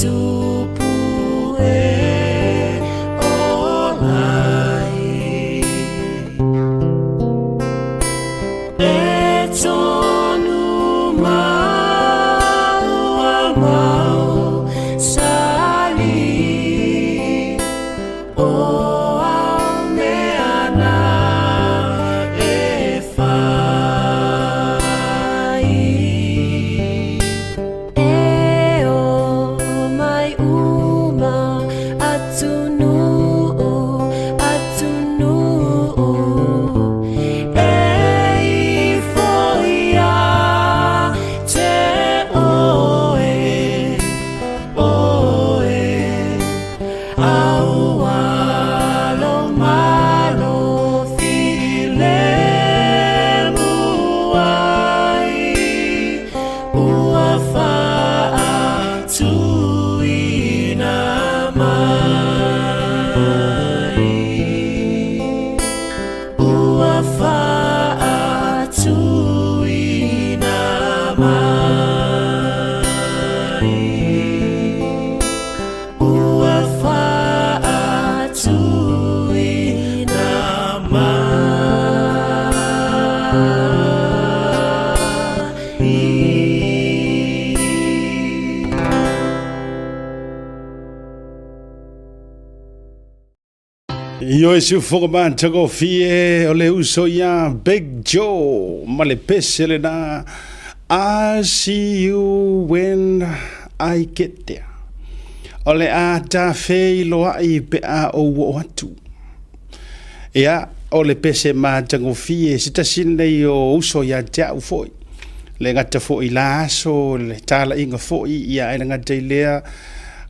tupu e ola ai. E tonu mau a mau sali o au mea na e whai. E o mai uma atunuu, atunuu E ifo ia te oe, oe Aualo malo filemu ai Ua faatuina mai. Ua faatuina mai. Ua faatuina mai. Ioe siufoga matagofie o le uso ia Big Joe ma le pese lena I see you when I get there. O le a tafeiloai pe a ou oo atu. Ia, o le pese matagofie se tasi lenei o uso ia te au foi. Le gata foi i la aso, le talaiga foi, ia ae le gata i lea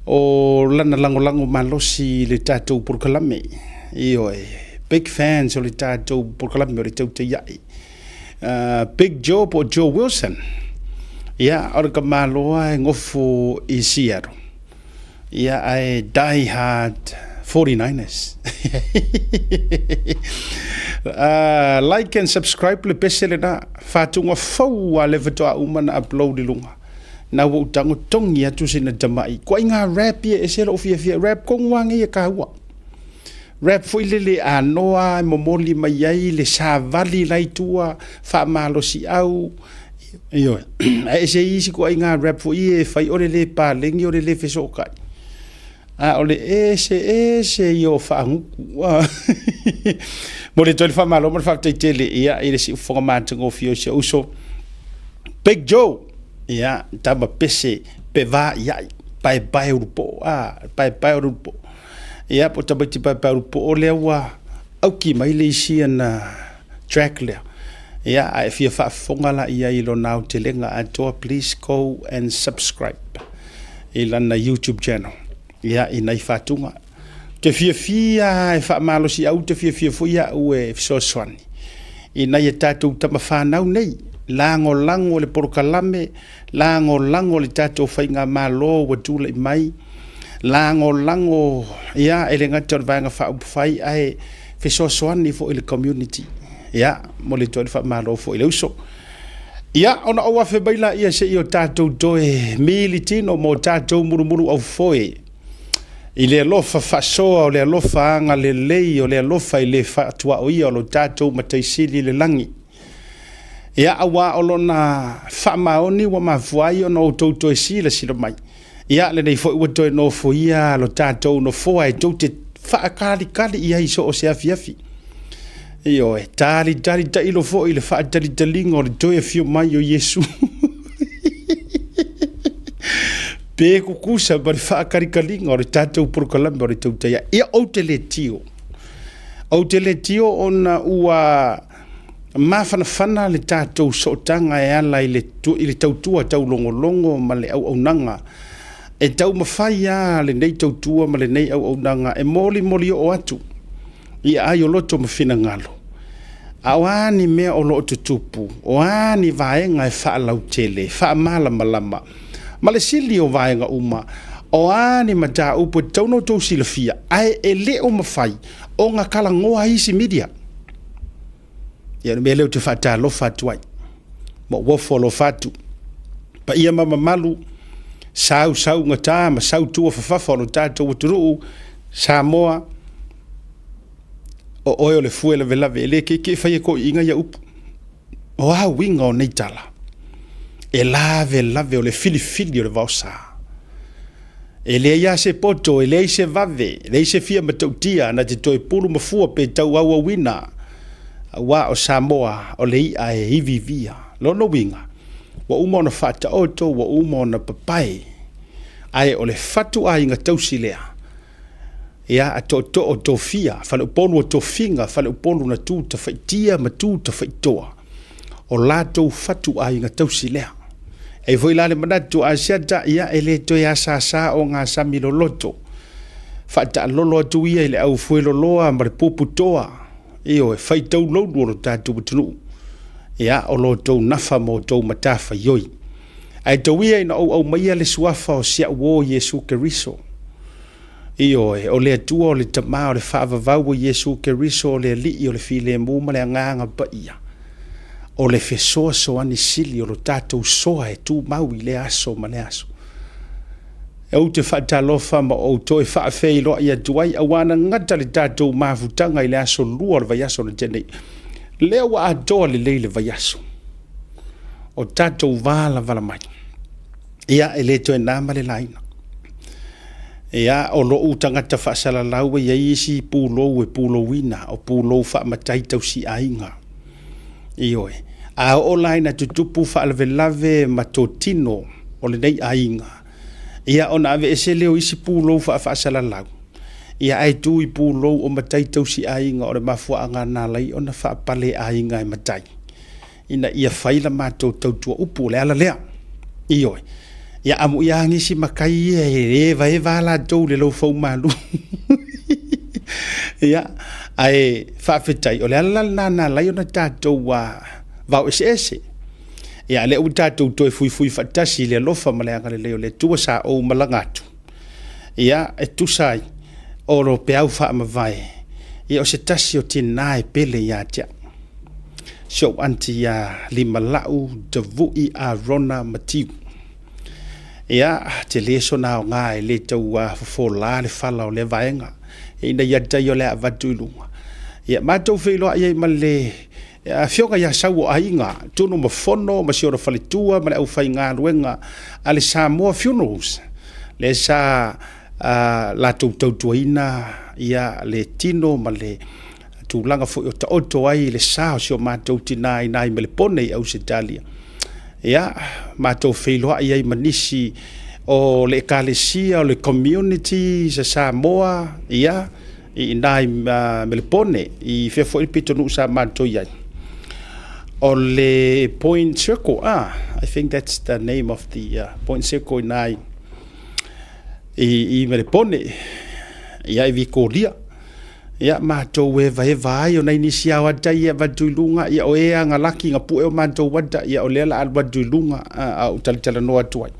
o lana lagolago malosi i le tatou polokalame. Ioe, big fans o le tatou polokalame o le Tautaiai. Big Joe po o Joe Wilson. Ia, o le tamaloa e nofo i Seattle. Ia, ae die hard 49ers. Like and subscribe le pese lena. Faatuga fou a le faatoa uma na upload i luga. Na ua ou tago togi atu sina tamai. Koa ngā rap ia e se lou fiafia. Rap kongu a ngeia kahua. Rap foi lele anoa e momoli mai ai le savali la i tua, faamalosiau, ioe. Ae ese isi ituaiga rap foi ia e fai o le lē paleni o le lē fesootai, a o le ese ese ia o faagutu. Momoli atu ai le faamalo ma le faafetai tele ia i le siufofoga matagofie o si ou uso Big Joe, ia tama pese pe vaaiai, paepae ulupoo, a paepae o le ulupoo. Ia po o tamaiti paepae po o lea ua auki mai le isi ana track lea. Ia a e fia faafofoga la i ai i lona aotelega atoa, please go and subscribe i lana YouTube channel. Ia i nai faatuga. Te fiafia e faamalosi au, te fiafia foi au e fesoasoani i nai a tatou tama fanau nei, lagolago le polokalame, lagolago le tatou faigamalo ua tulai mai, lagolago ia e le gata o le Vaega Faaupufai ae fesoasoani foi i le community. Ia, momoli atu ai le faamalo foi i le uso. Ia, ona ou afe mai laia se i o tatou toe militino mo tatou mulumulu aufoe i le alofa faasoa o le alofa agalelei o le alofa i le faatuaoia o lo tatou Matai Sili i le lagi. Ia, auā o lona faamaoni ua mafua ai ona outou toe silasila mai. Ia, lenei foi ua toe nofoia lo tatou nofoa e tou te faatalikali i ai i so o se afiafi. Ioe, talitali tailo foi i le faatalitaliga o le toe afio mai o Iesu. Pe kukusa ma le faakalikaliga o le tatou polokalame o le Tautai. Ia, ou te le tio. Ou te le tio ona ua mafanafana le tatou sootaga e ala i le, i le tautua taulogologo ma le auaunaga. E taumafai lava lenei tautua ma lenei auaunaga e molimoli oo atu i aai o loto ma finagalo. A o a ni mea o lo o tutupu, o a ni vaega e faalautele, e faamalamalama, ma le sili o vaega uma, o a ni mataupu e tatau ona outou silafia, ae e le o mafai ona talanoa ai isi media. Ia o le mea lea ou te faatalofa atu ai, ma ou ofo alofa atu. Paia ma mamalu. Sausaugata ma sautua fafafa o lo tatou atunuu Samoa, o oe o le fue lavelave, e le keekee faia toeaiina ia upu. O a uiga o nei tala? E lavelave o le filifili o le vaosa. E leai lava se poto, e leai se vave, e leai se fia matautia na te toe pulu mafua pe tauauauina, aua o Samoa o le i'a e iviivia. Lona uiga, ua uma ona faataoto, ua uma ona papae, ae o le fatuaiga tausi lea, ia, a tootoo tofia, faleupolu o tofiga, faleupolu na tu tafaitia ma tu tafaitoa, o latou fatuaiga tausi lea. E i ai foi la le manatu, Asiata, ia, e le toe asasa ogasami loloto, faataalolo atu ia i le aufueloloa ma le puputoa, ioe, faitauloulu o lo tatou atunuu, ia, o lo outou nafa ma outou matafaioi. Ae tau ia ina ou aumaia le suafa o si au uo Iesu Keriso. Ioe, o le Atua o le Tama o le faavavau o Iesu Keriso o le Alii o le filemu ma le Agaga Paia, o le fesoasoani sili o lo tatou soa e tumau i lea aso ma lea aso. Ou te faatalofa ma ou toe faafeiloai atu ai, auā na gata le tatou mafutaga i le aso lua o le vaiaso na tea nei. Lea ua atoa lelei le vaiaso o tatou valavala mai. Ia, e le toe na ma le laina. Ia, o lou tagata faasalalau e i ai isi pulou e pulouina, o pulou faamatai tausiaiga. Ioe. A oo la ina tutupu faalavelave ma totino o lenei aiga, ia ona aveese lea o isi pulou faafaasalalau, ia ae tu i pulou o matai tausiaiga o le mafuaaga na ala ai ona faapale aiga e matai, ina ia fai la matou tautua upu. O le ala lea. Ioe. Ia amuia lava nisi matai ia e evaeva lava latou i le laufaumalu. Ia, ae faafetai, o le ala la lena na ala ai ona tatou vao eseese. Ia, a o lea ua tatou toe fuifui faatasi i le alofa ma le agalelei o le Atua sa ou malaga atu, ia, e tusa ai o lo peau faamavae, ia o se tasi o tina e pele ia te au. Si ou aunty ia Limalau Tavui Arona Matiu. Ia, tele sona aoga e le tau fofola le fala o lea vaega, ina ia tai o le a avatu i luga. Ia, matou feiloai ai ma le afioga ia Sauoaiga, Tunumafono ma si ona faletua ma le aufaigaluega a le Samoa Funerals, lea sa latou tautuaina ia le tino ma le tulaga foi o taoto ai le sa o si o matou tina i ina i Melepone i Ausetalia. Ia, matou feiloai ai ma nisi o le ekalesia o le community sa Samoa, ia, i ina i Melepone, i fea foi le pitonuu sa matou i ai. O le Point Circle, I think that's the name of the Point Circle i ina i Melepone, ia, i Vikolia. Ia, matou evaeva ai, o nai nisi lava o ata ia e avatu i luga, ia o e lava na laki na pue o matou ata, ia o lea o le a alu atu i luga, a ou talatalanoa atu ai.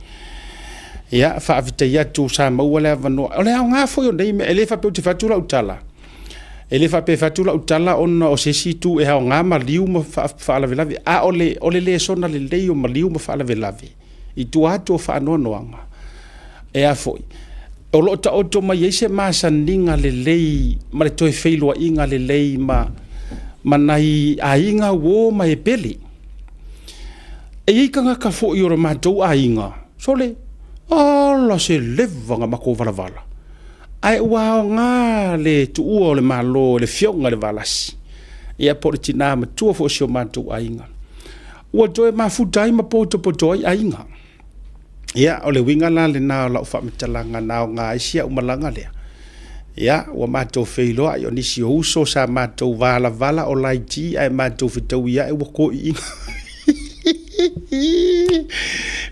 Ia, faafetai atu sa maua le avanoa. O le aoga foi o nei mea, e le faapea ou te fai atu lau tala, e le faapea e fai atu lau tala ona o se isi itu e aoga maliu ma faalavelave, a o le, o le lesona lelei o maliu ma faalavelave, i tua atu o faanoanoaga, e a foi, o lo o taoto mai ai se masaniga lelei ma le toe feiloaiga lelei ma, ma nai aiga uo ma e pele. E i ai tagata foi o le matou aiga, sole, ala se leva na matou valavala, ae ua aoga le tuua o le Malo e le Afioga i le Valasi, ia po o le tina matua foi o si o matou aiga, ua toe mafuta ai ma potopoto ai aiga. Ia, o le uiga la lena o lau faamatalaga na aoga ai si au malaga lea. Ia, ua matou feiloai, o nisi o uso sa matou valavala o laiti ae matou fetaui ae ua toeaiina.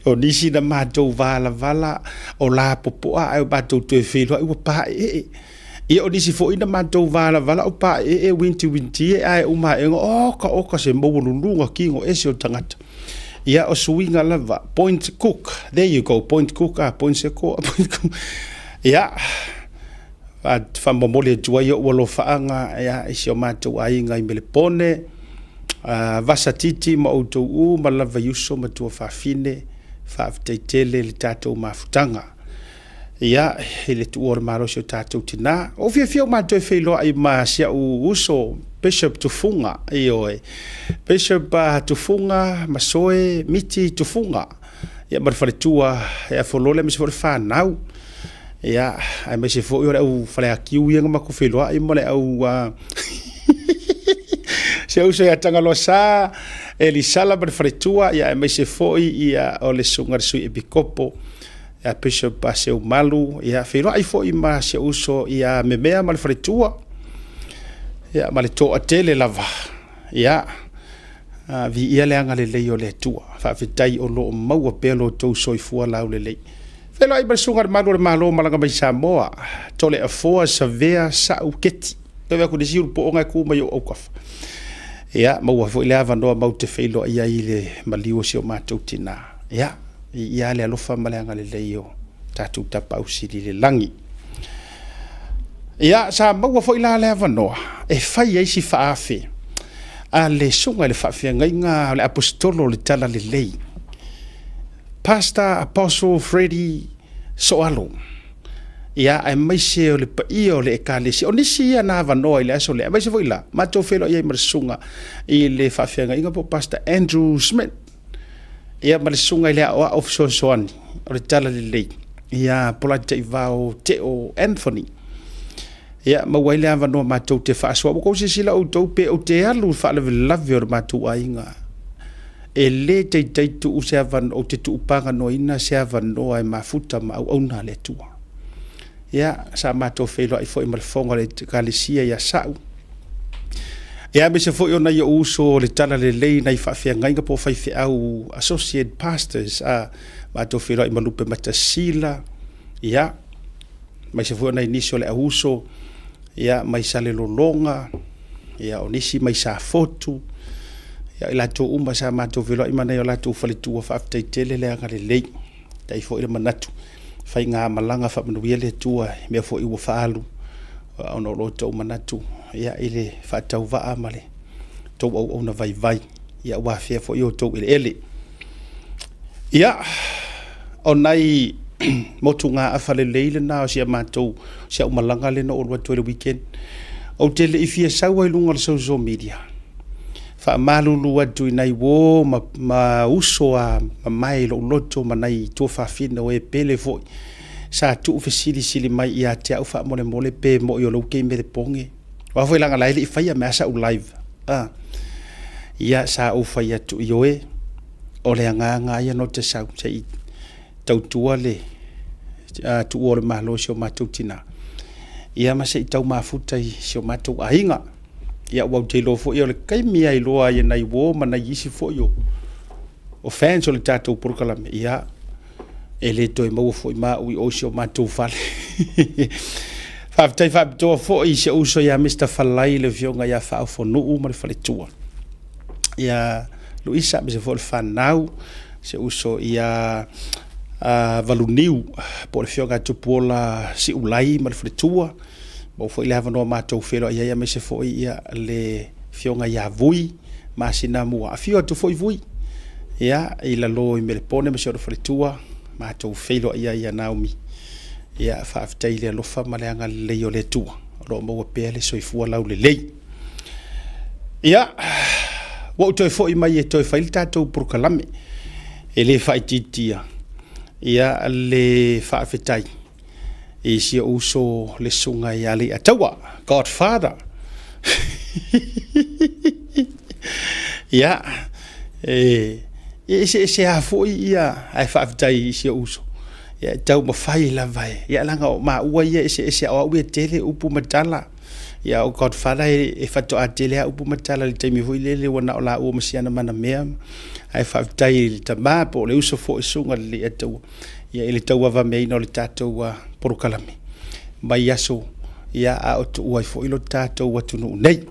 O nisi na matou valavala o lapopoa ae matou toe feiloai ua paeee. Ia, o nisi foi na matou valavala o paeee wintiwintie ae uma aena, oka oka se maualuluga kino ese o tagata. Ia, o suiga lava, Point Cook, there you go, Point Cook, ah, Point Seco, Point Cook. Ia, faamomoli atu ai ou alofaaga ia, i si o matou aiga i Melepone, Vasa Titi ma outou uma lava i uso ma tuafafine, Faafetai tele i le tatou mafutaga. Ia, i le tuua o le malo o si o tatou tinā. Ua ou fiafia ua ma toe feiloai ma si au uso Bishop Tufuga, ioe, Bishop Tufuga Masoe Miti Tufuga, ia ma le faletua ia Folole aemaise foi le fanau. Ia, aemaise foi o le au Faleatiu ia na matou feiloai ma le au si au uso ia Tagaloa Sa Elisala ma le faletua, ia aemaise foi ia o le susuga i le Sui Epikopo ia Bishop Seumalu, ia feiloai foi ma si ou uso ia Memea ma le faletua, ia ma le toatele lava. Ia, viia le agalelei o le Atua. Faafetai o lo o maua pea lo outou soifua laulelei. Feiloai ma le susuga i le Malu o le Malo malaga mai Samoa, Toleafoa Savea Sau Keti. Toe vaai atu i le isi ulupooga e tu mai ou autafa. Ia, maua foi le avanoa matou te feiloai ai i le maliu o si o matou tinā. Ia, viia le alofa ma le agalelei o tatou Tapaau Sili i le lagi. Ia, sa maua foi la le avanoa e fai ai si faaafe a le susuga i le faafeagaiga o le Aposetolo o le Talalelei, Pastor Apostle Freddie Soalo, ia, aemaise o le paia o le Ekalesia. O nisi ia na avanoa i le aso lea, aemaise foi la, matou feiloai ai ma le susuga i le faafeagaiga po o Pastor Andrew Smith, ia ma le susuga i le aoao fesoasoani o le Talalelei, ia Polataivao Teo Anthony. Ia, maua ai le avanoa matou te faasoa. Ua tou silasila outou pe ou te alu i faalavelave o le matou aiga. E le taitai tuu se avanoa, ou te tuupaganoaina se avanoa e mafuta ma auauna a le Atua. Ia, sa matou feiloai foi ma le fofoga o le Ekalesia ia Sa'u. Ia, aemaise foi o nai ou uso o le Talalelei, nai faafeagaiga po o faifeau associate pastors, a matou feiloai ma Lupe Matasila, ia, aemaise foi o nai nisi o le auuso, ia, mai Salelologa, ia, o nisi mai Safotu, ia, i latou uma sa matou feiloai ma nai o latou faletua, faafetai tele le agalelei. Faafetai foi le manatu, faigamalaga faamanuia le Atua i mea foi ua faaalu ona o lo outou manatu, ia, i le faatauvaa ma le tou auauna vaivai, ia, ua afea foi outou eleele. Ia, o nai motugaafa lelei lena o si a matou, si au malaga lea na ou alu atu ai i le weekend. Ou te le i fia sau ai i luga o le social media, faamalulu atu i nai uo ma uso a mamae i lou loto ma nai tuafafine o e pele foi sa tuufesilisili mai ia te au faamolemole pe moi o lou kei melepone. Aua foi leaga la e le i faia mai lava sau live. Ia sa ou fai atu, ioe, o le agaga lava ia no te sau se i tautua le tuua o le Malo i si o matou tinā, ia ma se i tau mafuta i si o matou aiga. Ia ua ou te iloa foi o le taimi lava iloa ai e nai uo ma nai isi foi o fans o le tatou polokalame, ia e le toe maua foi ma au i o i si o matou fale. Faafetai faapitoa foi i si ou uso ia Mr. Falai, le afioga ia Faaofonuu ma le faletua. Ia Luisa, aemaise foi o le fanau, si ou uso ia Valuniu, po o le afioga ia Tupuola Siulai ma le faletua. Maua foi le avanoa matou feiloai ai, aemaise foi ia le afioga ia Vui Masinamua. Afio atu foi Vui, ia, i lalo i Melepone ma si ona faletua, matou feiloai ai ia Naomi. Ia, faafetai i le alofa ma le agalelei o le Atua, o lo o maua pea le soifua laulelei. Ia, ua ou toe foi mai e toe fai le tatou polokalame. E le faaitiitia ia le faafetai i si ou uso le susuga ia Leiataua, Godfather. Ia, e eseese lava foi ia, ae faafetai i si ou uso. Ia, e taumafai lava e, ia leaga o maua ia e eseese, o au e tele upu ma tala. Ia o Godfather e faatoa tele lava upu ma tala i le taimi foi lele ua na o laua ma si ana manamea. Ae faafetai i le tama po o le uso foi susuga i le Leiataua ia i le tauavameaina o le tatou polokalame mai aso ia a o tuua ai foi lo tatou atunuu nei.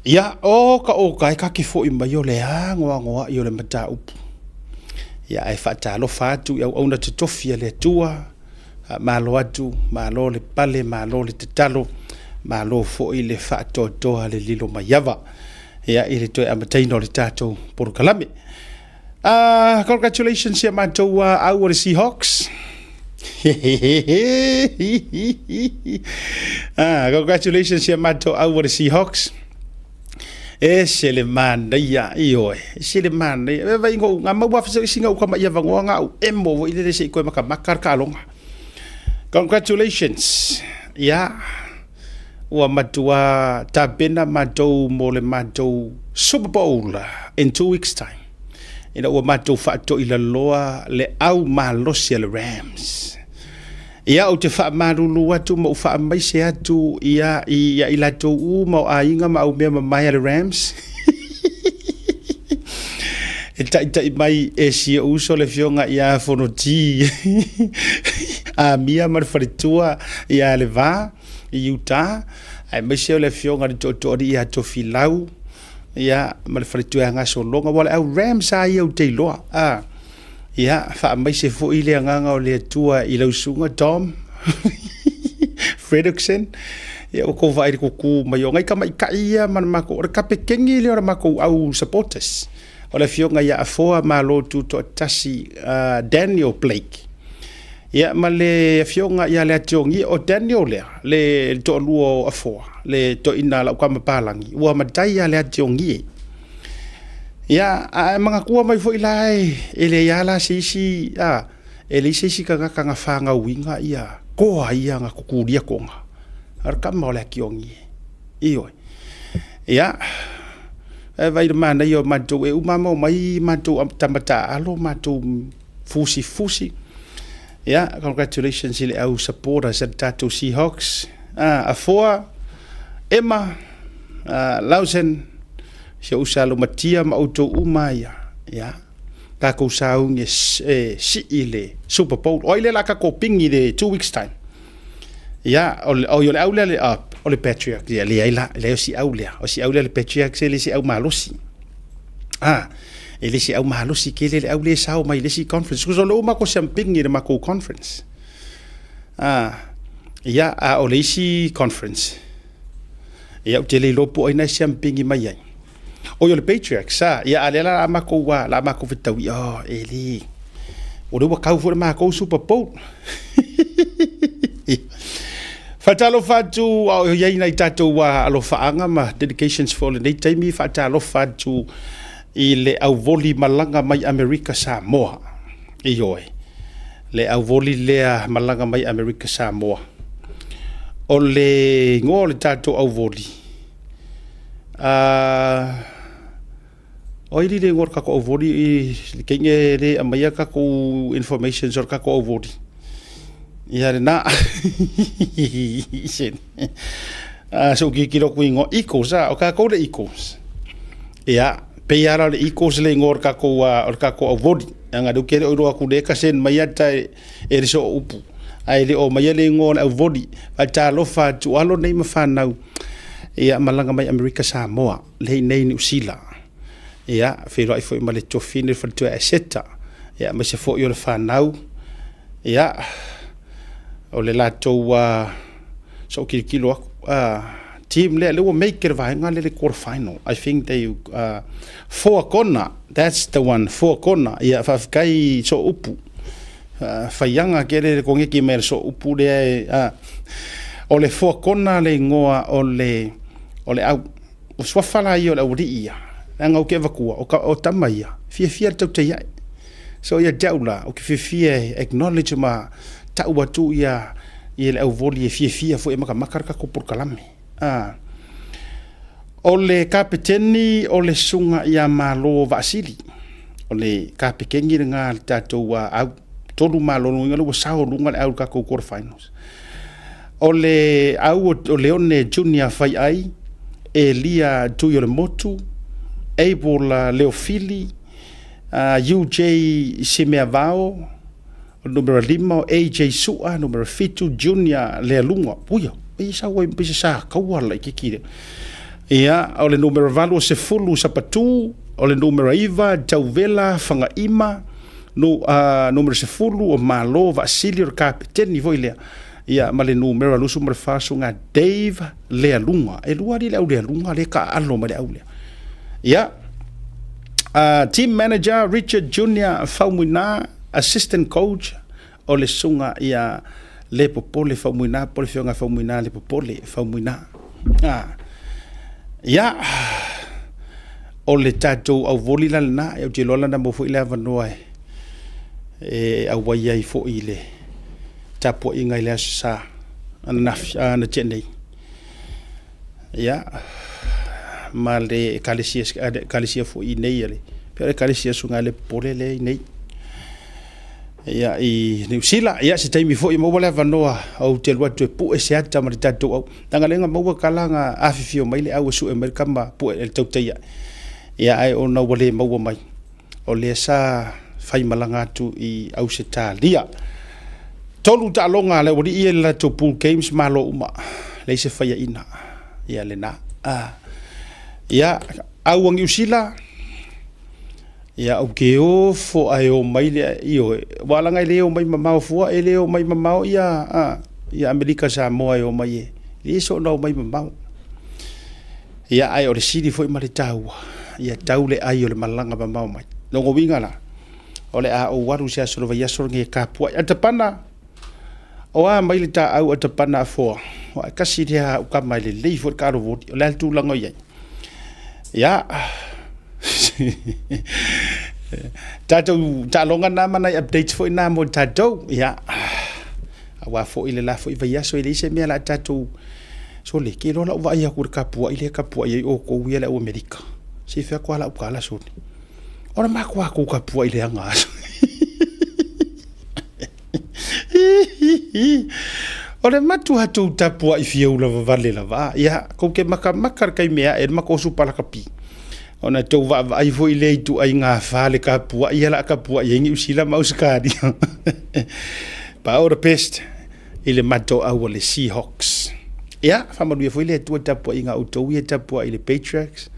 Ia, o ka oka e kake foi mai o le anoanoai o le mataupu. Ia, ae faatalofa atu i auauna totofi a le Atua, faamalo atu, malo le pale, malo le tatalo, malo foi le faatoatoa le lilo maiava. Ia, i le toe amataina o le tatou polokalame. Congratulations ia matou au o le Seahawks. Congratulations ia matou au o le Seahawks. Ese le manaia, ioe, ese le manaia. E vai ngou, ngā mau awhi isi ngau kama ia vangoa ngā au emo wo ile se i koe maka maka ka alonga. Congratulations. Ia, ua matua tapena matou mo le matou Super Bowl in 2 weeks time. Ina ua matou faatoilaloa le au malosi a le Rams. Ia, ou te faamalulu atu ma ou faamaise atu ia i ia i latou uma o aiga ma au mea mamae a le Rams. E taitai mai e si ou uso le afioga ia Fonoti Amia ma le faletua ia le va i Utah, aemaise o le afioga i le toatoalii ia Tofilau ia ma le faletua ia Gasologa. Ua le au Rams a ia ou te iloa. Ia, faamaise foi le agaga o le Atua i lau susuga Tom Fredrickson. Ia, ua kou vaai i le kuku mai o ngai tamaitai ia ma le makou, o le kapeteni lea o le makou au supporters. O le afioga ia Afoa Malo Tutoatasi Daniel Blake. Ia, ma le afioga ia Leationgia, o Daniel lea, le toalua o Afoa, le toeaina lau tama palagi, ua matai ia Leationgie. Ia, a e manatua mai foi la e leai lava la se isi, e leai se isi tagata na fanauina ia toa ia na tutulia toga. O le tama o le Ationgie. Ioe. Ia, e vai le manaia o matou e uma ma omai matou tama taalo, matou fusifusi. Ia, congratulations i le au supporters a le tatou Seahawks. Afoa, Emma, Lausen, si ou sa matia ma outou uma ia. Ia, tatou saugi e sii le Super Bowl. O ai le la tatou pingi le 2 weeks time. Ia, o le, o le au lea le, o le Patriot. Ia, leai la, leai o si au lea. O si au lea le Patriot, e le si au malosi. E le si au malosi ke le au le sao mai le si conference. Kuso le uma ko siampingi le makou conference. Ia, a o le isi conference. Ia, ou te le iloa po o ai na siampingi mai ai. O le Patriots, sa, ia a lea la makou la makou fetaui, oh, e le, o le ua kau foi le makou Super Bowl. Faatalofa atu a o iai nai tatou alofaaga ma dedications for lenei taimi. Faatalofa atu i le auvoli malaga mai Amerika Samoa. Ioe. Le auvoli lea malaga mai Amerika Samoa. O le igoa o le tatou auvoli. O ai le igoa o le tatou auvoli i le keinge le aumaia tatou informations o le tatou auvoli. Ia lena. Se ou tilotilo atu i igoa Eagles, o tatou le Eagles. Ia, pei lava la o le Eagles le igoa o le tatou auvoli. Leaga lea ou te le o iloa atu lea e send mai ata e le soo upu. Ae le o aumaia le igoa o le auvoli. Faatalofa atu alo nei ma fanau. Ia, malaga mai Amerika Samoa, lea i nei Niu Sila. Ia, feiloai foi ma le Tofine le faletua Eseta. Ia, aemaise foi o le fanau. Ia, o le latou so kilokilo aku team lea lea ua make le vaega lea le quarter final. I think they Four Corner, that's the one, Four Corner. Ia, faafetai so upu. Faiaga kele le kogeki mai le so upu lea e, o le Four Corner le igoa o le au. O suafa la ia o le aualii ia. Leaga ou te avatua, o tama ia, fiafia le tautai ai. So ia te au la, ou te fiafia e acknowledge ma tau atu ia le auvoli e fiafia foi e makamaka le tatou polokalame. O le kapeteni o le susuga ia Malo Vaasili. O le kapeteni lena le tatou au. Tolu malo luga ua sao luga le au le tatou quarter finals. O le au o Leone Junior Faiai, Elia Tui o le Motu, Abel Leofili, UJ Simeavao, o le numera 5 o AJ Sua, numera 7 Junior Lealuga. Uia, e sau ai pisa sa kaua la i kiki le. Ia, o le numera 8 o Sefulu Sapatu, o le numera 9 Tauvela Fagaima, no, numera 10 o Malo Vaasili o le kapeteni foi lea. Ia, ma le numera 24 susuga Dave Lealuga. E lua ali le au Lealuga le ka alo ma le au lea. Ia, Team manager Richard Junior Faumuina, assistant coach o le susuga ia Lepopole Faumuina po o le Afioga Faumuina Lepopole Faumuina. Ia, o le tatou auvoli la lena, ou te iloa la na maua foi le avanoa e auai ai foi i le tapuaiga i le Aso Sa ananafi, na tea nei. Ia, ma le ekalesia, ekalesia foi i nei, pei o le ekalesia Susuga ia Lepopole lea i nei. Ia, i Niu Sila, ia se taimi foi e maua le avanoa ou te alu atu e pue se ata ma le tatou au. Leaga lea na maua tala na afifio mai le au e sue mai le tama pue le tautai ae. Ia ae ona ua le maua mai, o lea sa faimalaga atu i Ausetalia. 3 taaloga a le aualii ia i le latou pool games, malo uma, leai se faiaina. Ia lena. Ia, au a Niu Sila, ia ou te ofo ae o mai le, ioe, aua leaga e le omai mamao fua, e le omai mamao ia, ia Amerika Samoa e omai e, e le soona omai mamao. Ia, ae o le sili foi ma le taua, ia tau le ai o le malaga mamao mai. Lona uiga la, o le a ou alu i se aso o le vaiaso lenei e tapuai. Atapana, o a mai le taau Atapana Afoa? Aua e tasi lea au tama e lelei foi le taalo voli. O le a le tulaga o i ai? Ia, tatou taaloga na ma nai updates foi na mo tatou. Ia, aua foi le la foi vaiaso e leai se mea o le a tatou Sole, ke iloa lau vaai atu i le tapuai lea e tapuai ai outou ia le au Amerika. Se i fai atu lava lau tala sole. O le matua tapuai leaga lava. O le matua tou tapuai fia ula vavale lava. Ia, tou te matamata i le taimi e ae ai le matou supa lakapi. Ona tou vaavaai foi lea i ituaiga afa le tapuai ia o le a tapuai ai Niu Sila ma Ausetalia. But all the best i le matou au a le Seahawks. Ia, faamanuia foi le Atua i le tapuaiga a outou ia e tapuai i le Patriarchs.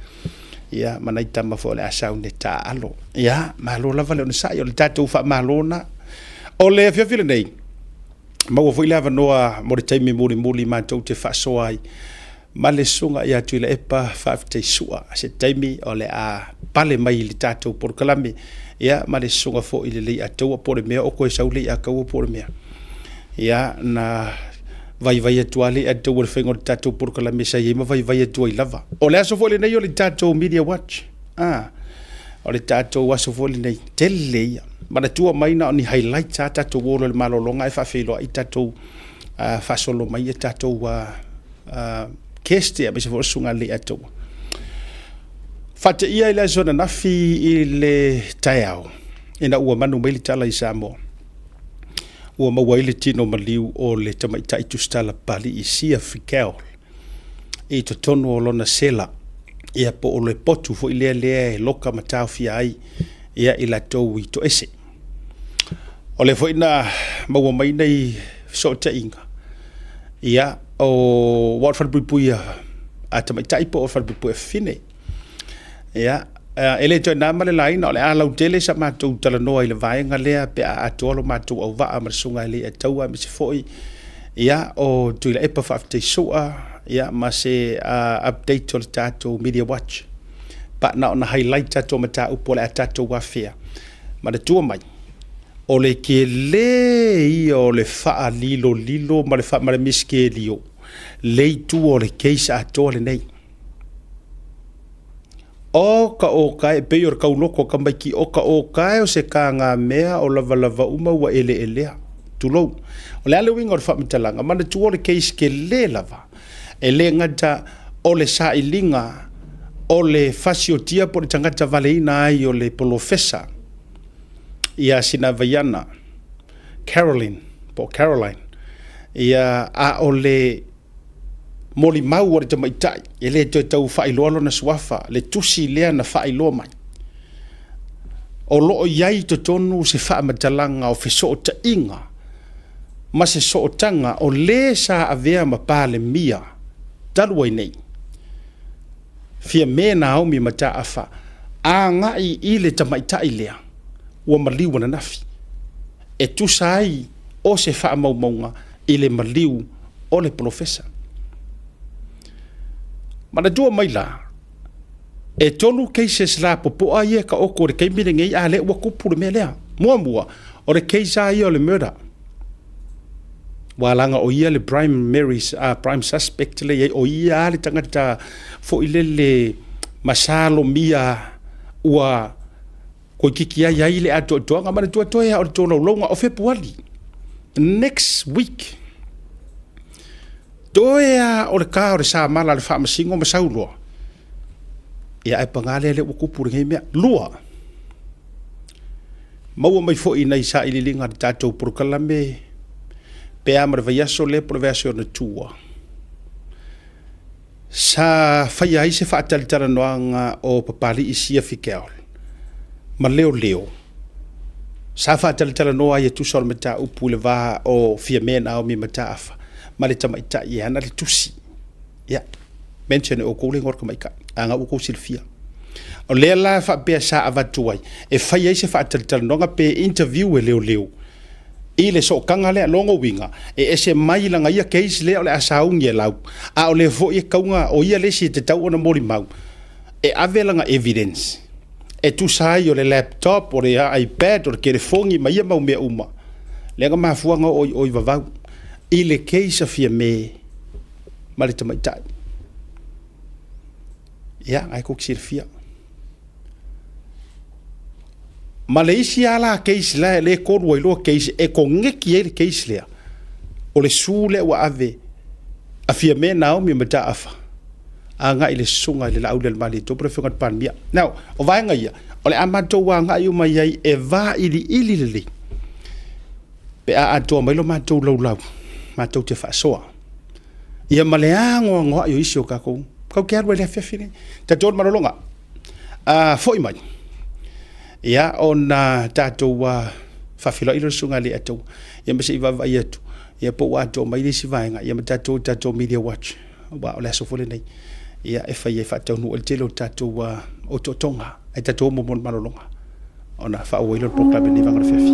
Ia, ma nai tama foi o le a sauni e taaalo. Ia, malo lava le onosai, o le tatou faamalo lena. O le afiafi lenei, maua foi le avanoa mo le taimi mulimuli matou te faasoa ai ma le susuga ia Tuilaepa Faafetai-Sua. Se taimi o le a pale mai i le tatou polokalame, ia, ma le susuga foi i le Leiataua, po o le mea o toe sau Leiataua po o le mea. Ia, na vaivai atu lava Leiataua i le faiga o le tatou polokalame sa i ai ma vaivai atu ai lava. O le aso foi lenei o le tatou Media Watch. O le tatou aso foi lenei, tele ia. Manatua mai na o ni highlights lava tatou o loa i le malologa ae faafeiloai tatou faasolo mai ia tatou guest aemaise foi o le susuga a le Leiataua. Faateia i le aso ananafi i le taeao ina ua manu mai le tala i Samoa. Ua maua ai le tino maliu o le tamaitai tusitala Papalii Sia Fikel i totonu o lona sela, ia po o le potu foi lea lea e loka ma taofia ai ia i latou i toese. O lea foi na maua mai nei fesootaiga, ia o ua o le falepuipui a tamaitai po o le falepuipui a fafine. Ia, e le toe na ma le laina, o le a lautele sa matou talanoa i le vaega lea pe a atoa lo matou auvaa ma le susuga i le Leiataua aemaise foi ia o Tuilaepa Faafetai Sua ia ma se update o le tatou Media Watch. Pa na ona highlight tatou mataupu o le a tatou afea. Manatua mai, o le tele ia o le faalilolilo ma le ma le misikelio le itu o le case atoa lenei. O ka okae, e pei o le tauloko a tamaiti, o ka okae o se tagamea o lavalava uma ua eleelea. Tulou. O le a le uiga o le faamatalaga? Manatua o le case tele lava, e le gata o le sailiga o le fasiotia po o le tagata valeina ai o le polofesa ia Sinavaiana Caroline po o Caroline, ia, a o le molimau a le tamaitai, e le toe tau faailoa lona suafa, le tusi lea na faailoa mai. O lo o i ai i totonu se faamatalaga o fesootaiga ma se sootaga o le sa avea ma Palemia talu ai nei, Fiame Naomi Mataafa, agai i le tamaitai lea ua maliu ananafi, e tusa ai o se faamaumauga i le maliu o le polofesa. Manatua mai la, E tolu cases lapopoa ia e taoto i le taimi lenei a lea ua tupu le mea lea. Muamua, o le case lava ia o le murder. Aua leaga o ia le primary, prime suspect lea e i ai, o ia lava le tagata foi lele masalomia ua toeitiiti lava i ai le atoatoaga. Manatua toe lava o le tolaulauga o Fepuari, next week. Toe lava o le ta o le samala a le Faamasino ma sau loa, ia ae paga lea, lea ua tupu lenei mea. Lua, maua mai foi i nai sailiiliga a le tatou polokalame pe a ma le vaiaso lea po o le vaiaso i ona tua, sa faia ai se faatalatalanoaga o Papalii Sia Fikeaol ma leoleo. Sa faatalatalanoa ai e tusa o le mataupu i le va o Fiame Naomi Mataafa ma le tamaitai e ana le tusi. Ia, mention e outou le igoa o le tamaitai, a na ua outou silafia. O lea la faapea sa avatu ai e fai ai se faatalatalanoaga pe interview e leoleo i le sootaga lea. Lona uiga, e ese mai lana ia case lea o le a sauni e lau, a o lea foi e tauga o ia le isi e tatau ona molimau e ave lana evidence e tusa ai o le laptop, o le iPad, o le telefoni ma ia mau mea uma. Lea na mafua ona oo i o i Vavau i le case a Fiame ma le tamaitai. Ia, ai kou te silafia. Ma le isi lava la case la e le tolu ai loa case e koneki ai le case lea, o le su lea ua ave a Fiame Naomi Mataafa agai i le susuga i le Laaulialemalietoa po o le Afioga i le Palemia. Now, o vaega ia, o le a matou agai uma i ai e vailiili lelei pe a atoa mai lo matou laulau, matou te faasoa. Ia ma le anoanoai o isi o tatou, tatou te alu ai i le afiafi lenei. Tatou le malologa, foi mai, ia ona tatou faafeiloai lea i le susuga ia Leiataua, ia ma se i vaavaai atu, ia po ua atoa mai le isi vaega, ia ma tatou tatou media watch, aua o le aso foi lenei, ia e fai ai faataunuu ai le tele o tatou otootoga, ae tatou o muamua i le malologa ona faaauau ai lea o le polokalame i lenei vaega o le afiafi.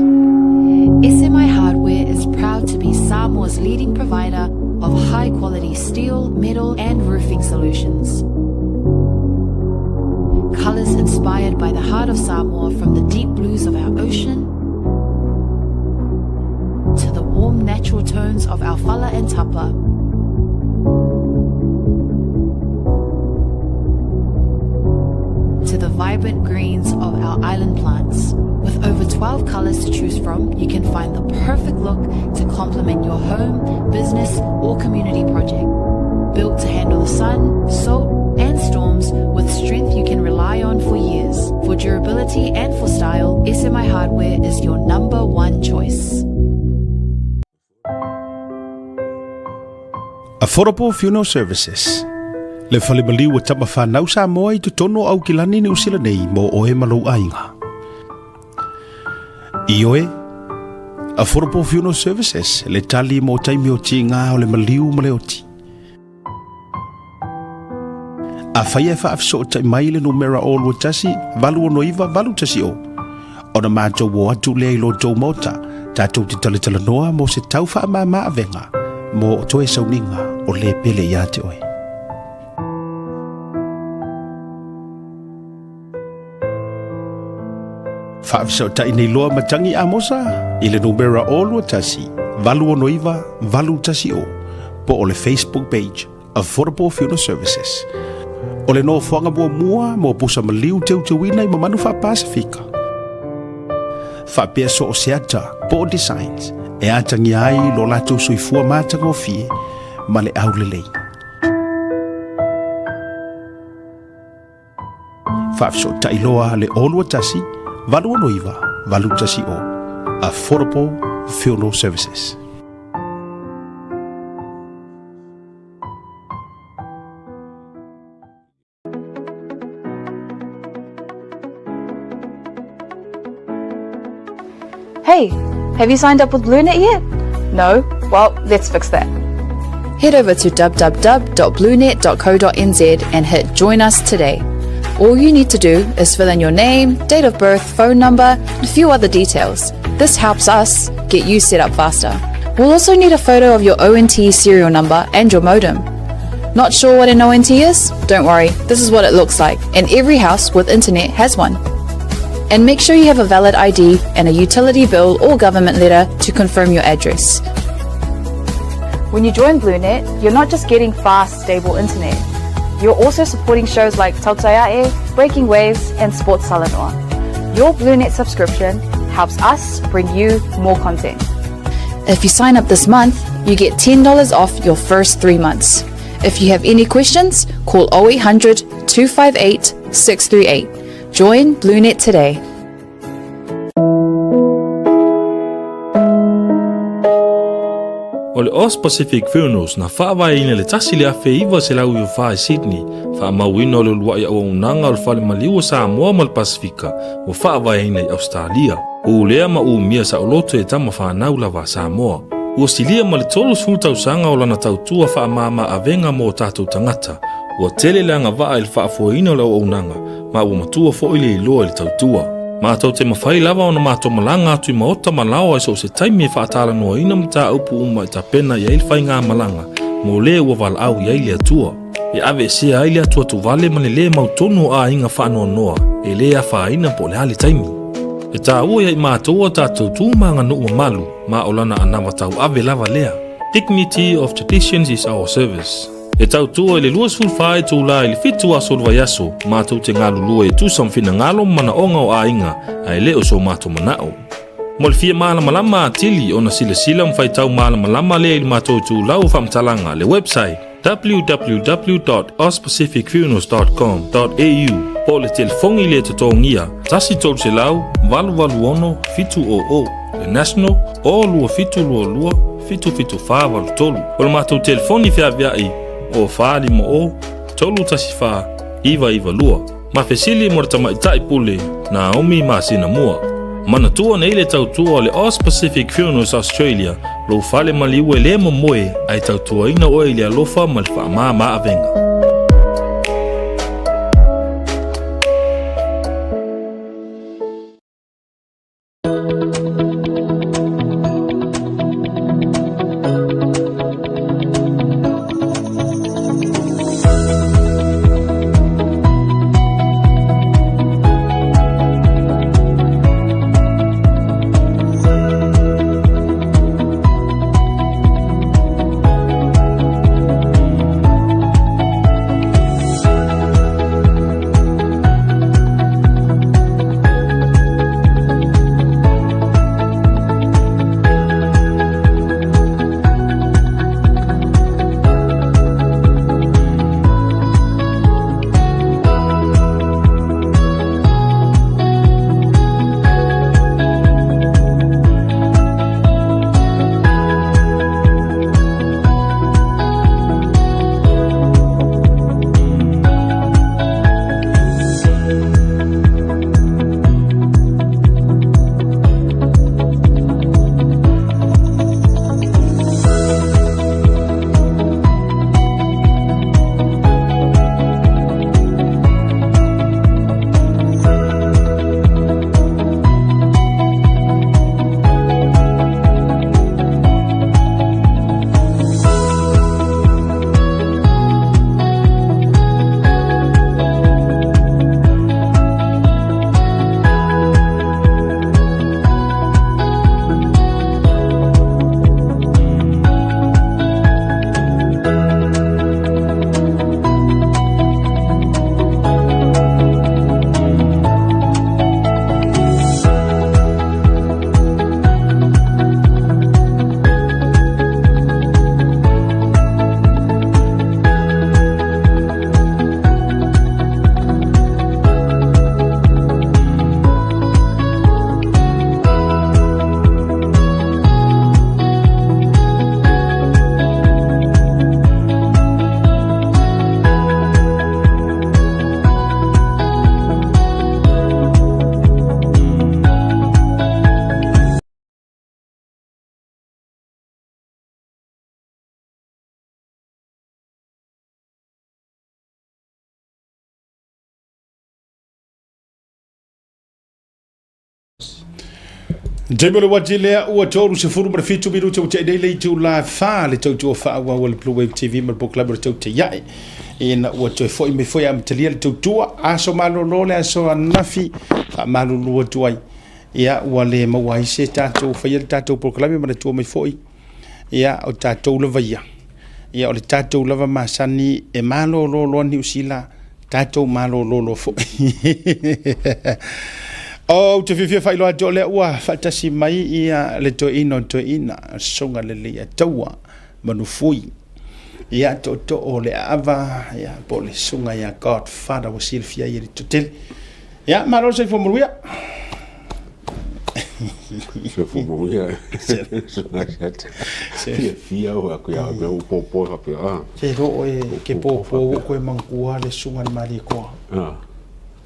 SMI Hardware is proud to be Samoa's leading provider of high quality steel, metal and roofing solutions. Colours inspired by the heart of Samoa from the deep blues of our ocean to the warm natural tones of our fala and tapa. To the vibrant greens of our island plants. With over 12 colors to choose from, you can find the perfect look to complement your home, business, or community project. Built to handle the sun, salt, and storms with strength you can rely on for years. For durability and for style, SMI Hardware is your number one choice. Affordable Funeral Services Le fale maliu o tama whanau Samoa i totonu o Aukilani Niu Sila nei mō oe ma lou aiga. I oe, Affordable Funeral Services, le tali mō taimi o tīngā o le maliu ma le oti. Afai e faafesootai mai le numera 021 869 810, ona matou o atu lea i lo tou maota, tatou te talatalanoa mo se tau faamama avega mo toe sauniga o le pele ia te oe. Faafesootai nei loa Matangi Amosa i le numera 021 869 810 po o le Facebook page Affordable Funeral Services. O le nofoaga muamua mo pusa maliu teuteuina i mamanu faa-Pasifika. Faapea so o se ata po o designs e atagia ai lo latou soifua matagofie ma le aulelei. Faafesootai loa le 021 869 810 Affordable Funeral Services. Hey, have you signed up with BlueNet yet? No? Well, let's fix that. Head over to www.bluenet.co.nz and hit Join Us today. All you need to do is fill in your name, date of birth, phone number, and a few other details. This helps us get you set up faster. We'll also need a photo of your ONT serial number and your modem. Not sure what an ONT is? Don't worry, this is what it looks like, and every house with internet has one. And make sure you have a valid ID and a utility bill or government letter to confirm your address. When you join BlueNet, you're not just getting fast, stable internet. You're also supporting shows like Tautaiae, Breaking Waves, and Sports Salanoa. Your BlueNet subscription helps us bring you more content. If you sign up this month, you get $10 off your first three months. If you have any questions, call 0800 258 638. Join BlueNet today. O le Aus Pacific Funerals na faavaeina i le 1994 i Sydney, faamauina o le uluai auaunaga o le Fale Maliu o Samoa ma le Pasefika ua faavaeina i Ausetalia. Ulea ma umia saoloto e tama fanau lava a Samoa. Ua silia ma le 30 tausaga o lana tautua faamama avega mo o tatou tagata. Ua tele le agavaa i le faafoeina o le auaunaga ma ua matua foi le iloa i le tautua. Matou te mafai lava ona matou malaga atu i maota ma laoa i so o se taimi e faatalanoaina mataupu uma e tapena i ai le faigamalaga mo le ua valaau i ai le Atua. E aveesea ai le atuatuvale ma le lē mautonu o aiga faanoanoa e lē afaina po o le a le taimi. E taua ia i matou a tatou tu ma aganuu mamalu ma o lana anava tauave lava lea. Dignity of traditions is our service. E tautua i le 24 itula i le 7 aso o le vaiaso, matou te galulue e tusa ma finagalo ma manaoga o aiga, ae le o so matou manao. Mo le fia malamalama atili ona silasila ma faitau malamalama lea i le matou itulau o faamatalaga, le website www.auspacificfunerals.com.au po o le telefoni le totogia 1 300 886 700, le national o 2722 77483. O le matou telefoni feaveai o 450 314 992. Ma fesili mo le tamaitai pule Naomi masina mua. Manatua nei le tautua o le Aus Pacific Funerals Australia, lou fale maliu e lē momoe ae tautuaina oe i le alofa ma le faamāmā avega. Taimi o le uati lea ua 37 minute ua tea nei le itula 4 le tautua faaauau a le Blue Wave TV ma le polokalame o le Tautai Ae. Ina ua toe foi mai foi e amatalia le tautua, aso malolo le aso ananafi, faamalulu atu ai. Ia, ua le maua ai se tatou faia le tatou polokalame manatua mai foi. Ia, o tatou lava ia. Ia, o le tatou lava masani e malolo loa Niu Sila, tatou malolo loa foi. Ou te fiafia faailoa atu o lea ua faatasi mai ia le toeaina o toeaina, Susuga Leleiataua Manufui. Ia, tootoo o le aava, ia, po o le susuga ia Godfather ua silafia ai e le toatele. Ia, malo le soifua manuia. Soifua manuia. Susuga Siata. Fiafia au aku ia mea u pōpō e faapea. Ah. Se loo e ke pōpō ua koe manatua le susuga le Malietoa. Ah.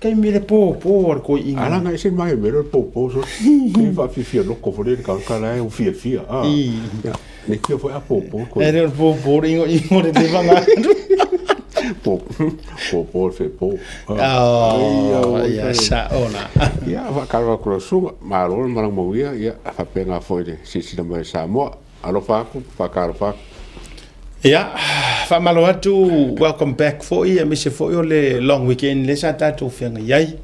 Taimi le pōpō a le koiina. Ala ngai se mai mea le pōpō so. Ki whaafiafia loko fo le ka ka la e fiafia. Ah. Ia. Ne kia foi a pōpō koe. E le o le pōpō le ingo ingo le leva ngā. Pō pōpō le pō. Oh, ia sa ona. Ia whakarua kura sunga, malo le maranga mauia, ia whapenga foi le silasila mai Samoa. Alofa atu, faatalofa atu. Ia, faamalo atu, welcome back foi, aemaise foi o le long weekend lea sa tatou feagai ai.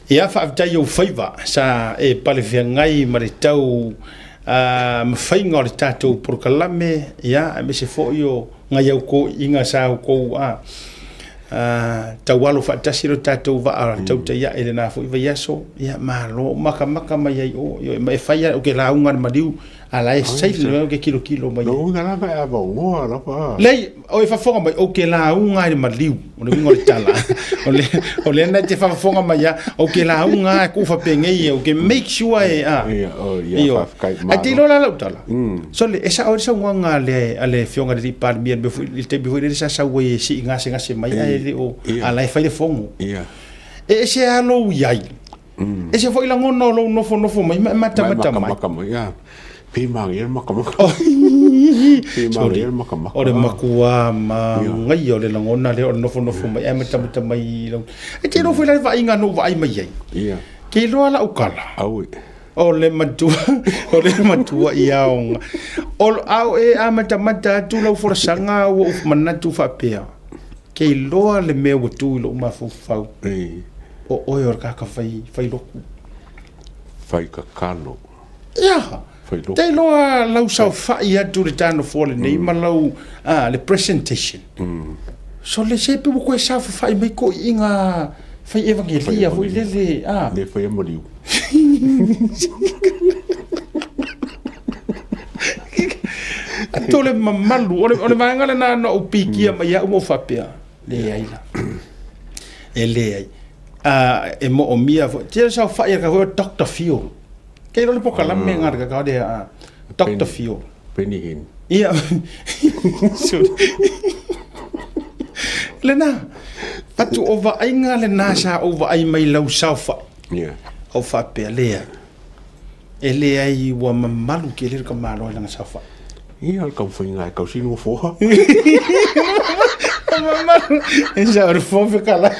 Ia, faafetai i ou faiva sa e pale feagai ma le tau mafaiga o le tatou polokalame, ia, aemaise foi o ngai au toeaiina sa outou taualo faatasi lo tatou vaa tautai ae i lena foi vaiaso. Ia, malo, makamaka mai ai oe, ioe, ma e fai lava, ou te lauga i le maliu, A la e safe le mea ou te kilokilo mai ai. Lou uiga lava e avaugoa lava. Leai, o e faafofoga mai, ou te lauga i le maliu. O le uiga o le tala. O le, o lea na te faafofoga mai a, ou te lauga a ku faapenei, ou te make sure e a. Ia, o, ia, faafetai, malo. Ae te iloa la lau tala. Sole, e sao ai le saunoaga a le, a le Afioga i le Alii Palemia i le mea foi, i le taimi foi lele sa sau ai e sii gasegase mai ae le o, a la e fai le fono. E ese lava lou i ai. Ese foi lagona o lou nofonofo mai ma e matamata mai. Makamaka mai, ia. Pe manaia le makamaka. Pe manaia le makamaka. O le matua manaia o le lagona lea o le nofonofo mai ae matamata mai i lau. E te iloa foi la le vaaiga na ou vaai mai ai. Ia. Ke iloa lau kala. Aue. O le matua, o le matua ia ona. O au e amatamata atu lau folasaga ua ou manatu faapea. Ke iloa le mea ua tu i lou mafaufau. O oe o le kaka fai, fai loku. Fai kakalo. Ia. Fai loku. Te iloa lau saofai atu le tanofoa lenei ma lau le presentation. So le se pe ua koe saofafai mai toeaiina fai evangelia foi lele. Le faia maliu. Atu o le mamalu, o le vaega lena na ou pikia mai au ma ou faapea, leai la. E leai. E moomia foi. Tele saofai a ka foi o Dr. Phil. Kei iloa le polokalame nga le kakao lea, Dr. Phil. Benny Hinn. Ia. Lena. Atu o vaaiga lena sa ou vaai mai lau saofai. Yeah. Ou faapea, leai. E leai ua mamalu tele le tamaloa i lana saofai. Ia, o le taumafaiga e tausi le nofoa. Mamalu, e sa o le Fofoga Fetalai.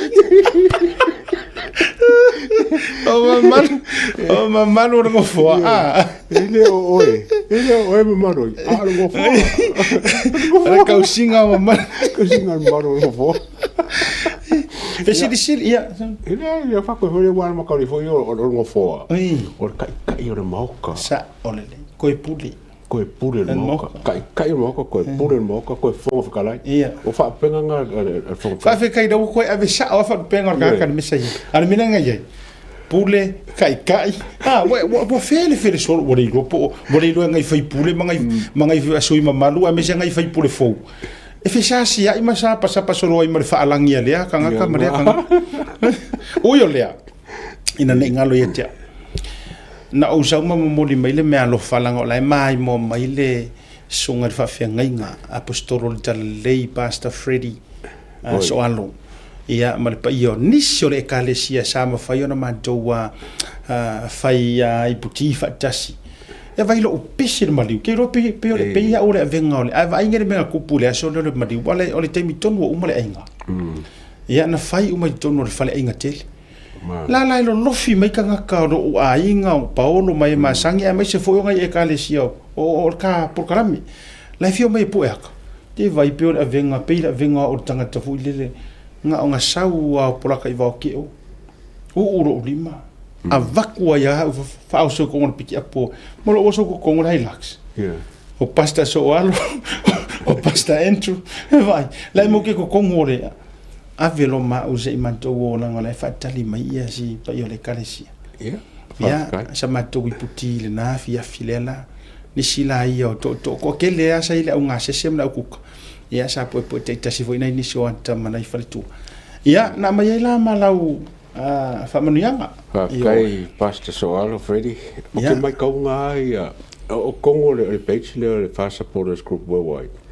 O mamalu, o mamalu o le nofoa. Ah. E le o oe, e le o oe mamalu ai, a o le nofoa. O le tausiga o mamalu. Tausiga o le mamalu o le nofoa. Fesilisili, ia. E leai, ia faapea foi le ua makauli foi o le nofoa. O le taitai o le Maota. Sao lelei, koe pule. Koe pule le Maota. Taitai o le Maota, koe pule le Maota, koe Fofoga Fetalai. Ia. O faapena na a le Fofoga Fetalai. Faafetai lau koe ave sao a faalupega o le tagata i le mesa ia. A o le mea lea na i ai, pule, taitai, a, ua, ua, ua felefele solo, ua le iloa po o, ua le iloa e nai faipule ma nai, ma nai sui mamalu aemaise nai faipule fou. E fesasiai ma sapasapa solo ai ma le faalagi a lea tagata ma lea tagata. Ui o lea, ina ne i galo ia te au. Na ou sau ma momoli mai le meaalofa leaga o la e maimoa mai le susuga i le faafeagaiga Aposetolo o le Talalelei Pastor Freddie Soalo ia ma le paia o nisi o le Ekalesia sa mafai ona matou fai iputi faatasi. Ia vai lou pese le maliu. Ke iloa pe pe o le pei au o le avega o le ae vaaiga le mea na tupu i le aso lea o le maliu aua o le taimi tonu ua uma le aiga. Ia na fai uma i totonu o le faleaiga tele. La la e lolofi mai tagata o lo'u aiga o paolo ma e masani aemaise foi o nai ekalesia o le ka polokalame la e fia omai e pu'e aka te vai pei o le avega pei le avega o le tagata foi lele na ona sau a o polaka i vaoke'o u'u lo'u lima avatu ai a au faaoso i kogo o le pikiapu ma lo'u oso kokogo le Hilux o Pastor So'oalo o Pastor Andrew e vaai la e mau ke kokogo o le Ave loa ma au se i matou o leaga o la e faatali mai ia si paia o le ekalesia. Ia, Ia, faafetai. sa matou iputi i lena afiafi lea la. Nisi la ia o tootoo toatele lava sa i le augasese ma le aukuka. Ia, sa puepue taitasi foi nai nisi o ata ma nai faletua. Ia, na aumai ai la ma lau faamanuiaga. Faafetai Pastor Soalo Freddie. O Ia. ke maitauga lava ia, o totonu o le page lea o le Fast Supporters Group Worldwide,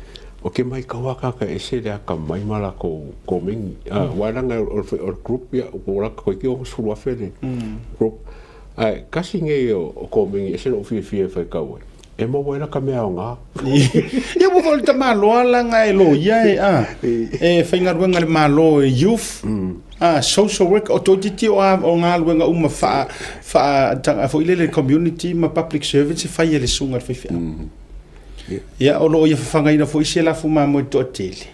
O ke maitau a kāka ese le akamai ma lakou komeni. Aua leaga o le group ia ua lata toeitiiti 60,000 le group. Ae tasi nei o komeni ese lou fiafia e faitau ai, e maua ai lata mea aoga. Ia ua foi o le tamaloa leaga e loia e a e faigaluega i le Malo e youth a social worker o toeitiiti o galuega uma faa faa foi lele community ma public servants e fai e le susuga i le faifeau. Ia, o lo o ia fafagaina foi se lafu mamoe toatele.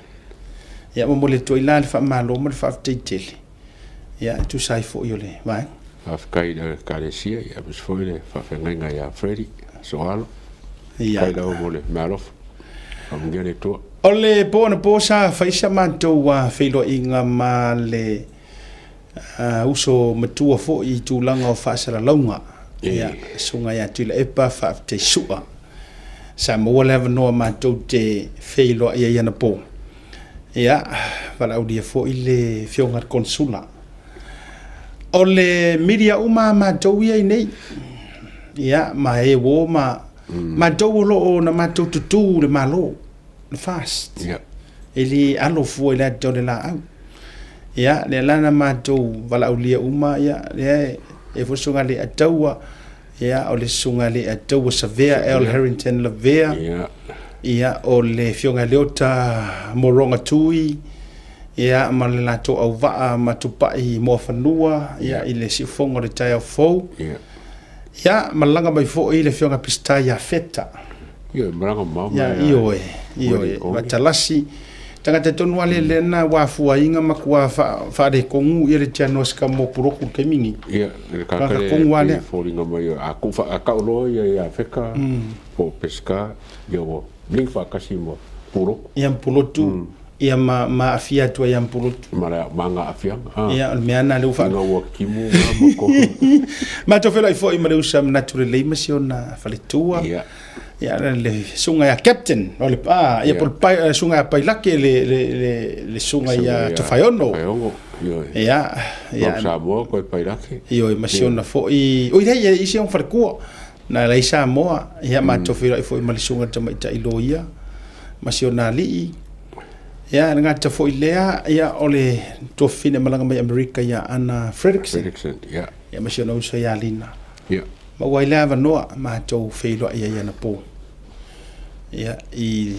Ia, momoli atu ai la le faamalo ma le faafetai tele. Ia, e tusa ai foi o le vaega. Faafetai i le Ekalesia, ia aemaise foi le faafeagaiga ia Freddie Soalo. Ia. Faafetai lava mo le meaalofa. Faamanuia le Atua. O le po anapo sa fai sa matou feiloaiga ma le uso matua foi i tulaga o faasalalauga. Ia, Susuga ia Tuilaepa faafetai Sua. Sa maua le avanoa matou te feiloai ai anapo. Ia, valaaulia foi le Afioga i le Konesula. O le media uma a matou ia i nei, ia, ma e uo ma matou o lo o na matou tutū i le Malo, le FAST. E le alo fua i le ata o le laau. Ia, lea la na matou valaaulia uma, ia, lea e foi susuga le Ataua, ia, o le susuga le Ataua Savea, Al Harrington Lavea, ia, o le Afioga Leota Moronga Tui, ia, ma le latou auvaa ma Tupai Moafanua, ia, i le siufofoga o le taeao fou. Ia, malaga mai foi le Afioga Peseta ia Feta. Ioe, malaga mamao mai. Ia, ioe, ioe, Matalasi. Tagata tonu lava le lena ua afuaina ma matua faaletonu ia le Tianoa Sika mo Pulotu i le taimi lenei. Ia, le Tagata tagata tonu lava lea lea. e foliga mai a ku a tau loa ia ia Feka po o Peseta, ia ua link faatasi ma Pulotu. Ia ma Pulotu, ia ma ma aafia atu ai ia ma Pulotu. Ma le ma ngā aafiaga. Ah. Ia, o le mea lena lea ua faa... Ina ua timu ngā ma kohu. Matou feiloai foi ma le uso a manatu lelei ma si ona faletua. Ia. Ia, le susuga ia Captain, o le, ah, ia po o le pai, susuga ia Pailake le, le, le, le susuga ia Tofaeono. Tofaeono, ioe. Ia, ia. Mau Samoa koe Pailake. Ioe, ma si ona foi, oi lea, ia i si ona faletua. Na la i Samoa, ia matou feiloai foi ma le susuga i le tamaitai loia ma si ona alii. Ia, le gata foi lea, ia, o le tuafafine malaga mai Amerika ia Anna Fredrickson. Fredrickson, ia. Ia, ma si ona uso ia Lina. Ia. Maua ai le avanoa matou feiloai ai anapo. Ia, i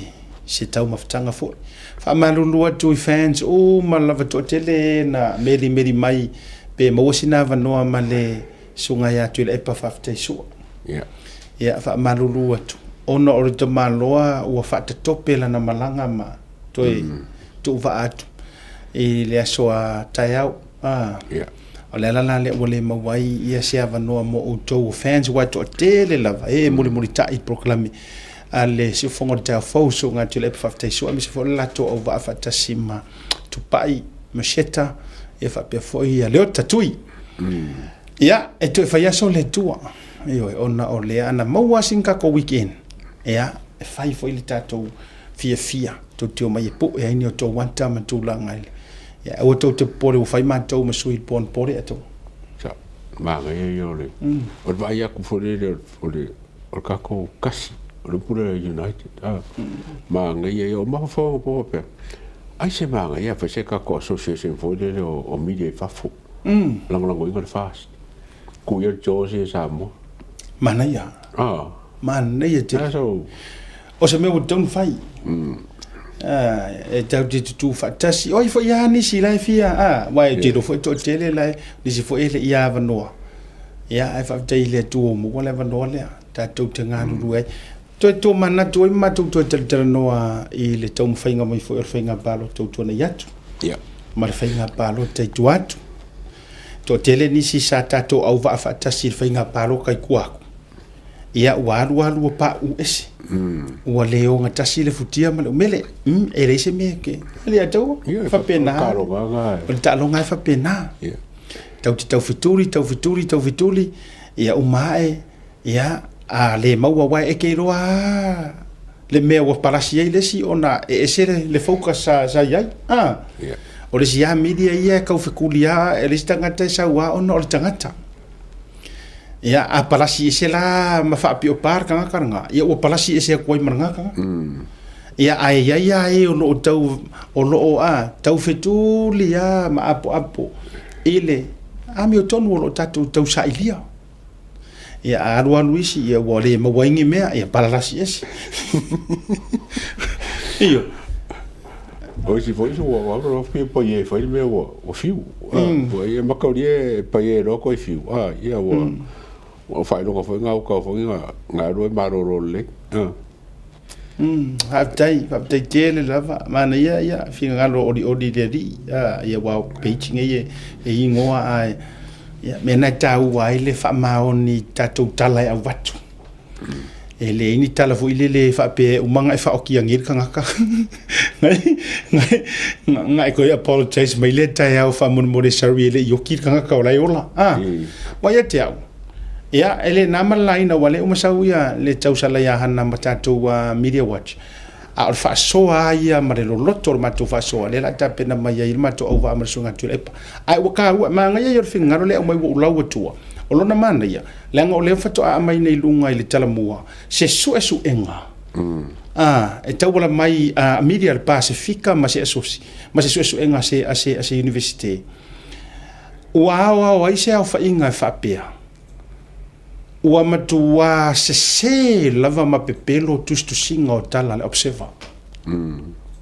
se taumafataga foi. Faamalulu atu i fans uma lava toatele na melimeli mai pe maua sina avanoa ma le Susuga ia Tuilaepa faafetai sua. Ia. Ia, faamalulu atu, ona o le tamaloa ua faatatope lana malaga ma toe tuuvaa atu i le aso a taeao. A, Ia. o le ala la lea ua le maua ai ia se avanoa mo outou o fans, aua e toatele lava e mulimulitai i polokalame a le Siufofoga o le Taeao Fou, Susuga Tuilaepa faafetai sua, aemaise foi o le latou auvaa faatasi ma Tupai Masheta, ia faapea foi ia Leota Tui. Ia, e toe fai aso le Atua. Ioe, ona o lea ana maua sina tatou weekend. Ia, e fai foi le tatou fiafia, tou te omai e pue ai ni o tou ata ma tulaga i le. Ia, aua tou te popole ua fai matou ma sui i le po anapo le tou. Sa, manaia ia o le, o le vaai atu foi lele o le, o le tatou kasi, o le upu lea United, a, manaia ia, o mafaufauga po faapea, ai se manaia fai se tatou association foi lele o media i fafo. Lagolagoina le FAST. Ku ia le George e Samoa. Manaia. Ah. Manaia tele. So, O se mea ua tatau ona fai. E tatou te tutū faatasi. O ai foi lava nisi la e fia, aua ou te iloa foi e toatele la e, nisi foi e le i avanoa. Ia, ae faafetai i le Atua ua maua le avanoa lea, tatou te galulue ai. Toe tomanatu ai ma matou toe talatalanoa i le taumafaiga mai foi o le faiga palota ua tuanai atu. Ia. Ma le faiga palota i tua atu. Toatele nisi sa tatou auvaa faatasi i le faiga palota i tua atu. Ia ua alu alu ua pauu ese. Ua le ogatasi le futia ma le umele. E leai se mea ke. E le atau, Ia, e faapena. taaloga lava O le taaloga e faapena. Ia. Tau te taufetuli, taufetuli, taufetuli, ia uma ae, ia, a le maua aua e te iloa lava le mea ua palasi ai le isi ona e ese le, le focus sa, sa i ai. Ah. Ia. O le isi lava media ia e taufetuli lava, e le isi tagata e sau lava ona o le tagata. Ia, a palasi ese la ma faapio pa le tagata lena, ia ua palasi ese atu ai ma lena tagata. Ia, ae i ai lava e o lo o tau, o lo o a, taufetuli lava ma apoapo i le amiotonu o lo o tatou tausailia. Ia, a alualu isi, ia ua le maua ai ni mea, ia palalasi ese. Ioe. O isi foi ua ua ua fia pai e fai le mea ua ua fiu. Ua ia makaulia e pai e loa koe fiu. Ah, ia ua ua faailoga foi ngā uka foi ngā ngā rua malolo lelei. Ah. Faafetai, faafetai tele lava. Manaia ia finagalo olioli i le Alii. Ah, ia aua o page nei e, e igoa ae ia mea na e taua ai le faamaoni i tatou tala e avatu. E leai ni tala foi lele e faapea e uma ona e faaokiagi ai le tagata. Na e toe apologize mai lea taeao faamolemole sorry e le i oki le tagata o la e ola. Aua ia te au, ia e le na ma le laina aua o lea ua sau ia le tausala ia Hana ma tatou Media Watch. A o le faasoa lava ia ma le loloto o le matou faasoa, lea o le a tapena mai ai le matou auvaa ma le Susuga Tuilaepa. Ae ua taua, manaia ia o le finagalo lea e aumai ua ou lau atua, o lona manaia, leaga o lea faatoa aumai nei i luga i le Talamua se suesuega e tauala mai a media a le Pasefika ma se asosi, ma se suesuega a se, a se, a se Iunivesite, ua aoao ai se aofaiga e faapea, ua matuā sesē lava ma pepelo tusitusiga o tala a le Observer.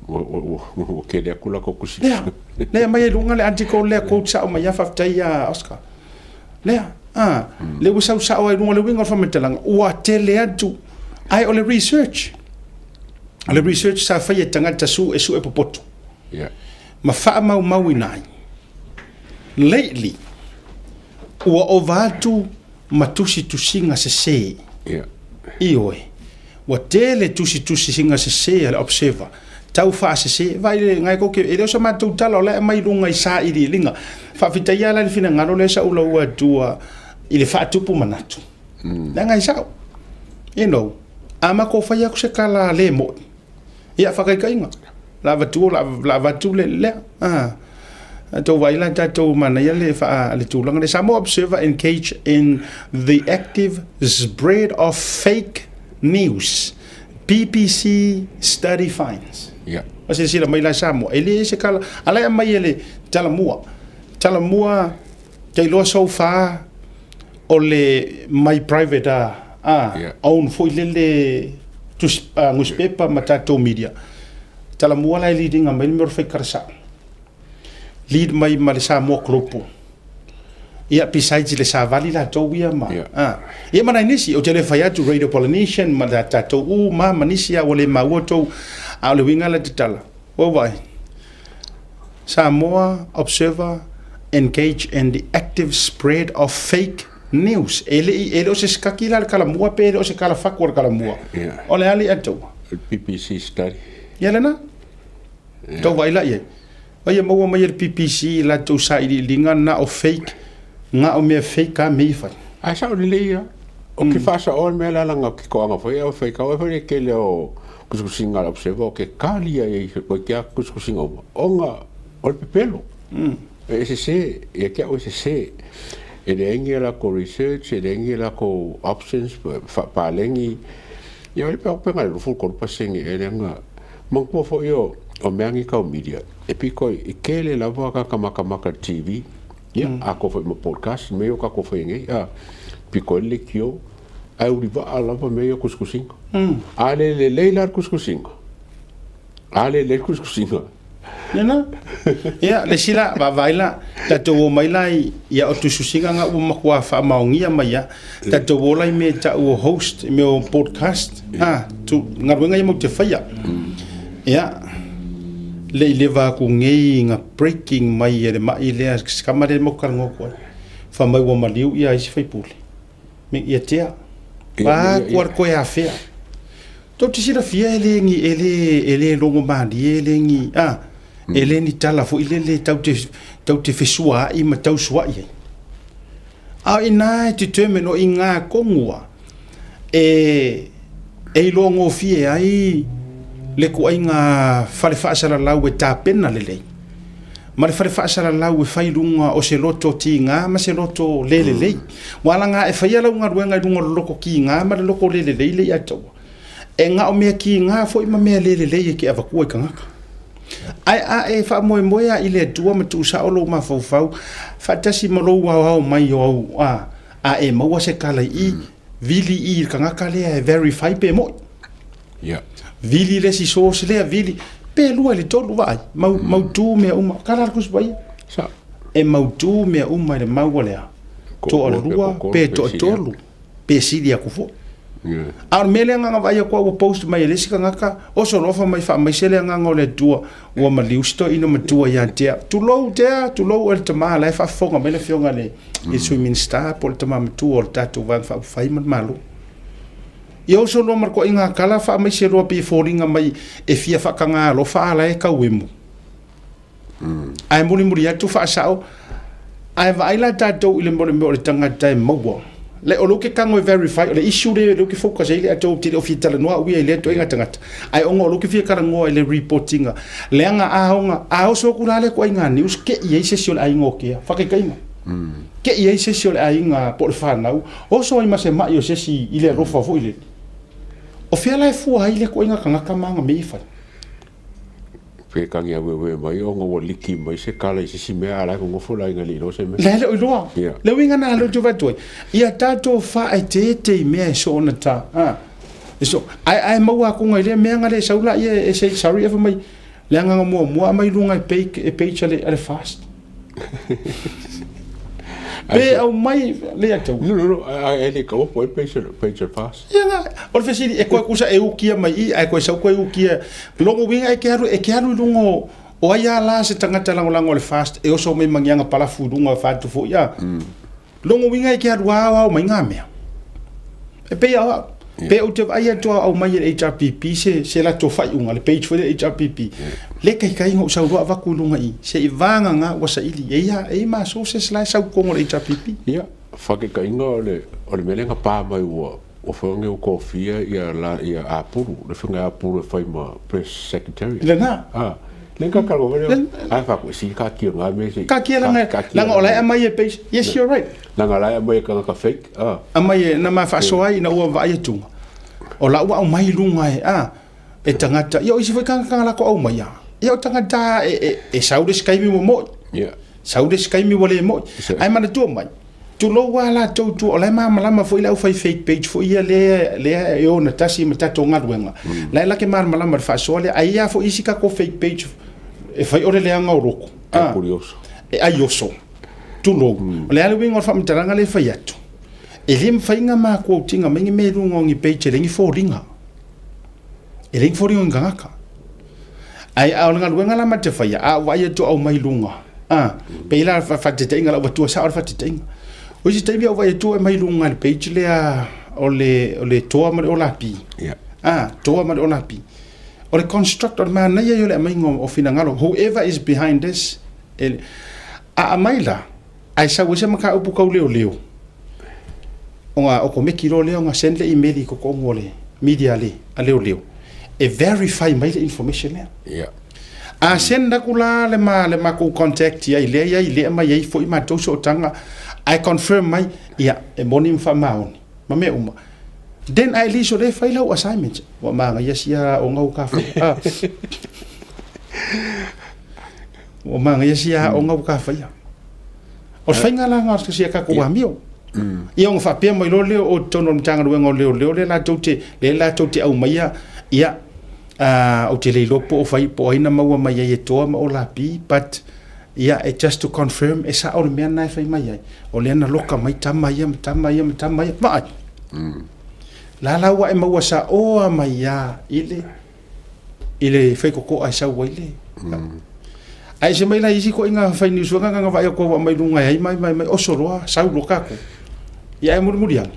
Ua tele atu la tou tusi. Lea, lea aumai ai i luga le article lea, quote sao mai lava, faafetai ia Oscar. Lea, a, lea ua sau sao ai i luga le uiga o le faamatalaga, ua tele atu, ae o le research, o le research sa faia e tagata suesue popoto, ma faamaumauina ai, lately, ua ova atu ma tusitusiga sese. Ioe, ua tele tusitusiga sese a le Observer, tau faasese, vaai le ngai koke, e le o sa matou tala o la e aumai i luga i sailiiliga. Faafetai lava la i le finagalo lea sa ou laua atua i le faatupu manatu. Leaga e sao. You know, a matou fai atu se tala le moni, Ia, faataitaiga, la avatua, la, la avatu le, lea. Ah. Tou vaai la tatou manaia le, faa, le tulaga lea. Samoa Observer engage in the active spread of fake news. BBC study finds. Yeah. A silasila mai la Samoa, e le se kala, a la e aumai e le Talamua. Talamua, te iloa so far, o le my private a, a Yeah. own foi lele tus, newspaper ma tatou media. Talamua la e lead ina mai le mea o le fai tala sao. Lead mai ma le Samoa Global. Ia, besides le savali latou ia ma, Yeah. a. Ia ma nai nisi, ou te le fai atu Radio Polynesian ma le tatou uma ma nisi a ua le maua tou, a o le uiga la tatala. Ua ou vaai. Samoa Observer engage in the active spread of fake news. E le i, e le o se sikaki la le kalamua pe e le o se kalafatu a le kalamua. Yeah. O le a le ataua. BBC study. Ia lena. Yeah. Tau vaai la i ai. Ai e maua mai e le BBC i latou sailiiliga na o fake, na o mea fake a mea i fai. Ae sao lelei ia. O ke faasaoa le mea la laga o ke toaga foi au e fai kau ai foi le tele o kusikusiga a le Observer o ke kali ai i koe ke kusikusiga uma ona o le pepelo. E sese, ia te au e sese. E leai ni a latou research, e leai ni a latou options, faapaleni. Ia o le pe pe ngai 23% e leaga manatua foi o o mea nei tau media e pito i tele lava tagata matamata i le TV. Ia, atoa foi ma podcast, mea ia o tatou faia nei, a, pito ai le leitio, ae ulivaa lava mea ia o tusitusiga. A le lelei la le tusitusiga, A le le tusitusiga. Lena. Ia, le isi la, vaavaai la, tatou o mai la i, ia o tusitusiga nga ua matua faamaonia mai a. Tatou o la i mea e tau o host, i mea o podcast, a, tu, galuega ia matou te faia. Ia, le i leva atu nei na breaking mai e le mai lea, si tama lea matou te talanoa atu ai, fai mai ua maliu ia isi faipule. Me ia tea. Pa kua le koe afea. Tou te silafia e le ni e le e le logo malie e le ni a e le ni tala foi lele tau te tau te fesuaai ma tau suai ai. A o ina e determine o iga tonu a e e iloa gofie ai le ituaiga fale faasalalau e tapena lelei ma le fale faasalalau e fai i luga o se loto tiga ma se loto le lelei. Ua ala ga e faia lau galuega i luga o le loto tiga ma le loto le lelei le ia te oe. E na o mea tiga foi ma mea le lelei e te avatua i tagata. Ae a e faamoemoe lava i le Atua ma tuusao lou mafaufau faatasi ma lou aoao mai o au a, a e maua se tala i i, vili i le tagata lea e verify pe moi. Yeah. Vili le isi source lea, vili, pe lua i le tolu vaai, mau, mautu mea uma. Kala le Tusi Paia. Sa. E mautu mea uma i le mau o lea. Toalua pe toatolu pe sili atu foi. Yeah. A o le mea lea na vaai atu au ua post mai e le isi tagata, oso loa fai mai faamaise le agaga o le Atua ua maliu si toeaina matua ia te au. Tulou tea, tulou oe le tama, la e faafofoga mai le afioga i le, i le Sui Minisita po o le tama matua o le tatou Vaega Faaupufai ma le Malo. Ia oso loa ma le toaiga tala faamaise loa pei e foliga mai e fia faataga alofa a la e tau emo. Ae mulimuli atu faasao, ae vaai la tatou i le mea o le tagata e maua. Le o lou ke tago e verify, o le issue lea lea ou te focus ai le ato ou te le o fia talanoa au ia i lea ituaiga tagata. Ae ona o lou ke fia talanoa i le report ina, leaga a ona, a oso atu la lea ituaiga news, ke i ai se isi o le aiga o Kea. Faataitaiga. Ke i ai se isi o le aiga po o le fanau, oso ai ma se mai o se isi i le alofa foi lele. O fea la e fua ai lea ituaiga tagata ma ana mea ia e fai? Pe tagi aueue mai ona ua liki mai se kala i se isi mea a la e nonofo le aiga e le i iloa se mea. La e le o iloa. Yeah. Le uiga na lea ou te vaai atu ai, ia tatou faaeteete i mea e soona ta, a, e so, ae, ae maua atu i lea mea na le sau laia e say sorry ae fai mai, le agaga muamua aumai i luga e page, e page a le, a le fast. Pe aumai le ia tau. No, no, no, e le kaua po e page, page a fast. Ia nga, o le fesili, e koe kusa e ukia mai i, ae koe sau koe ukia, logo uiga e ke alu, e ke alu i luga o, o ai a la se tagata lagolago o le fast e oso mai ma ni aga palafu i luga o fatu foi a. Logo uiga e ke alu aoao mai ngā mea. E pei a au, pe ou te vaai atu a aumai e le HRPP se, se latou faaiuga, le page foi le HRPP, le kaikai ina ou sau loa avatu i luga i, se i vagana ua saili, e ia, e i ma sources la e sau i totonu o le HRPP. Ia, faataitaiga o le, o le mea lea na pa mai ua, ua fai ua tofia ia la, ia Apulu, le afioga ia Apulu e fai ma Press Secretary. Lena. Ah, le ka kalo mai lea, ai fa ku si ka kia ngā mea se. Ka kia langa, langa o la e aumai e page, yes you're right. Langa la e aumai e tagata fake, ah. Aumai e, na ma faasoa ai ina ua vaai atuga, o la ua aumai i luga e, ah, e tagata, ia o isi foi tagata na latou aumaia, ia o tagata e, e, e sau le isi taimi ua moi, Yeah. sau le isi taimi ua le moi. Ae manatua mai, tulou lava latou tua, o la e malamalama foi le aufai fake page foi ia lea, lea e ona tasi ma tatou galuega, la e lake malamalama i le faasoa lea, ae i ai lava foi isi tatou fake page e fai o le leaga o loto, ah, e ai oso. Tulou. O le a le uiga o le faamatalaga lea e fai atu? E le mafai ona makuautiga mai ni mea i luga o ni page e leai ni foliga. E leai ni foliga o ni tagata. Ae a o le galuega la ma te faia, a ou vaai atu o aumai i luga, a, pei la faataitaiga la ua tua sao le faataitaiga. O isi taimi a ou vaai atu e aumai i luga i le page lea o le, o le toa ma le olapi. Yeah. A, toa ma le olapi. O le construct, o le manaia ia o le aumaiga o finagalo. Whoever is behind this, E, a aumai la, ae sau ai se mataupu tau leoleo, ona okomeki loa lea ona send le email i totonu o le media a le, a leoleo, e verify mai le information lea. Yeah. A send atu la le, ma, le matou contact i ai lea i ai lea aumai ai foi matou sootaga, ae confirm mai, ia, e moni ma faamaoni, ma mea uma. Then at least o lea e fai lau assignment. Ua manaia sia aoga ua ta faia. Ah. Ua manaia sia aoga ua ta faia. O le faiga la lena o sia tatou amio. Ia ona faapea mai loa lea o totonu o le Matagaluega o Leoleo lea latou te, lea latou te aumaia, ia, Ou te le iloa po o fai po o ai na maua mai ai e Toa ma Olapi but ia e just to confirm e sao le mea na e fai mai ai o lea na loka mai tama ia ma tama ia ma tama ia vaai la la ua e maua saoa mai a i le i le faikokoa e sau ai le ae se mai la isi ko inga fai ni suanga nga vai ko mai lunga ai mai mai mai oso loa sau loa kako ia e mulimuli ane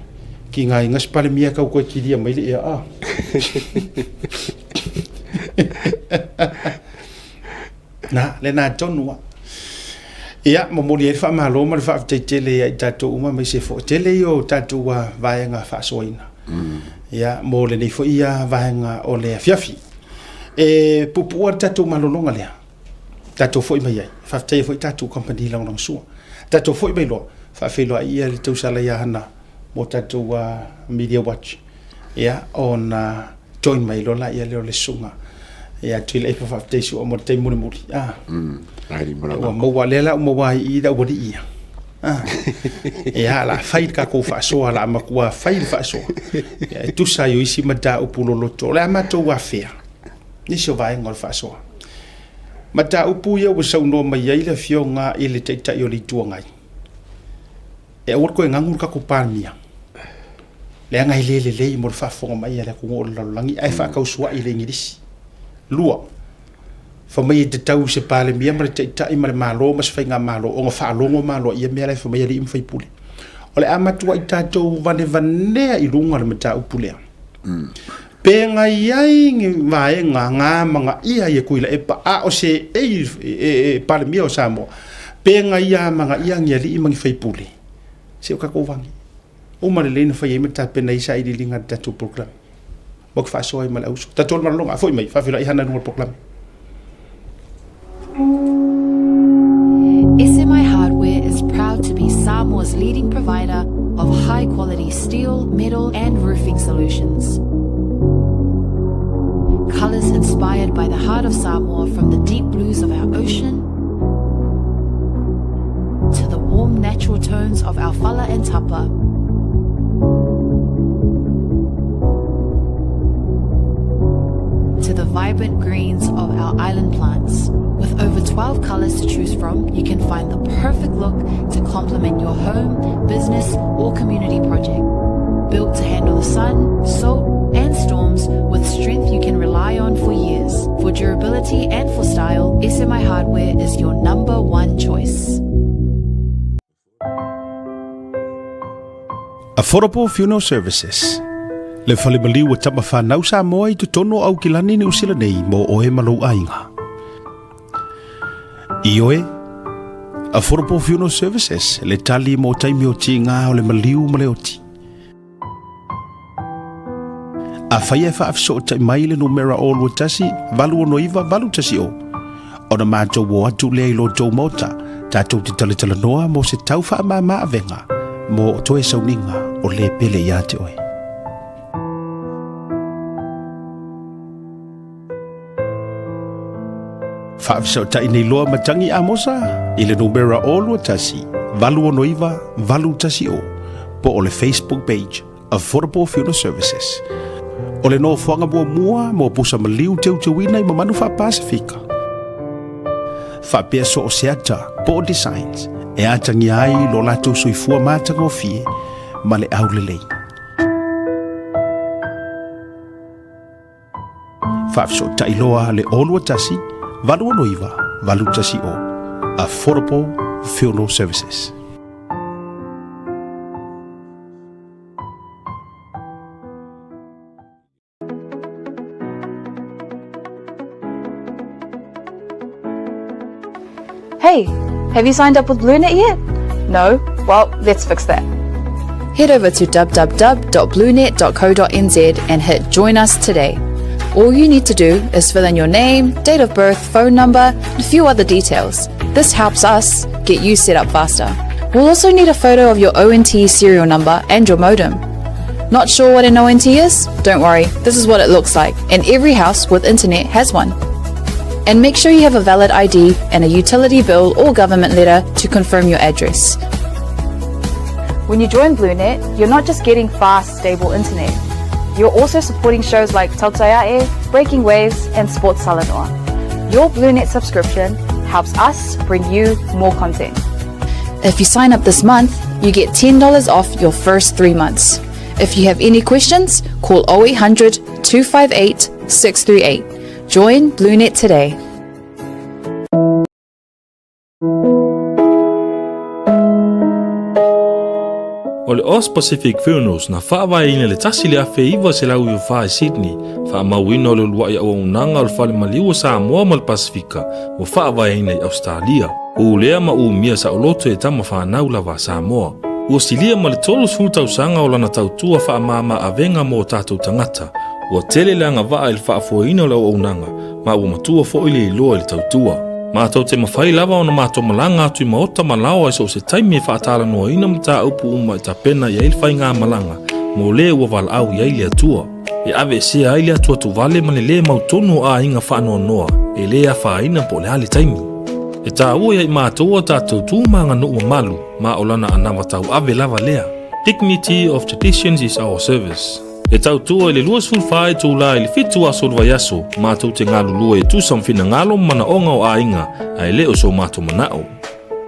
ki ngā inga spalemia kau koe kiria mai le ea a. Nā, le nā tonu a. Ia, momoli ai le faamalo ma le faafetai tele ia i tatou uma aemaise foi tele ia o tatou vaega faasoaina. Ia, mo lenei foi ia vaega o le afiafi. E puupuu lava le tatou malologa lea, tatou foi mai ai. Faafetai ai foi tatou kamupani lagolagosua. Tatou foi mai loa, faafeiloai ia le tausala ia Hana mo tatou Media Watch. Ia, ona join mai loa laia lea o le susuga ia Tuilaepa. Faafetai Su'a mo le taimi mulimuli. Ah. Ua maua lea la ua maua ai i i le aualii ia. Ah. Ia, la fai le tatou faasoa, la matua fai le faasoa. Ia, e tusa ai o isi mataupu loloto. O le a matou afea nisi o vaega o le faasoa. Mataupu ia ua saunoa mai ai le Afioga i le Taitai o le Itu Agai. E aua le toe gagu le tatou Palemia, leaga e le lelei mo le faafofoga mai a le atunuu o le lalolagi ae faatausuai i le Igilisi. Lua, fai mai e tatau i se Palemia ma le Taitai ma le Malo ma se Faigamalo ona faalogo malo i ia mea la e fai mai alii ma faipule. O le a matuai tatou vanevanea i luga le mataupu lea. Pe na i ai ni vaega na amanaia ai e Tuilaepa a o se ei e Palemia o Samoa, pe na ia amanaia ni alii ma ni faipule, se o tatou vane. Uma lelei na fai ai ma tapena ai sailiiliga a le tatou polokalame. Mo ke faasoa ai ma le auso. Tatou le malologa, foi mai, faafeiloai Hana i luga o le polokalame. SMI Hardware is proud to be Samoa's leading provider of high quality steel, metal, and roofing solutions. Colors inspired by the heart of Samoa from the deep blues of our ocean to the warm natural tones of our fala and tapa. To the vibrant greens of our island plants. With over 12 colors to choose from, you can find the perfect look to complement your home, business, or community project. Built to handle the sun, salt, and storms with strength you can rely on for years. For durability and for style, SMI Hardware is your number one choice. Affordable Funeral Services Le fale maliu o tama whanau Samoa i totonu o Aukilani Niu Sila nei mō oe ma lou aiga. I oe, Affordable Funeral Services le tali mō taimi o tīngā o le maliu ma le oti. Afai e faafesootai mai le numera 021 869 810, ona matou o atu lea i lo tou maota, tatou te talatalanoa mo se tau faamama avega mo toe sauniga o le pele ia te oe. Faafesootai nei loa ma Tangi Amosa i le numera 021 869 810 po o le Facebook page Affordable Funeral Services. O le nofoaga muamua mo pusa maliu teuteuina i mamanu faa-Pasifika. Faapea so o se ata po o designs e atagia ai lo latou soifua matagofie ma le aulelei. Faafesootai loa le 021 869 810 Affordable Funeral Services. Hey, have you signed up with BlueNet yet? No? Well, let's fix that. Head over to www.bluenet.co.nz and hit Join Us today. All you need to do is fill in your name, date of birth, phone number, and a few other details. This helps us get you set up faster. We'll also need a photo of your ONT serial number and your modem. Not sure what an ONT is? Don't worry, this is what it looks like, and every house with internet has one. And make sure you have a valid ID and a utility bill or government letter to confirm your address. When you join BlueNet, you're not just getting fast, stable internet. You're also supporting shows like Tautaiae, Breaking Waves, and Sports Talanoa. Your BlueNet subscription helps us bring you more content. If you sign up this month, you get $10 off your first three months. If you have any questions, call 0800 258 638. Join BlueNet today. O le Aus Pacific Funerals na faavaeina i le 1994 i Sydney, faamauina o le uluai auaunaga o le Fale Maliu o Samoa ma le Pasefika ua faavaeina i Ausetalia. Ulea ma umia saoloto e tama fanau lava a Samoa. Ua silia ma le 30 tausaga o lana tautua faamama avega mo o tatou tagata. Ua tele le agavaa i le faafoeina o le auaunaga ma ua matua foi le iloa i le tautua. Matou te mafai lava ona matou malaga atu i maota ma laoa i so o se taimi e faatalanoaina mataupu uma e tapena i ai le faigamalaga mo le ua valaau i ai le Atua. E aveesea ai le atuatuvale ma le lē mautonu o aiga faanoanoa e lē afaina po o le a le taimi. E taua ia i matou a tatou tu ma aganuu mamalu ma o lana anava tauave lava lea. Dignity of traditions is our service. E tautua i le 24 itula i le 7 aso o le vaiaso, matou te galulue e tusa ma finagalo ma manaoga o aiga, ae le o so matou manao.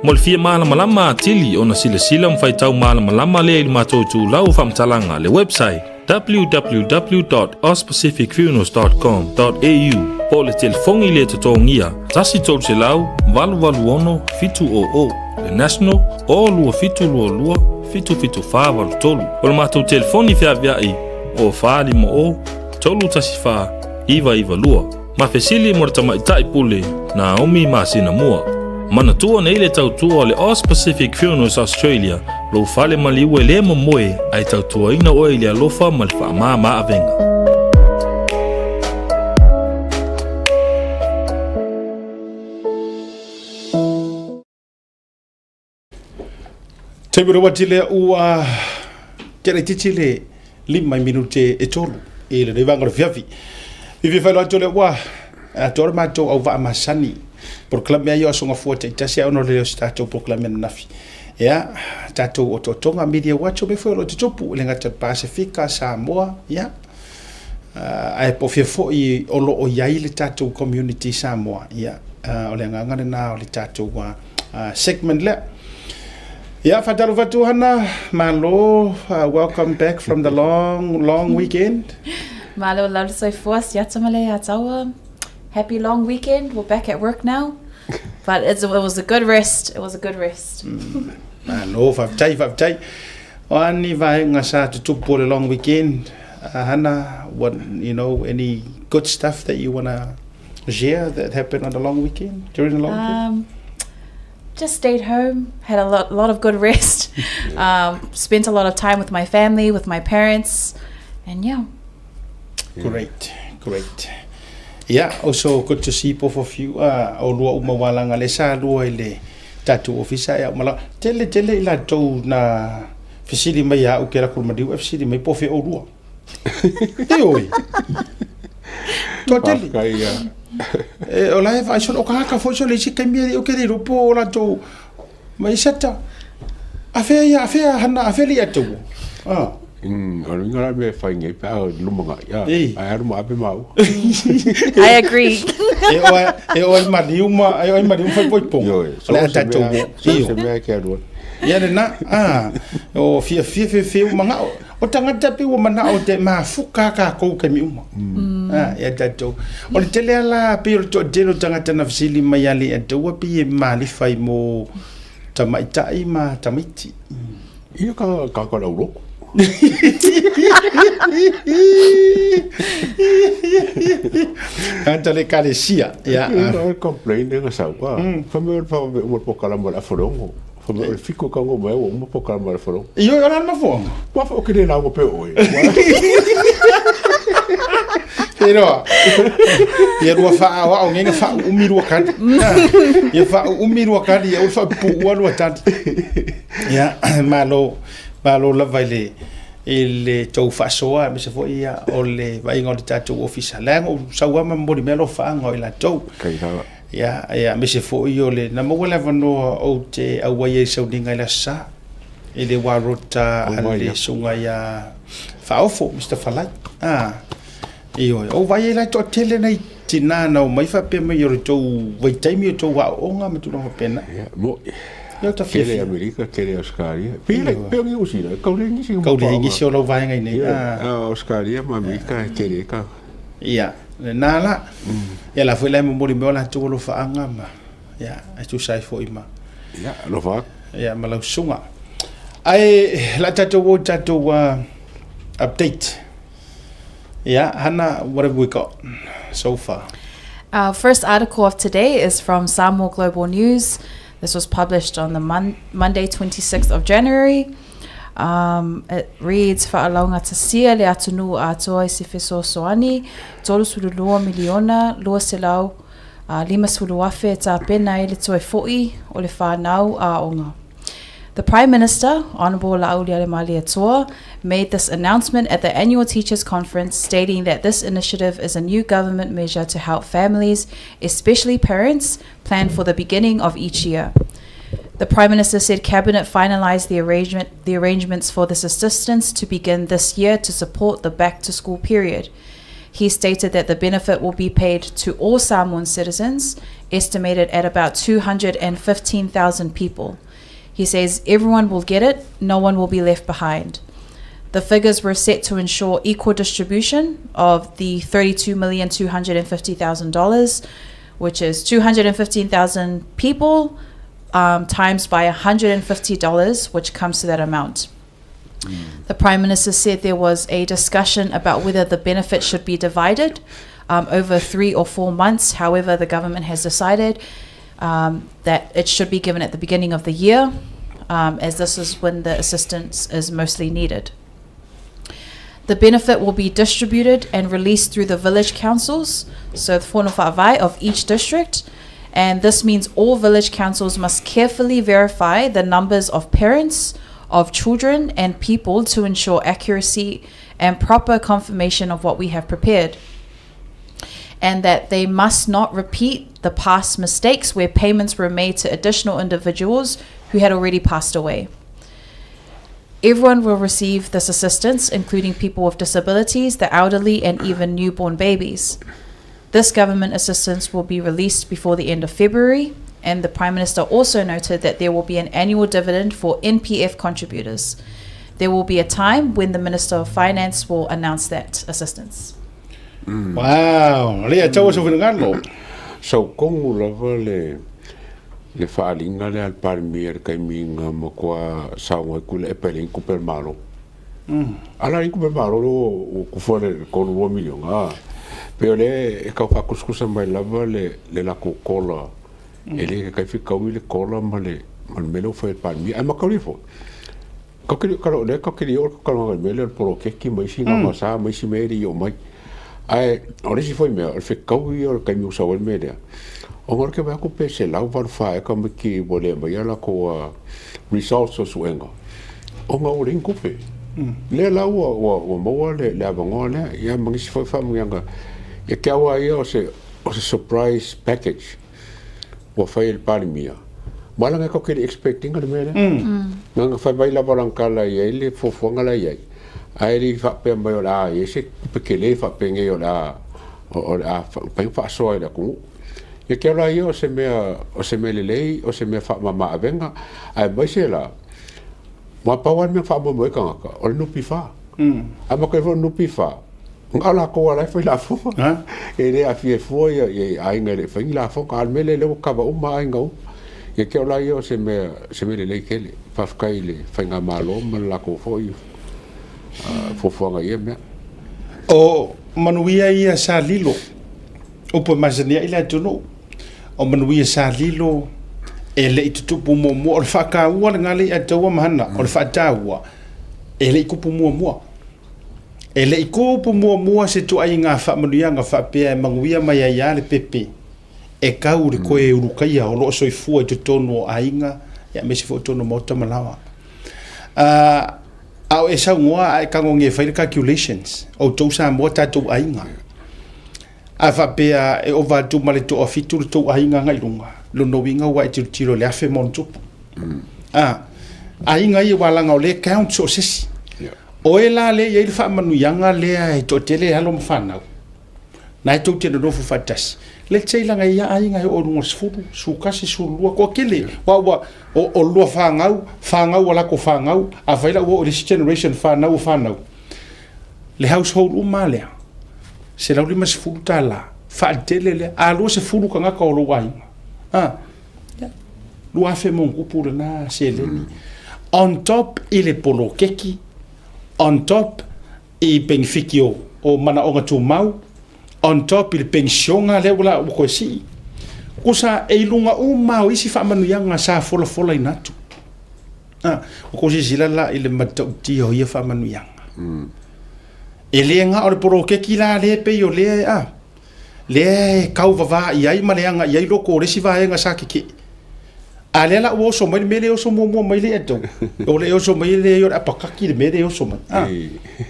Mo le fia malamalama atili ona silasila ma faitau malamalama lea i le matou itulau o faamatalaga, le website www.auspacificfunerals.com.au po o le telefoni le totogia 1 300 886 700, le national o 2722 77483. O le matou telefoni feaveai o 450 314 992. Ma fesili mo le tamaitai pule Naomi masina mua. Manatua nei le tautua o le Aus Pacific Funerals Australia, lou fale maliu e le momoe ae tautuaina oe i le alofa ma le faamama avega. Taimi rawa ati lea ua tea laitiiti le 5 minute e 3 i lenei vaega o le afiafi. Fiafia faailoa atu lea ua atoa le matou auvaa masani polokalame ai o Aso Gafua taitasi ae ona o le leo o se tatou polokalame ananafi. Ia, tatou otootoga Media Watch o mea foi o lo o tutupu e le gata i le Pasefika, Samoa, ia, ae po o fea foi o lo o i ai le tatou community i Samoa, ia, o le agaga lena o le tatou segment lea. Ia, faatalofa atu Hana, malo, welcome back from the long, long weekend. Malo lava le soifua, siata ma le ataua. Happy long weekend, we're back at work now. But it was a good rest, it was a good rest. Malo, faafetai, faafetai. O a ni vaega sa tutupu o le long weekend, Hana, what, you know, any good stuff that you wanna share that happened on the long weekend, during the long weekend? Just stayed home, had a lot of good rest, spent a lot of time with my family, with my parents, and yeah. Great, great. Yeah, also good to see both of you. O lua uma walaga le sa lua i le tatou ofisa ia uma lava. Tele tele i latou na fesili mai ia au ke lakou maliu e fesili mai po o fea oulua. Ioe. Toatele. Faafetai ia. E, o la e vaai solo, o ka haka foi solo i se taimi e le o ke le iloa po o latou mai seta. A fea ia, a fea hana, a fea le ia tau. Ah. O le uiga la mea e fai nei pe a lumanai, a, Ei. ae alu ma ave maua. I agree. E oe, e oe maliu ma, e oe maliu ma fai poipoga. Ioe, O le a so se tatou mea, o. so Io. se mea e ke alu ai. Ia lena, ah, o fiafia fiafia ua manao. O tagata pei ua manao te mafuka kākou taimi uma. Ah, ia tatou. O le tele lava la pei o le toatele o tagata na fesili mai ia le ataua pei e malifa i mo tamaitai ma tamaiti. Ia ka ka ka lau loku. Tagata le ekalesia, ia. Ia o le complain lea na sau, ah, fai mai o le wha uma le pokalama o le aforongo. Fai mai o le fiku ka ngo mai ua uma pokalama o le aforongo. Ioe, o le a le mafuaaga? Ua fa o ke le lauga pe oe. Te roa. Ia lua wha ao ngenga wha umi lua kali. Ia wha umi lua kali, ia ua wha puua lua tali. Ia, malo, malo lava i le, i le tou faasoa aemaise foi ia o le vaaiga o le tatou ofisa. Leaga ua sau lava ma momoli mai alofaaga o i latou. Kai lava. Ia, ia, aemaise foi o le, na maua le avanoa ou te auai ai i sauniga i le Aso Sa, i le wā rota a le susuga ia. Faaofo, Mister Falai. A, ioe, o vaai ai la e toatele nai tinā na omai faapea mai o le tou vaitaimi o tou aoaoga ma tulaga faapena. Ia, mo'i. Ia o ta Tele fiafia. Amerika, tele Ausetalia. Pei la, Ioe. pei o Niu Sila, kau leai nisi Kau leai nisi o lau vaega i inei. Ioe, A. a o Ausetalia ma Amerika e tele ai ka. Ia, lena la. Ia la foi la e momoli mai o latou alofaaga ma, ia, e tusa ai foi ma. Ia, alofa atu. Ia, ma lau susuga. Ae, la tatou o i tatou uh, update. Ia, Hana, what have we got so far? Our first article of today is from Samoa Global News. This was published on the mon Monday, 26th of January. Um, it reads, Fa'alaugatasia le atunuu atoa i se fesoasoani, 32 miliona, 250 afe e tapena ai le toe fo'i o le whānau āonga. The Prime Minister, Honourable La'aulialemalietoa, made this announcement at the annual Teachers Conference, stating that this initiative is a new government measure to help families, especially parents, plan for the beginning of each year. The Prime Minister said Cabinet finalised the, arrangement, the arrangements for this assistance to begin this year to support the back to school period. He stated that the benefit will be paid to all Samoan citizens, estimated at about 215,000 people. He says everyone will get it, no one will be left behind. The figures were set to ensure equal distribution of the $32,250,000, which is 215,000 people um, times by $150, which comes to that amount. The Prime Minister said there was a discussion about whether the benefit should be divided um, over 3 or 4 months. However, the government has decided um, that it should be given at the beginning of the year, um, as this is when the assistance is mostly needed. The benefit will be distributed and released through the village councils, so the Fono Fa'avai of each district. And this means all village councils must carefully verify the numbers of parents, of children, and people to ensure accuracy and proper confirmation of what we have prepared. And that they must not repeat the past mistakes where payments were made to additional individuals who had already passed away. Everyone will receive this assistance, including people with disabilities, the elderly, and even newborn babies. This government assistance will be released before the end of February, and the Prime Minister also noted that there will be an annual dividend for NPF contributors. There will be a time when the Minister of Finance will announce that assistance. Wow! Leiataua sou finagalo. Saukogu lava le le faaaliga lea a le Palemia i le taimi na matua saunoa ai Tuilaepa e leai ni tupe a le Malo. A la leai ni tupe a le Malo lea ua tufa le 32 miliona a. Pei o lea e tau faatusatusa mai lava le le latou kola e le taitai fetaui le kola ma le ma le mea lea ua fai e le Palemia. Ae mataulia foi, O lea tatou te le i oo i le talanoaga i le mea lea o le poloketi ma isi gaogaosa ma isi mea e le i oo mai. Ae o le isi foi mea, o le fetaui ia o le taimi ua sau ai le mea lea, ona o lea ou te vaai atu pe 184 ea tamaiti ua le aumaia a latou results o suega, ona ua leai ni tupe. Lea la ua maua le avanoa lea, ia ma nisi foi faamanuiaga. Ia te au lava ia o se surprise package. ua fai e le Palemia, ma leaga tatou te le i expect ina le mea lea. Na ona fai mai lava o lana tala e i ai le fuafuaga la e i ai, ae le i faapea mai o le a i ai se tupe tele faapenei o le a o le a mafai ona faasoa i le atunuu. Ia te au la ia o se mea o se mea lelei, o se mea faamama avega, aemaise la, aua pau lava le mea na faamoemoe ai tagata, o le NPF. Ae matou foi o le NPF, Na o latou lava la e fai lafoga. E le aafia ai fua ia aiga e le i fai ni lafoga. A o le mea lea, lea ua kava uma aiga uma. Ia te au la ia o se mea, se mea lelei tele. Faafetai i le Faigamalo ma le latou foi fuafuaga i ia mea. O manuia ia sa lilo, upu e masani ai le atunuu, o manuia sa lilo e le i tutupu muamua. O le faataua lena lea i Ataua ma Hana, o le faataua e le i tupu muamua. E le i tupu muamua se tuaiga faamanuiaga faapea e manuia mai ai lava le pepe e tau i le toe ulutaia o lo o soifua i totonu o aiga aemaise foi o totonu o maota ma laoa. A o e saunoa a e tagogia e fai le calculations, outou Samoa tatou aiga. A faapea e ova atu ma le toafitu le tou aiga agai luga, lona uiga ua e tilotilo i le afe ma ona tupu. A, aiga ia aua leaga o lea e count so o se isi. O e la lea e i ai le faamanuiaga lea e toatele alo ma fanau, na e tou te nonofo faatasi. Let's say leaga e i ai aiga e oo i luga o le 10, 11, 12, toatele. Aua ua, o, o lua fanau, fanau a latou fanau, afai la ua oo i le isi generation, fanau a fanau. Le household uma lava lea, $150, faatele lea, a 20 tagata o lou aiga, a, ia, 2000 ma ona tupu lena seleni. On top i le poloketi, on top i penefiti o, o manaoga tumau, on top i le penisiona lea ua, ua toe sii. Tusa e i luga uma o isi faamanuiaga sa folafolaina atu. A, ua tou silasila la i le matautia o ia faamanuiaga. E le na o le poloketi la lea e pei o lea e, a, lea e tauvavā i ai ma leaga i ai loko o le isi vaega sa tetee. A lea la ua oso mai le mea lea e oso muamua mai le tou. O le oso mai le o le apakaki le mea lea e oso mai. Ah.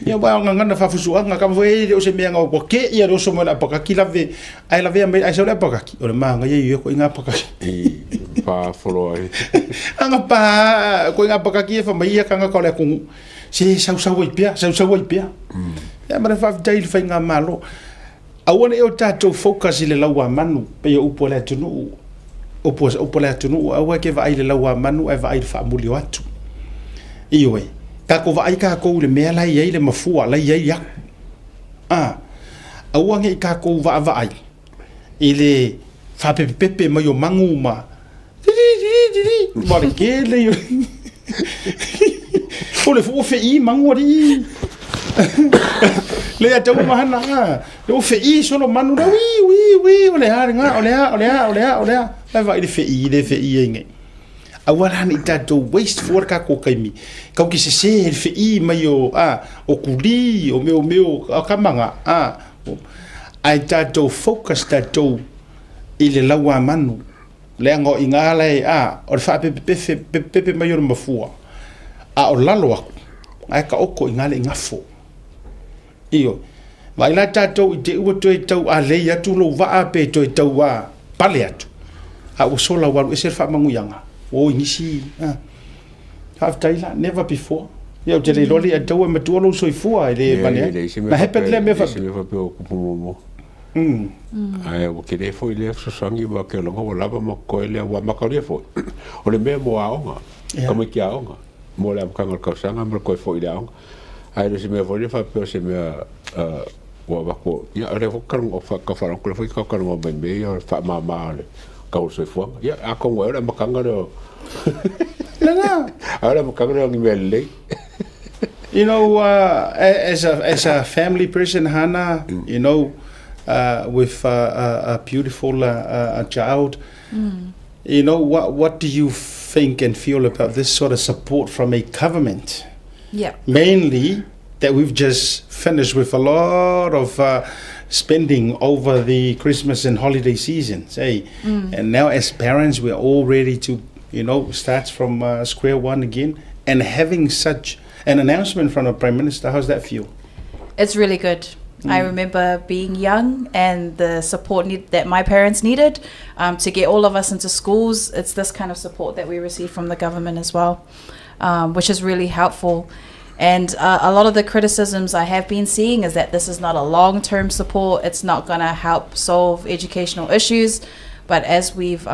Ia wa o gagana faafusuaga kama foi e le o se mea nga ua ke ia le oso mai le apakaki lave ai lavea mai ai sau le apakaki. O le mānaia ia ko inga apakaki. I pa folo ai. Anga pa ko inga apakaki e fa mai ia kanga ka o le atunuu. Se sausau ai pea, sausau ai pea. Ia ma le faafetai i le faigamalo. Aua ne i o tatou focus i le lauamanu, pei o upu a le atunuu, upu, upu a le atunuu, aua e te vaai i le lauamanu ae vaai i le faamuli o atu. Ioe, tatou vaai tatou i le mea la e i ai le mafua, la e i ai aku. A, aua ne i tatou vaavaai i le faapepepepe mai o magu ma ma le tele ia. O le fua fe'i magu alii. Le ia tau mahana a. Le o fe'i solo manu le ui ui ui o le a le ngā o le a o le a o le a o le a. Lai vaai le fe'i le fe'i ai nei. Aua la ne i tatou waste fua le tatou taimi. Kau ke sesē le fe'i mai o a o kuli o mea o mea o kamaga a. Ae tatou focus tatou i le lauamanu, leaga o i ina la e, a, o le faapepepefe, pepepepe mai o le mafua, a o lalo atu, ae taoto i ina le igafo. Ioe. Vaai la tatou i te i ua toe tau alei atu lou vaa pe toe tau a, pale atu, a ua sola ua alu ese le faamanuiaga, ua o i nisi, a. Faafetai la, never before. Ia ou te le iloa le ataua e matua lou soifua e le vane ai. Na happen lea mea faapea. Mea faapea o kupu muamua. Ae ua tele foi lea fesoasoani ma ke olaga ua lava ma totoe lea ua makalia foi. O le mea mo aoga, tamaiti aoga, mo le amataga o le tausaga ma le toe foi i le aoga. Ae le o se mea foi lea faapea o se mea ua avatu, ia o lea foi tau faalogo lea foi tau talanoa mai mea ia o le faamama o le tau o le soifuaga. Ia atonu ai o le amataga lea o Lena. Ai o le amataga lea o ni mea lelei. You know, as a family person, Hannah, with a beautiful child, what do you think and feel about this sort of support from a government? Mainly that we've just finished with a lot of spending over the Christmas and holiday seasons, eh? And now as parents, we're all ready to start from square one again. And having such an announcement from the Prime Minister, how's that feel? It's really good. I remember being young and the support that my parents needed to get all of us into schools. It's this kind of support that we receive from the government as well, which is really helpful. And a lot of the criticisms I have been seeing is that this is not a long term support, it's not going to help solve educational issues. But as we've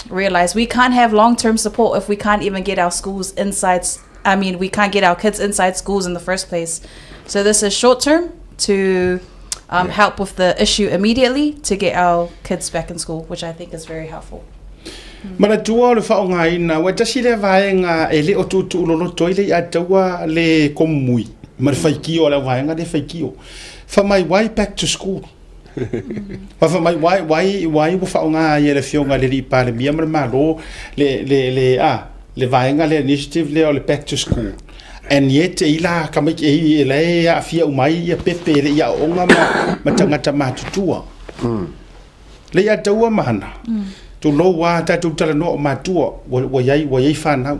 realized, we can't have long term support if we can't even get our schools inside. I mean, we can't get our kids inside schools in the first place. So this is short term to help with the issue immediately to get our kids back in school, which I think is very helpful. Manatua o le faaaogaina, ua tasi lea vaega e le o tuutuu loloto ai le ia taua le komui, ma le faitio a le auvaega le faitio. Fa mai why back to school? Ma fa mai why, why, why ua faaaoga ai e le Afioga i le Alii Palemia ma le Malo le, le, le, a, le vaega lea initiative lea o le back to school. And yet e ila tamaiti e, e lae aafia uma ai ia pepe e le i aooga ma, ma tagata matutua. Le ia taua ma hana. Tulou a tatou talanoa o matua ua, ua iai, ua iai fanau.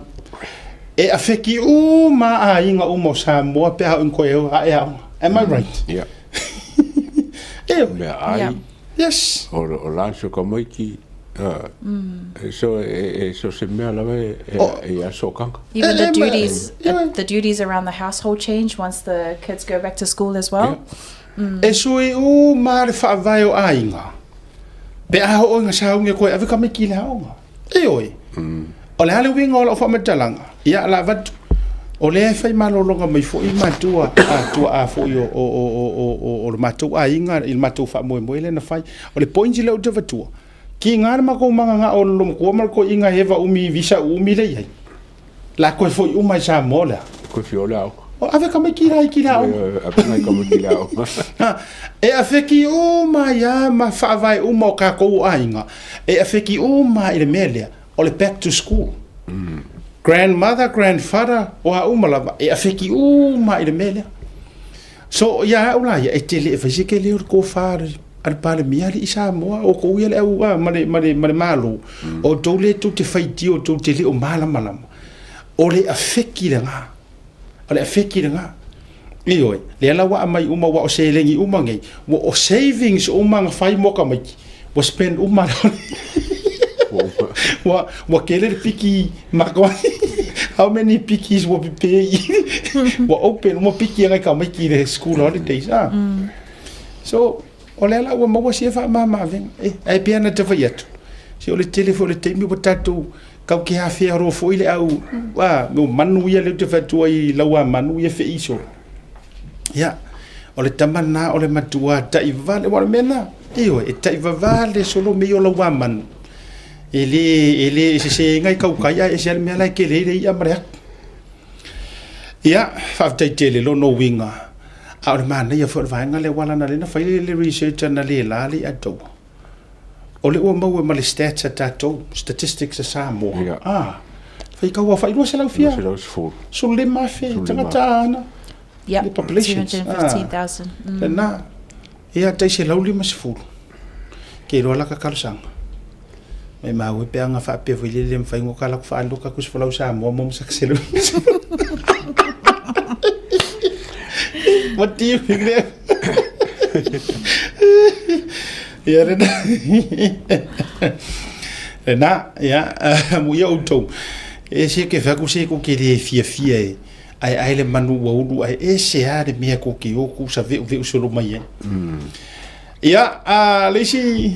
E afeki uma aiga uma o Samoa pe a o ina koe ae aoga. Am I right? Yeah. E, Mea ai, yes. o, o lunch o tamaiti, So e so se mea lava e e a sootaga. Even the duties, the duties around the household change once the kids go back to school as well. E sui uma le faavae o aiga pe a oo ina sauni e koe ave tamaiti i le aoga. Ioe. O le a le uiga o lau faamatalaga? Ia, o le a avatu. O lea e fai malologa mai foi matua, a tuaa foi o, o, o, o, o, o le matou aiga i le matou faamoemoe lea na fai. O le point lea ou te avatua, kiga le matou magagao o le lolomatua ma le toeaina eva umi visa uumi lea e i ai. La toe foi uma i Samoa lea. Koe fia o le aoga. O ave tamaiti la i le aoga. Ave nai tamaiti i le aoga. E afeki uma ai lava ma faavae uma o tatou o aiga, e afeki uma i le mea lea, o le back to school. Grandmother, grandfather, o a uma lava, e afeki uma i le mea lea. So, ia au la ia, e tele e fai se kele o le tofa a le Palemia alii Samoa, o outou ia le au a, ma le, ma le, ma le Malo, o outou lea tou te faitio, tou te le o malamalama, o le afeki lena, o le afeki lena. Ioe, lea la ua aumai uma, ua o seleni uma nei, ua o savings uma na fai mo tamaiti, ua spend uma ua, ua tele le piki matou how many pikis ua pipē ua open uma piki a nai tamaiti i le school holidays a. So, o lea la ua maua sia faamama-avega. E, ae pei ona ta fai atu, se o le tele foi o le taimi ua tatou tau te afea roa foi le au, a, o manu ia lea ou te fai atu ai i lau manu ia fei solo. Ia, o le tama lena o le matua taivale, aua o le mea lena, ioe, e taivavale solo mea ia o lau manu. E le, e le e sese ai kaukai ae ese lava le mea la e tele ai le i'a ma le atu. Ia, faafetai tele lona uiga, a o le manaia foi o le vaega lea, aua leaga o lea na fai le research a Nalelā le ia taua. O lea ua maua ma le stats a tatou, statistics a Samoa. Ia. Ah, faitau aofai 200 fia? 210. 15,000 tagata ana. Yep, Le population. 215,000. Ah, lena. Ia, tai 150. Ke iloa la ka talosaga. Maimau e pe a na faapea foi lele le mafai ona tala atu faaloka atu se folau Samoa mo masaka 150. What do you think there? Ia lena. Lena, ia, muia outou. E se ke fai atu se ko ke le fiafia e aeae le manu ua ulu ae ese lava le mea ko ke o ku sa veuveu solo mai ai. Ia, a le isi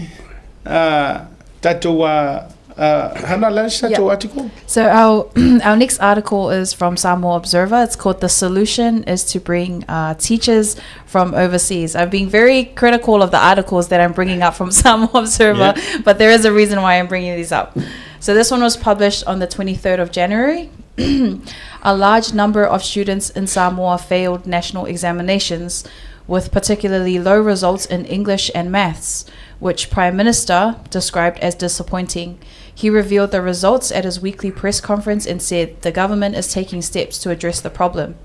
a tatou a Hana, le isi tatou article. So our our next article is from Samoa Observer. It's called "The Solution is to Bring Teachers from Overseas." I've been very critical of the articles that I'm bringing up from Samoa Observer, but there is a reason why I'm bringing these up. So this one was published on the 23rd of January. A large number of students in Samoa failed national examinations, with particularly low results in English and maths, which Prime Minister described as disappointing. He revealed the results at his weekly press conference and said the government is taking steps to address the problem.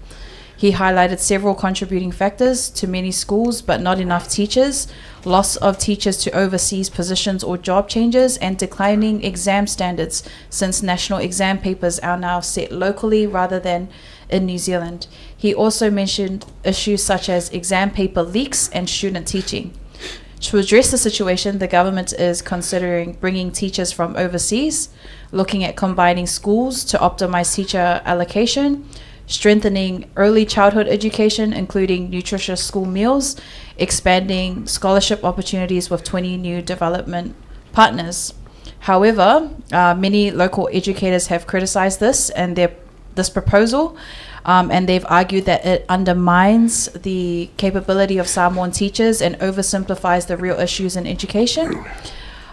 He highlighted several contributing factors to many schools, but not enough teachers, loss of teachers to overseas positions or job changes, and declining exam standards since national exam papers are now set locally rather than in New Zealand. He also mentioned issues such as exam paper leaks and student teaching. To address the situation, the government is considering bringing teachers from overseas, looking at combining schools to optimize teacher allocation, strengthening early childhood education, including nutritious school meals, expanding scholarship opportunities with 20 new development partners. However, many local educators have criticized this and their this proposal, and they've argued that it undermines the capability of Samoan teachers and oversimplifies the real issues in education,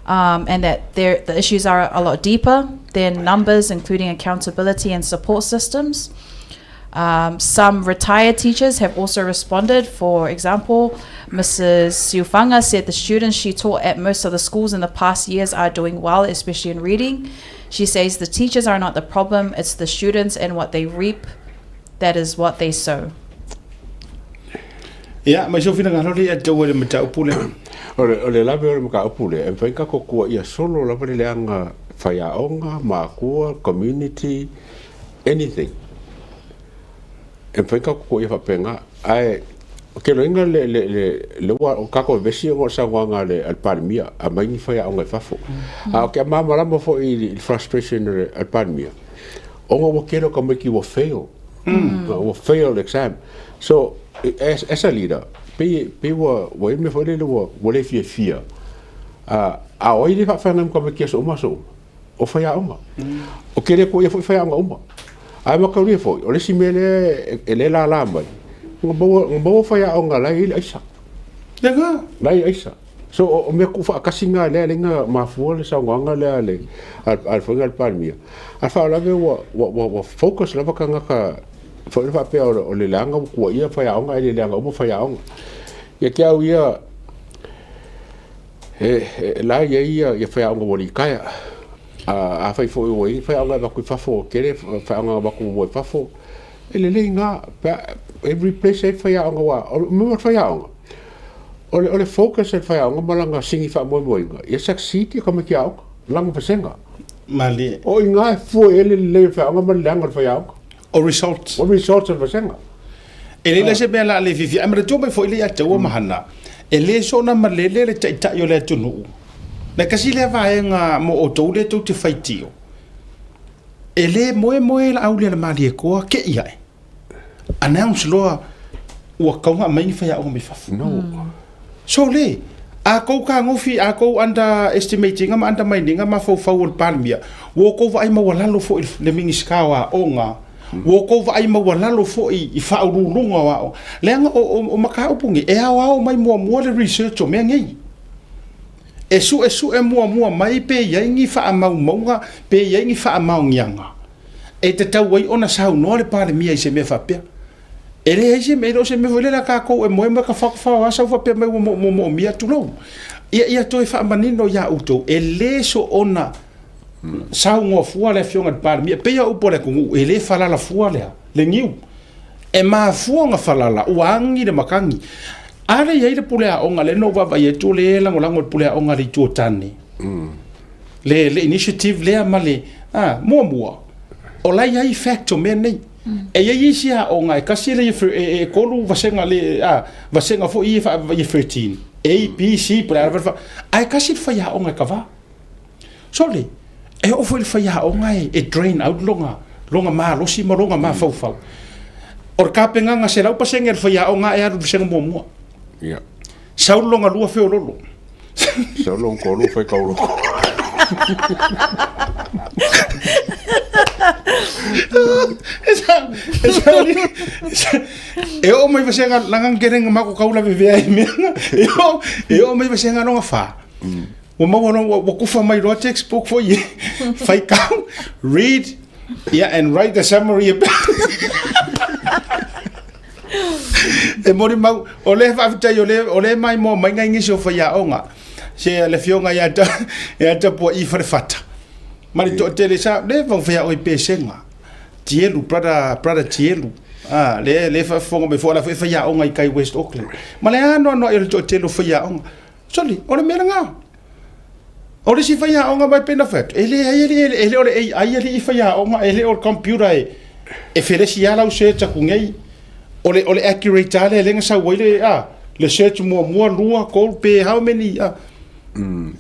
and that the issues are a lot deeper than numbers, including accountability and support systems. Some retired teachers have also responded. For example, Mrs. Siufanga said the students she taught at most of the schools in the past years are doing well, especially in reading. She says the teachers are not the problem, it's the students and what they reap, that is what they sow. Ia, mai sou finagalo le ia tau e le mataupu lea. O le, o le lave o le mataupu lea, e mafai ona tatou tuuaia solo lava le leaga faiaoga, makua, community, anything. E mafai ona tatou tuuaia faapena, ae Ke loiga le le le le ua o kako vevesi ona o le saunoaga a le a le Palemia, aumai ni faiaoga i fafo. A o ke malamalama foi i le frustration a le Palemia, ona ua tele o tamaiti ua fail, ua fail le exam. So, as, as a leader, pei, pei ua, ua i ai le mea foi lele ua, ua le fiafia, a, a o ai le faafeagai ma tamaiti i aso uma aso uma? O faiaoga. O ke le kuaia foi faiaoga uma. Ae mataulia foi, o le isi mea lea e le lala mai, na maua, na maua faiaoga la e i ai le aisa. Lena. La e i ai aisa. So, o, o mea tuufaatasi na lea lea na mafua le saunoaga lea a le, a, a le foi a le Palemia. A faalavelave ua, ua, ua, ua focus lava tagata foi le faapea o le, o le leaga ua tuuaia faiaoga ae le leaga uma faiaoga. Ia te au ia, E la e i ai ia faiaoga ua litaea. Afai foi ua i ai faiaoga e avatu i fafo, e tele faiaoga e avatu muamua i fafo, e lelei lena. Pe a, e replace ai le faiaoga aua o le mea o le faiaoga, o le focus a le faiaoga ma lana sini faamoemoeina, ia succeed ia tamaiti aoga, lana vasega. Malie. O i ina e fua i ai le lelei o le faiaoga ma le leaga o le faiaoga. O results. O results o le vasega. E leai la se mea o le a le fiafia ai, manatua mai foi le ia te ua mahana, e le soona malele le taitai o le atunuu. Na tasi lea vaega mo outou lea tou te faitio, e le moemoe Laaulialemalietoa ke i ae. Announce loa ua tatau ona aumai ni faiaoga mai fafo. No. So le, a tou tagofi, a tou underestimate ina ma undermine ina mafaufau o le Palemia, ua outou vaai maualalo foi i le Minisita o Aoga, ua outou vaai maualalo foi i Faauluuluga o Aoga, leaga o mataupu nei, e aoao mai muamua le research o mea nei. E suesue muamua mai pe i ai ni faamaumauga, pe i ai ni faamaoniaga e tatau ai ona saunoa le Palemia i se mea faapea. E leai se mea, e le o se mea foi lele a tatou e moe ma tafatafa o sau faapea mai ua moomia, tulou. Ia, ia toe faamanino ia outou, e le soona saunoa fua le Afioga i le Palemia, e pei o upu a le atunuu, e le falala fua lea, le niu. E mafua ona falala, ua agi le matagi. A lea e i ai le pule aoga, lea na ou vaavaai atu o lea e lagolago i le pule aoga a le Itu o Tane. Le, le initiative lea ma le, a, muamua, o la e i ai fact o mea nei. E i ai isi aoga e tasi le e tolu vasega le a vasega foi ia faa year 13 A B C po o le a lava le fa ae tasi le faiaoga e kava. Sole, e oo foi i le faiaoga e, e drain out lona lona malosi ma lona mafaufau. O le tapenaga 100% a le faiaoga e alu i le vasega muamua. Ia. Sau le lona lua feololo. Sau lona tolu fai tauloko. E oo mai vasega langa kereng ma ko kaula vevea i mea. E oo e oo mai vasega longa fa. Ua maua loa ua kufa mai loa textbook foi e faitau, read, yeah, and write the summary about E molimau, o lea faafetai o lea, o lea e maimoa mai nai nisi o faiaoga, se le afioga ia ta, ia Tapua'i Falefata, ma le toatele sa, lea vau faiaoga i Pesega, Tielu, brother, brother Tielu, ah, lea, lea faafofoga mai foi, o la foi e faiaoga i tai West Auckland. Ma le anoanoai o le toatele o faiaoga. Soli, o le mea lena. O le isi faiaoga mai pei ona fai atu, e leai alii, e le o le AI alii faiaoga, e le o le computer e, e felesi lava lau search atu nei. O le, o le accurate lava lea lea na sau ai le, a, le search muamua, lua, tolu, pe how many, a.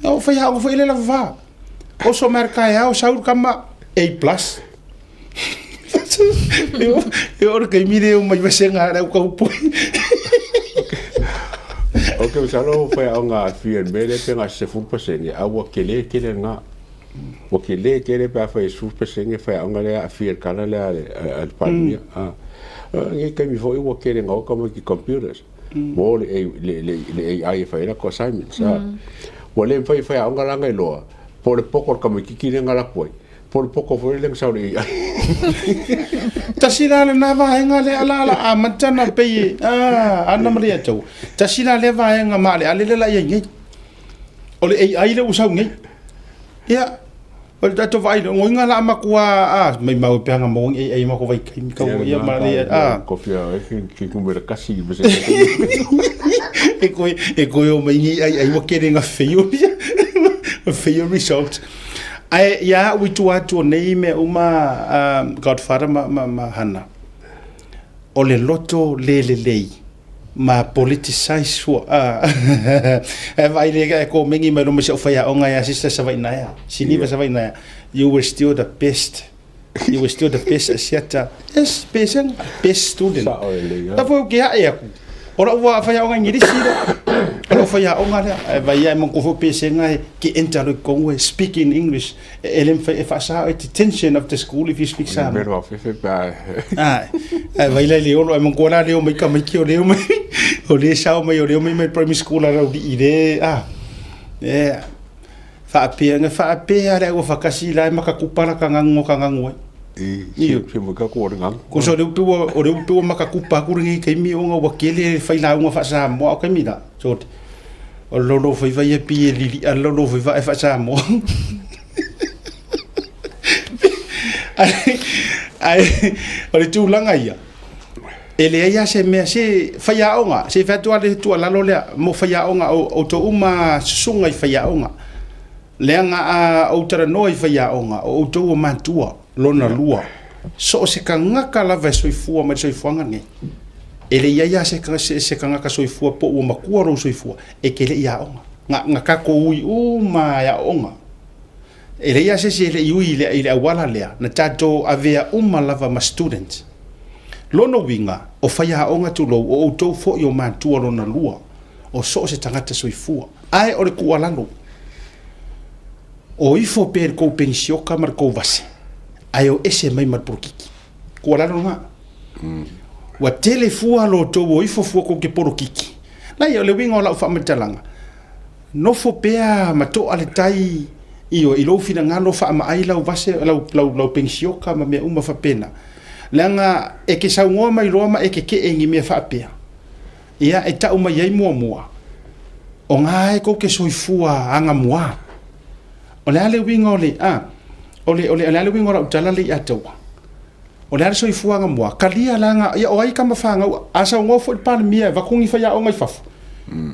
O faiaoga foi e le lava va. Oso mai le taeao, sau le tama, A plus. E o le taimi lea o mai vasega le au taupoi. O ke masalo faiaoga aafia i le mea lea pe na o se 10% a ua tele tele lena. Ua tele tele pe afai e 10% faiaoga lea e aafia i le tala lea a le Palemia. Nei taimi foi ua tele na o tamaiti i computers mo le AI e fai ai latou assignments. Ua le mafai e faiaoga la ona iloa po o le poto o le tamaititi lea na alu atu ai Po le poto foi lea na sau i le AI. Tasi la lena vaega lea la la amata na pei e ah ana ma le tau. Tasi la lea vaega maaleale lea la i ai nei. O le AI lea ua sau nei. Ia, o le tatou vaai loa, ngoiga la matua ah mai mau pe anga mo ni AI ma ko vai kai kau ia ma le ah. Kofia e ki ki kumera kasi me se. E koe e koe o mai ni AI ai wa kere nga fail. Fail result. Ae ia au i tua atu o nei mea uma Godfather ma, ma, ma Hana, o le loto le lelei. Ma politicize fua a. E vaai le e komegi mai luma si au faiaoga ia Sister Savainaea, Siniva Savainaea, you were still the best. You were still the best asiata. Yes, pesega, best student. Sao lelei, La foi o ke ae aku. O lau faiaoga Ingilisi lea. O lau faiaoga lea. E vai ia e manatua foi o pesega e ke enter loa i totonu e speak in English. E le mafai e faasa oe detention of the school if you speak Samoa. Mero a fefe pe a. Ae, ae vai la i le olo, ae manatua la leo mai tamaiti o leo mai, o le sao mai o leo mai mai primary school a Laulii le, a, e, faapea, na faapea le au fatasi la e makakupa la kagago kagago ai. I, si, si mo ka ko le ngang. Ko so le upu o le upu makakupa aku lenei taimi ona ua tele le failauga faa-Samoa o taimi la. So, o le lolo faiva ia pi e lili'a le lolo faiva e faa-Samoa. Ae, ae, o le tulaga ia, e leai lava se mea, se faiaoga, se i fai atu lava le tuualalo lea mo faiaoga, o outou uma susuga i faiaoga, leaga a ou talanoa i faiaoga, o outou o matua, lona lua, so o se tagata lava e soifua mai le soifuaga lenei, E le i ai lava se, se tagata soifua po ua matua lou soifua e te le i aoga. Na, na tatou ui uma e aoga. E leai lava se isi e le i ui i le, i le auala lea, na tatou avea uma lava ma student. Lona uiga, o faiaoga tulou, o outou foi o matua lona lua, o so o se tagata soifua. Ae o le tuualalo, o ifo pea i le tou penisioka ma le tou vase, ae o ese mai ma le polokiki. Tuualalo lena. Ua tele fua lo outou o ifo fua tou te polokiki. Lai, o le uiga o lau faamatalaga, nofo pea ma toa le tai ioe i lou finagalo faamaai lau vase, lau, lau, lau penisioka ma mea uma faapena. Leaga e te saunoa mai loa ma e tetee i ni mea faapea, ia e tau mai ai muamua, o ga e tou te soifua agamua. O le a le uiga o le, a, o le, o le, o le a le uiga o lau tala lea ia te oe? O le a le soifuaga mua? Kalia leaga, ia o ai tama fanau, a saunoa foi le Palemia e avatu ni faiaoga i fafo,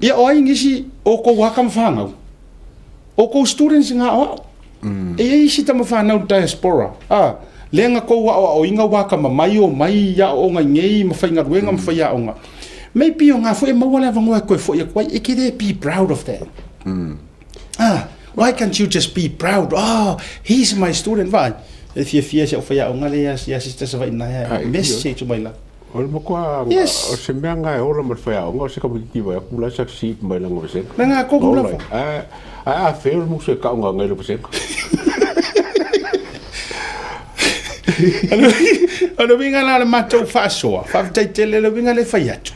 ia o ai nisi o tou lava tama fanau? O tou students na aoao. E i ai isi tama fanau i le diaspora, a, lea na tou aoaoina ua atamamai omai i aoaoga i nei ma faigaluega ma faiaoga. Maybe o ga foi e maua le avanoa e toe foi atu ai, e te le be proud of that. Ah, why can't you just be proud? Oh, he's my student. Vaai, e fiafia si au faiaoga lea ia, ia Sister Savaii naea Ai, message mai la. O le matua, Yes. o se mea nga e ola ma le faiaoga, o se tamaititi mai aku la e succeed mai lana vasega. Na ngā kohu Ola lava. ai. Ae, ae a fail musu e kau ngā ngai le vasega. O le uiga la o le matou faasoa, faafetai tele le uiga le fai atu.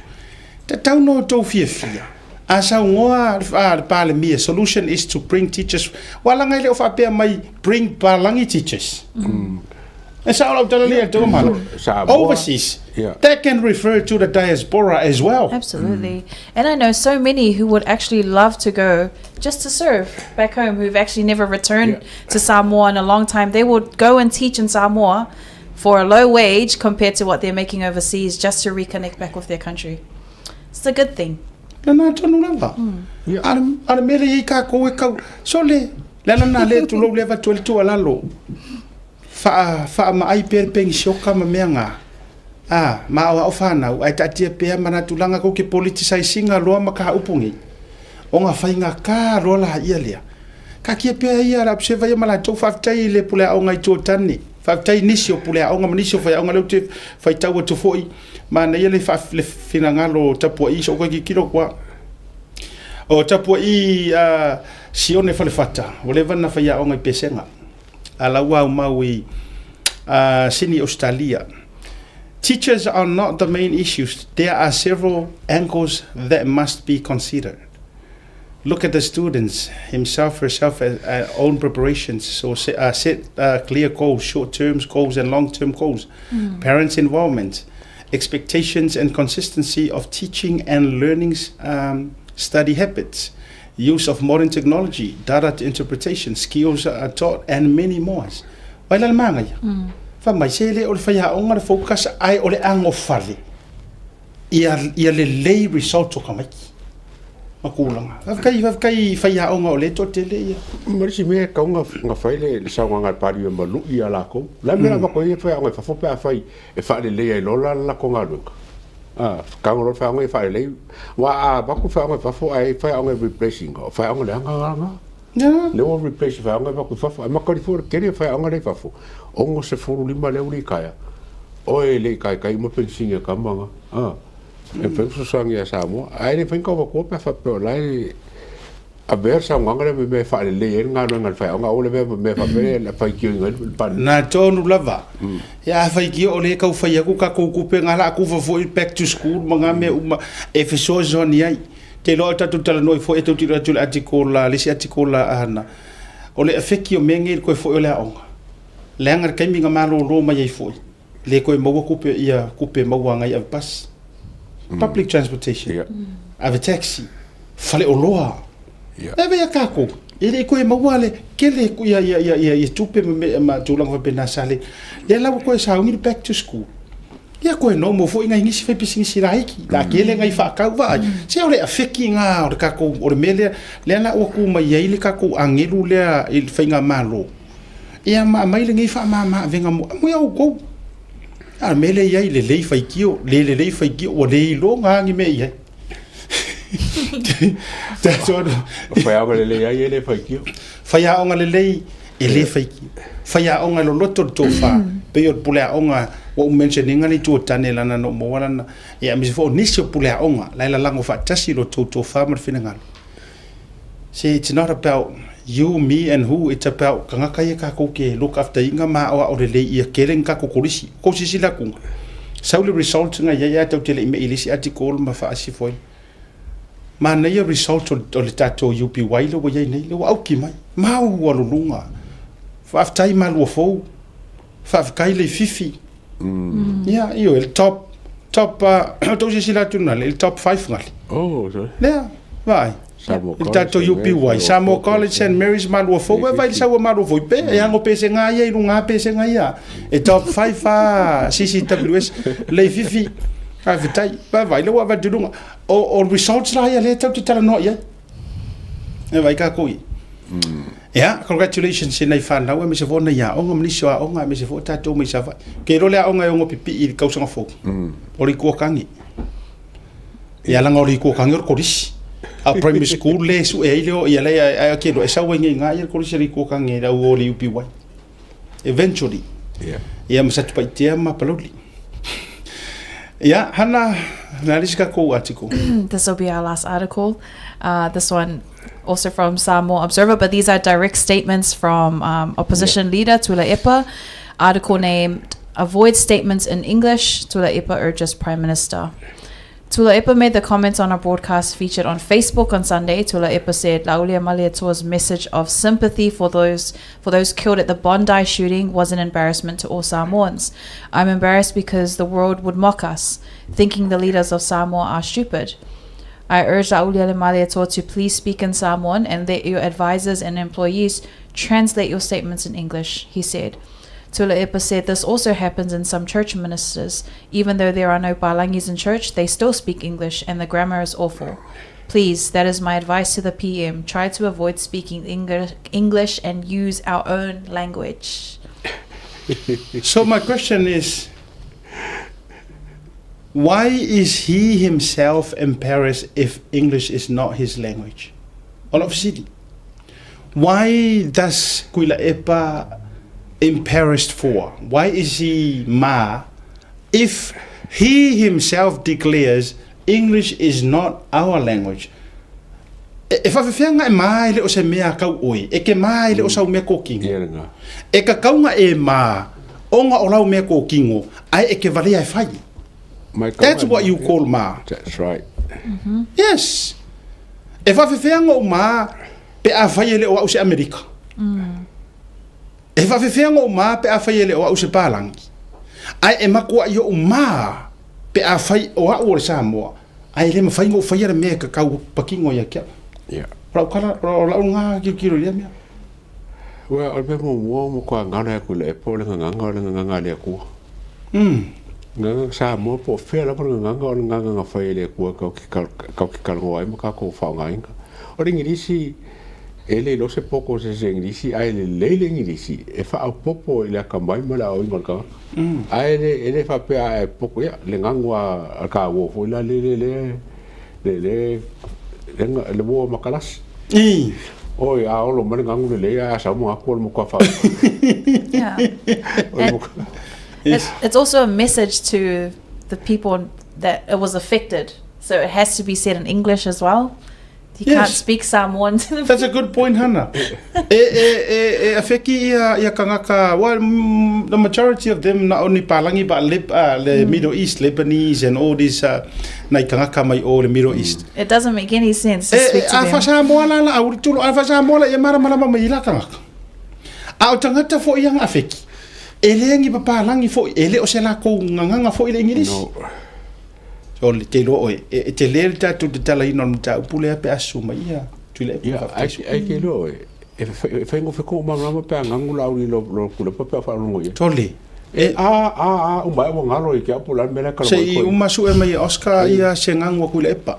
Tatau ona outou fiafia. A saunoa le Palemia, solution is to bring teachers, ua laga e le o faapea mai bring palagi teachers. E sao lau tala lea tou mala. Overseas, that can refer to the diaspora as well. Absolutely. And I know so many who would actually love to go just to serve back home who've actually never returned to Samoa in a long time. They would go and teach in Samoa for a low wage compared to what they're making overseas just to reconnect back with their country. It's a good thing. Lena tonu lava. A le, a le mea lea i ai kākou e kau, sole, le ala lena lea tulou le avatu ai le tuualalo, faa, faamaai pea le penisioka ma mea nga, a, ma aoao fanau, ae taatia pea ma na tulaga tou te politicize ina loa ma mataupu nei, ona faigata loa laia lea. Taatia pea ia le observer ia ma latou, faafetai i le puleaoga i tua o tane, faafetai i nisi o puleaoga ma nisi o faiaoga lea ou te faitau atu foi, manaia le le finagalo o Tapua'i so koe tilotilo atu a. O Tapua'i a Sione Falefata, ua leva ona faiaoga i Pesega, a la ua aumau i Sydney, Australia. Teachers are not the main issues, there are several angles that must be considered. Look at the students, himself, herself, own preparations. So set, set clear goals, short-term goals and long-term goals. Parents' involvement, expectations and consistency of teaching and learning study habits, use of modern technology, data interpretation, skills are taught, and many more. Vai la le magaia. Fai mai se le o le faiaoga le focus ae o le agofale ia, ia lelei result o tamaiti ma tulaga. Faafetai, faafetai i faiaoga o lea e toatele ia. Ma le isi mea e tatau ona fai le saunoaga a le Palemia ma lui ia latou. O le a le mea o le a avatu ai faiaoga i fafo pe afai e faaleleia ai loa la le latou galuega? A, tago loa le faiaoga ia faalelei, aua a avatu le faiaoga i fafo ae i ai faiaoga e replace ina, o faiaoga leaga la na. Lea ua replace e faiaoga e avatu i fafo. Ae matali foi o le tele o faiaoga lea i fafo, 65 lea ua litaea, oi e le i taitai uma penisini a tama na. A, e mafai ona fesoasoani ia Samoa, ae le mafai ona tau avatua pe a faapea o la e Avea le saunoaga lea ma mea e faalelei ai le galuega a le faiaoga, aua le avea ma mea faapea e faitioina ai le Palemia. Na tonu lava. Ia a faitio o lea e tau fai atu tatou tupe na la a tufa foi back to school ma na mea uma e fesoasoani ai. Te iloa o tatou talanoa ai foi e tou te iloa atu i le article a le isi article a Hana, o le afeki o mea nei i le toe foi o le aoga. Leaga le taimi na malolo mai ai foi, le toe maua tupe ia tupe maua agai ave bus public transportation yeah. ave taxi faleoloa yeah. ave ia kākou e le i toe maua le kele ia ia ia ia, ia tupe ma me, ma tulaga faapena sa le lea la ua toe sauni le back to school ia koe no mo foi ngai nisi fai pisinisi laiki la kele ngai whaakau vaai se o le afeki ngā o le kākou o le mea lea lea la ua kū mai ai le kākou angelu lea i le whainga malo Ia ma aumai lenei faamama avega mo mo ia outou. A le mea lea i ai, lelei faitio, le lelei faitio, ua le iloga lava ni mea i ai. That's what... Faiaoga lelei ai e le faitio. Faiaoga lelei e le faitio. Faiaoga e loloto le tofa, pei o le puleaoga ua ou mention ina le itu o tane lana na ou maua lana, ia aemaise foi o nisi o puleaoga la e lalago faatasi lo tou tofa ma le finagalo. See, it's not about you, me and who, it's about tagata ia tatou te look after ina ma aoao lelei ia kele ni tatou kolisi. Kou silasila atu, sau le results na iai ae tatou te le i mei i le isi article ma faasi foi. Manaia results o le tatou UPY lea ua iai nei, lea ua auki mai. Maualuluga. Faafetai Maluafou, faafetai Leififi. Ia, ioe, le top, top, tou silasila atu na, le top 5 ngale. Oh, sorry. Lea, vaai. Samoa I le tatou UPY, Samoa College, St Mary's, Maluafou, e vai le sau a Maluafou i pea, e ago pesega ia i luga pesega ia. E top 5 a CCWS, Leififi, faafetai, vaai, lea ua avatu i luga. O results la ia lea tatou te talanoa i ai. E vai kākou i. Ia, congratulations i nai whanau, aemaise foi o nai aoga, ma nisi o aoga, aemaise foi o tatou mai Savaii. Ke iloa le aoga e ono pipii i le tausaga fou, o le Itu Akangi. Ia leaga o le Itu Akangi o le kolisi. A o primary school le sue ai le o, ia le, ai ke iloa e sau ai nei i ina le kolisi a le Itu Akangi i le au o le UPY. Eventually. Yeah. Ia ma Satupaitea ma Palauli. Ia, Hana, na le isi tatou article. This will be our last article. This one also from Samoa Observer, but these are direct statements from opposition leader Tuilaepa. Article named Avoid Statements in English, Tuilaepa Urges Prime Minister. Tuilaepa made the comments on a broadcast featured on Facebook on Sunday. Tuilaepa said Laauliamalietoa's message of sympathy for those for those killed at the Bondi shooting was an embarrassment to all Samoans. I'm embarrassed because the world would mock us, thinking the leaders of Samoa are stupid. I urge Laaulialemalietoa to please speak in Samoan and let your advisors and employees translate your statements in English, he said. Tuilaepa said this also happens in some church ministers. Even though there are no Palangis in church, they still speak English and the grammar is awful. Please, that is my advice to the PM. Try to avoid speaking English and use our own language. So my question is, why is he himself embarrassed if English is not his language? O lau fesili, why does Tuilaepa embarrassed for? Why is he ma if he himself declares English is not our language? E faafefea ga e ma e le o se mea kau oe, e ke ma e le o sau mea kokino. E kakauga e ma, ona o lau mea kokino, ae e ke valea e fai. That's what you call ma. That's right. Yes. E faafefea ga ou ma pe afai e le o au se Amerika. E faafefea ga ou ma pe afai e le o au se Palangi. Ae e makuaʻi oʻu ma pe afai o au o le Samoa, ae le mafai ona ou faia le mea e kakau pakino ia te au. Yeah. O lau tala, o lau lena tilotilo i lea mea. Well, o le mea muamua ua matua gagana atu i le Apple le gagana o le gagana a le Atua. Gagana Samoa po o fea lava le gagana o le gagana na fai e le Atua tatou te talanoa ai ma tatou faaaogaina. O le Igilisi, E le iloa se poko o se isi Egilisi, ae lelei le Egilisi e faaopoopo i le akamai ma le aoaoina o le tagata. Ae le, e le faapea a e poko, ia, le gagu a le kaua foi la le, le, le, le, le, le, le uo ma kalasi. Oi, a olo mai le gagu lelei, ae a sau ma gaku o le matua faa. Yeah. And it's also a message to the people that it was affected. So it has to be said in English as well. You yes. can't speak Samoan to the That's a good point, Hannah. e, e, e, e afeki ia, ia kangaka, well, mm, the majority of them not only Palangi, but Lib, uh, the mm. Middle East, Lebanese and all these uh, nai kangaka mai o le Middle mm. East. It doesn't make any sense to e, speak to a them. Samoa la la, auri tulu, a Samoa la, ia mara mara mai la kangaka. A o tangata fo ia afeki. E le ngi papalangi fo, e le o se la ko nganganga fo i le English. No. O le te iloa oe, e tele le tatou tatalaina o le mataupu lea pe a susu mai ia Tuilaepa. Ia, ai ke iloa oe, e faigofie kou malamalama pe a gagu la auli lo lo kulepa pe a faalogo i ai. Tole. E a a a uma ae ua galo i ke au po o le a le mea la e kala mai koe. Se i uma sue mai e Oscar ia se gagu a Tuilaepa.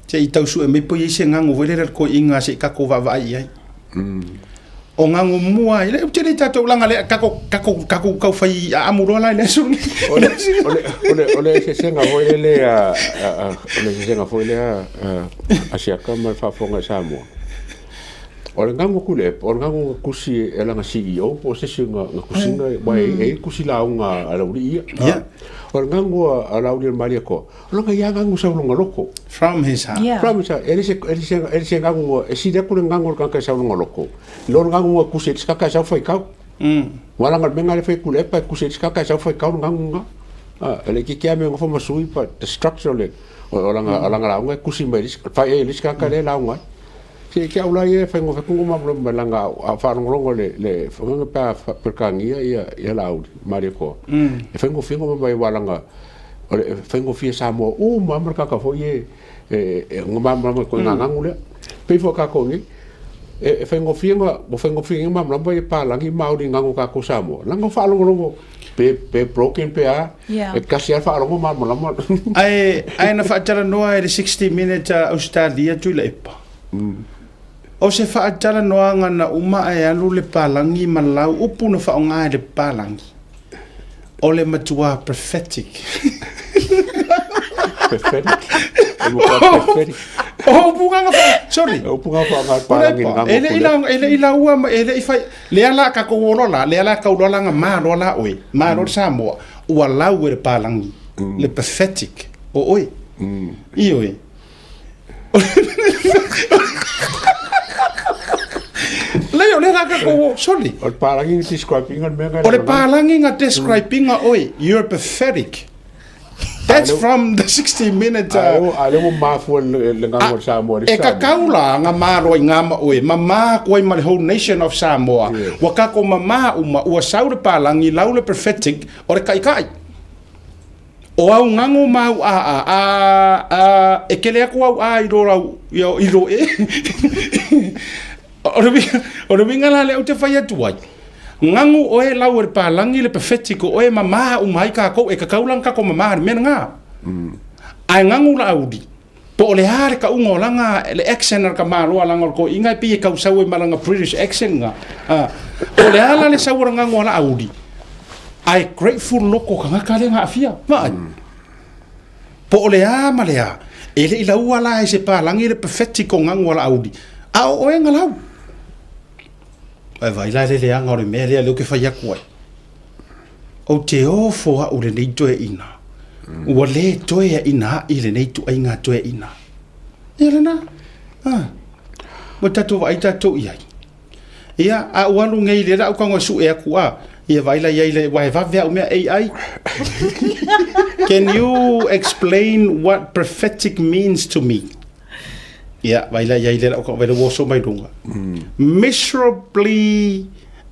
Se i tau sue mai po i ai se gagu foi lele a le toeaina se i tatou vaavaai i ai. O gago mua ai le tele tatou langa le kako kako kako kau fai amu loa la i le aso lenei. O le o le o le o le eseesega foi lele a o le eseesega foi lea a Siaka ma le faafofoga i Samoa. O le gago aku le o le gago na tusi e lana CEO po o se isi na tusiga aua e i ai tusi lauga a le aualii ia. O le gago a Laaulialemalietoa, O lona ia gagu sau lona loko. From his heart. Yeah. From his heart. E le se, e le se, e le se gagu, e sili atu le gagu o le tagata e sau lona loko. I lo le gagu e kusi e le isi tagata e sau faitau. Ua laga le mea lena le fai atu le epa e kusi e le isi tagata e sau faitau le gagu lena. A, e le itiiti lava mea e nofo ma sui but the structure o le, o lana, o lana lauga e kusi mai le isi, fai ai e le isi tagata lea e lauga ai. Se ke au la ia e faigofie atu ona malamalama mai leaga a faalogologo le, le whakanga pe a Peretania ia, ia Laauli, Malietoa, e faigofie ona malamalama mai aua leaga O le faigofie Samoa uma lava ma le tagata foi e e malamalama i koe gagagu lea. Pei foi o tatou nei, e faigofie ona, ua faigofie nei ona malamalama ia palagi Maori i gagu o tatou Samoa, leaga ua faalogologo pe pe broken pe a, e tasi lava le faalogo malamalama. Ae, ae na faatalanoa e le 60 Minutes a Ausetalia Tuilaepa. O se faatalanoaga na uma ae alu le palagi ma lau upu na faaaoga e le palagi. O le matua prophetic. Prophetic. O le matua prophetic. O upu nga fa, sorry. O upu nga fa nga palangi nga E le i la e le i la ua e le i fai lea la ka ko olo la lea la ka ulo la nga malo la oe. Malo le Samoa ua lau e le palangi. Le prophetic o oe. I oe. Lei o le la ka ko sorry. O le palangi nga describing o le mea O le palangi nga describing oe. You're pathetic. That's from the 60 minute. A le ua mafua le gago o le Samoa. E kakau la nga malo i ngā ma oe, mamā koe ma le whole nation of Samoa. Ua kako mamā uma, ua sau le palangi, lau le prophetic, o le kaikai. O au gago ma au aa, a, a, e kele aku au a i lo rau, i, i lo e. o le winga, o le winga la le au te whai atu ai. Gago oe lau e le palangi le prophetic o oe mamā uma ai kākou, e kakau la kako mamā le mea ngā. Ae gago la auli, po o le a le kauga o langa le accent a le tamāloa langa o le toeaina e pei e tau sau ai ma lana British accent nga. A, po o le a la le sau o le gago a la auli, ae grateful loko tagata lea na aafia, vaai. Po o le a ma le a, e le i laua la e se palagi le prophetic o gago a la auli, a o oe na lau. Ae vaai la le leaga o le mea lea lea ou te fai atu ai. Ou te ofo au lenei toeaina. Ua le toeaina ai lenei ituaiga toeaina. Ia lena. Ah. Ua tatou vaai tatou i ai. Ia, a ua alu nei le lau tago e sue atu a. Ia vaai la i ai le, ua e vave au mea AI. Can you explain what prophetic means to me? Ia, vaai la i ai le lau tago, vai le uoso mai luga. Miserably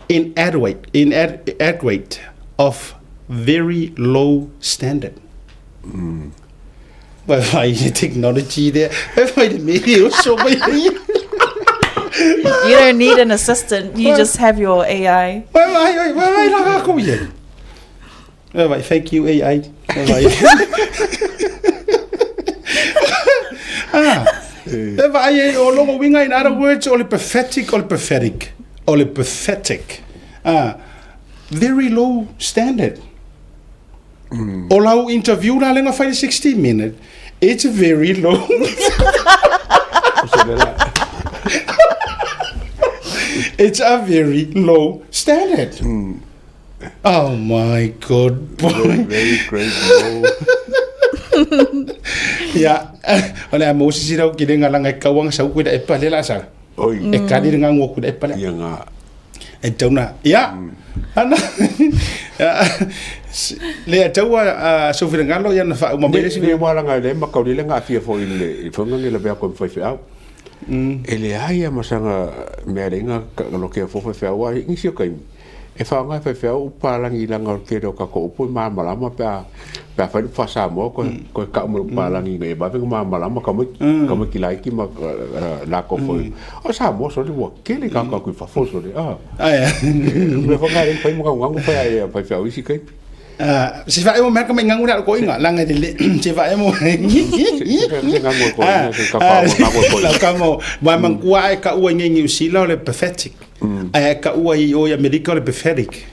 inadequate, inadequate of very low standard. Vai vai le technology there. Vai vai le mea e oso mai ai. You don't need an assistant. You just have your AI. Vai vai vai vai vai la ko ia. Vai vai thank you AI. Vai vai. Ah. E vaai ai o lona uiga in other words o le pathetic o le pathetic o le pathetic ah very low standard. O lau interview la lea na fai le 60 minute it's very low. It's a very low standard. Oh my god boy. Very, very great low. Ia, o le a mo sisi rau ki lenga langa e kauanga sau kuila e pale la sa. Oi. E kali lenga ngua kuila e pale. Ia ngā. E tauna. Ia. Ana. Le a taua a Sophie Ngalo ia na wha uma mai le Le wālanga le makauri le ngā fia fo i le whanga ngi la bea koe mwhai wheau. E le ai a masanga mea renga lo ke fo whai wheau a ngisi o kaimi. E whaonga e whai wheau u pālangi i langa o kere o kako upu i māmalama pea pea whai wha Samoa koe koe ka umu pālangi ngai e wawenga māmalama ka mai ka mai ki laiki ma nā ko foi. O Samoa sore ua kele ka ka kui whafo sore. Ah. Ai. Me whanga reng whai maka ngangu whai ai whai wheau isi kaipi. Ah, se fa emo meka mai ngangu la ko inga langa de le se fa emo Se ngangu ko inga se ka fa ngangu ko la ka mo wa man kua ai ka ua ngi usila o le pathetic ai ka ua i o i Amerika o le pathetic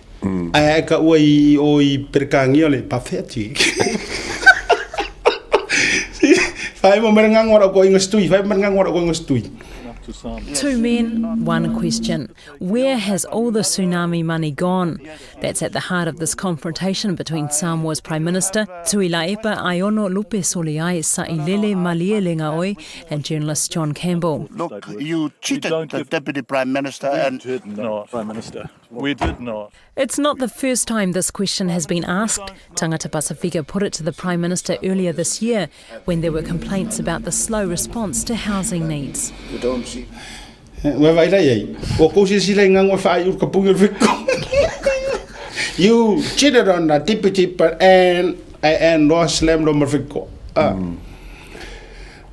ai ka ua i o i Perekangia o le pathetic fa emo mera ngangu la ko inga stui fa emo ngangu la ko inga stui. Two men, one question. Where has all the tsunami money gone? That's at the heart of this confrontation between Samoa's Prime Minister, Tuilaepa Aiono Lupe Soliai Sailele Malielegaoi, and journalist John Campbell. Look, you cheated the Deputy Prime Minister We and... did not, Prime Minister. We did not. It's not the first time this question has been asked. Tangata Pasifika put it to the Prime Minister earlier this year when there were complaints about the slow response to housing needs. You don't see... Ua vaai la i ai, ua kou silasila i gago e faaiu le kapugi o le feko. You cheated on the deputy but and and loa slam lo ma le feko. Ah.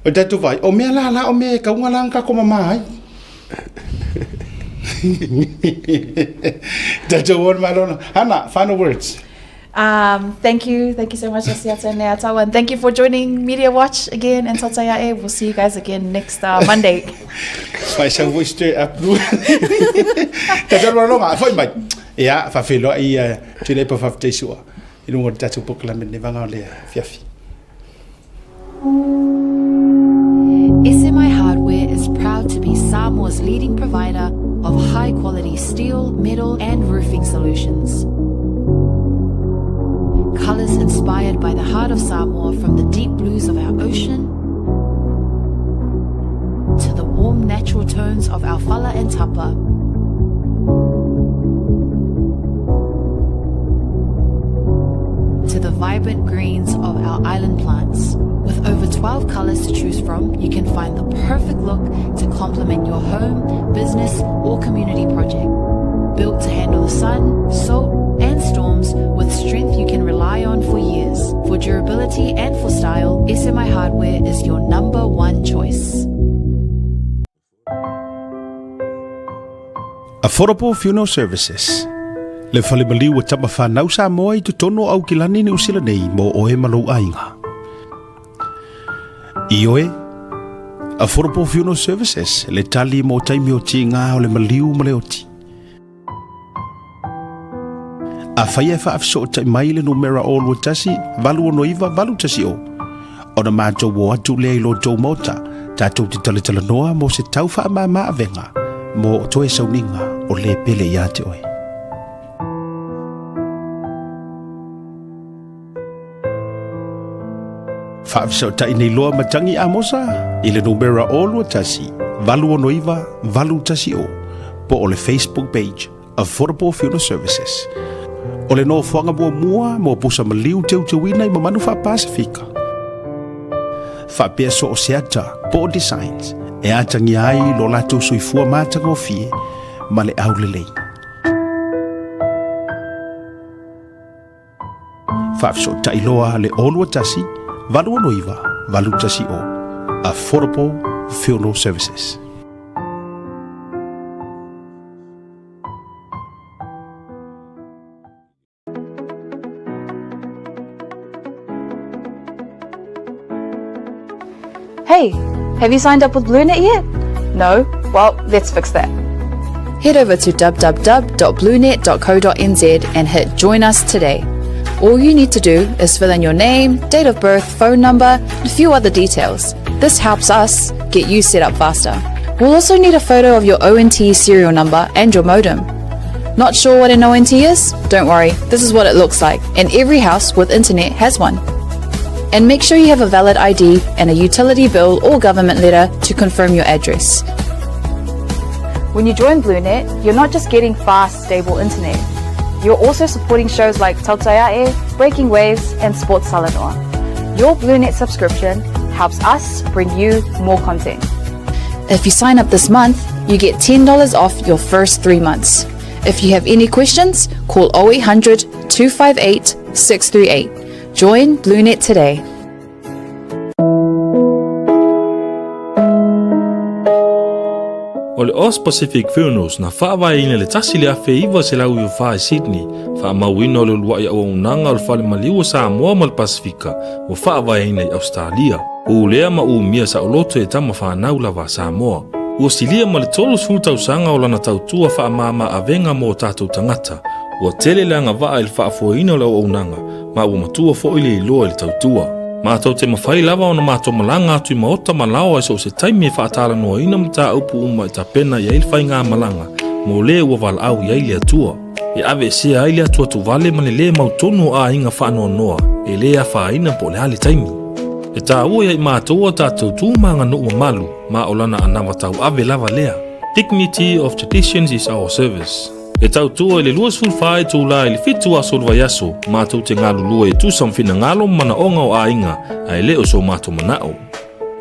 O tatou vaai, o mea la la o mea e kauga la ka koma ma ai. Tatou on malona. Hana, final words. Thank you. Thank you so much, Asiata and Neatawa. And thank you for joining Media Watch again and Totaia'e. We'll see you guys again next Monday. Fai sau foi straight up. Tatou malonga, foi mai. Ia, whawheloa i tūrei pa whawhitei sua. I runga o te tātou pokalame ne vanga o lea fiafi. SMI Hardware is proud to be Samoa's leading provider of high quality steel, metal, and roofing solutions. Colors inspired by the heart of Samoa from the deep blues of our ocean to the warm natural tones of our fala and tapa. To the vibrant greens of our island plants. With over 12 colors to choose from, you can find the perfect look to complement your home, business, or community project. Built to handle the sun, salt, and storms with strength you can rely on for years. For durability and for style, SMI Hardware is your number one choice. Affordable Funeral Services Le fale maliu o tama whanau Samoa i totonu o Aukilani Niu Sila nei mō oe ma lou aiga. I oe, Affordable Funeral Services le tali mō taimi o tīngā o le maliu ma le oti. Afai e faafesootai mai le numera o 21 869 810, ona matou o atu lea i lo tou maota, tatou te talatalanoa mo se tau faamama avega mo toe sauniga o le pele ia te oe. Faafesootai nei loa Matangi Amosa i le numera o 21 869 810 po o le Facebook page Affordable Funeral Services. O le nofoaga muamua mo pusa maliu teuteuina i mamanu faa-Pasifika. Faapea so o se ata po o designs e atagia ai lo latou soifua matagofie ma le aulelei. Faafesootai loa le 021 869 810 Affordable Funeral Services. Hey! Have you signed up with BlueNet yet? No? Well, let's fix that. Head over to www.bluenet.co.nz and hit Join Us today. All you need to do is fill in your name, date of birth, phone number, and a few other details. This helps us get you set up faster. We'll also need a photo of your ONT serial number and your modem. Not sure what an ONT is? Don't worry, this is what it looks like, and every house with internet has one. And make sure you have a valid ID and a utility bill or government letter to confirm your address. When you join BlueNet, you're not just getting fast, stable internet. You're also supporting shows like Tautaiae, Breaking Waves, and Sports Salanoa. Your BlueNet subscription helps us bring you more content. If you sign up this month, you get $10 off your first three months. If you have any questions, call 0800 258 638. Join BlueNet today. O le Aus Pacific Funerals na faavaeina i le 1994 i Sydney, faamauina o le uluai auaunaga o le Fale Maliu o Samoa ma le Pasefika ua faavaeina i Ausetalia. Ulea ma umia saoloto e tama fanau lava a Samoa. Ua silia ma le 30 tausaga o lana tautua faamama avega mo o tatou tagata. Ua tele le agavaa i le faafoeina o le auaunaga, ma ua matua foi le iloa i le tautua. Matou te mafai lava ona matou malaga atu i maota ma laoa i so o se taimi e faatalanoaina mataupu uma e tapena i ai le faigamalaga mo le ua valaau i ai le Atua. E aveesea ai le atuatuvale ma le lē mautonu o aiga faanoanoa e lē afaina po o le a le taimi. E taua ia i matou a tatou tu ma aganuu mamalu ma o lana anava tauave lava lea. Dignity of traditions is our service. E tautua i le 24 itula i le 7 aso o le vaiaso, matou te galulue e tusa ma finagalo ma manaoga o aiga, ae le o so matou manao.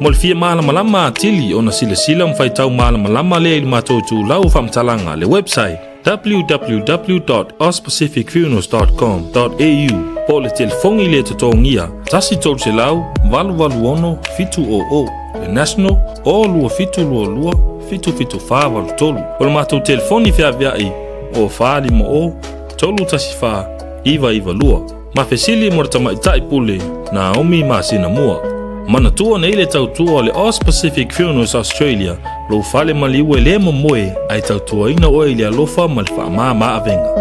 Mo le fia malamalama atili ona silasila ma faitau malamalama lea i le matou itulau o faamatalaga, le website, www.auspacificfunerals.com.au po o le telefoni le totogia 1 300 886 700, le national o 2722 77483. O le matou telefoni feaveai o 450 314 992. Ma fesili mo le tamaitai pule Naomi masina mua. Manatua nei le tautua o le Aus Pacific Funerals Australia, lou fale maliu e le momoe ae tautuaina oe i le alofa ma le faamama avega.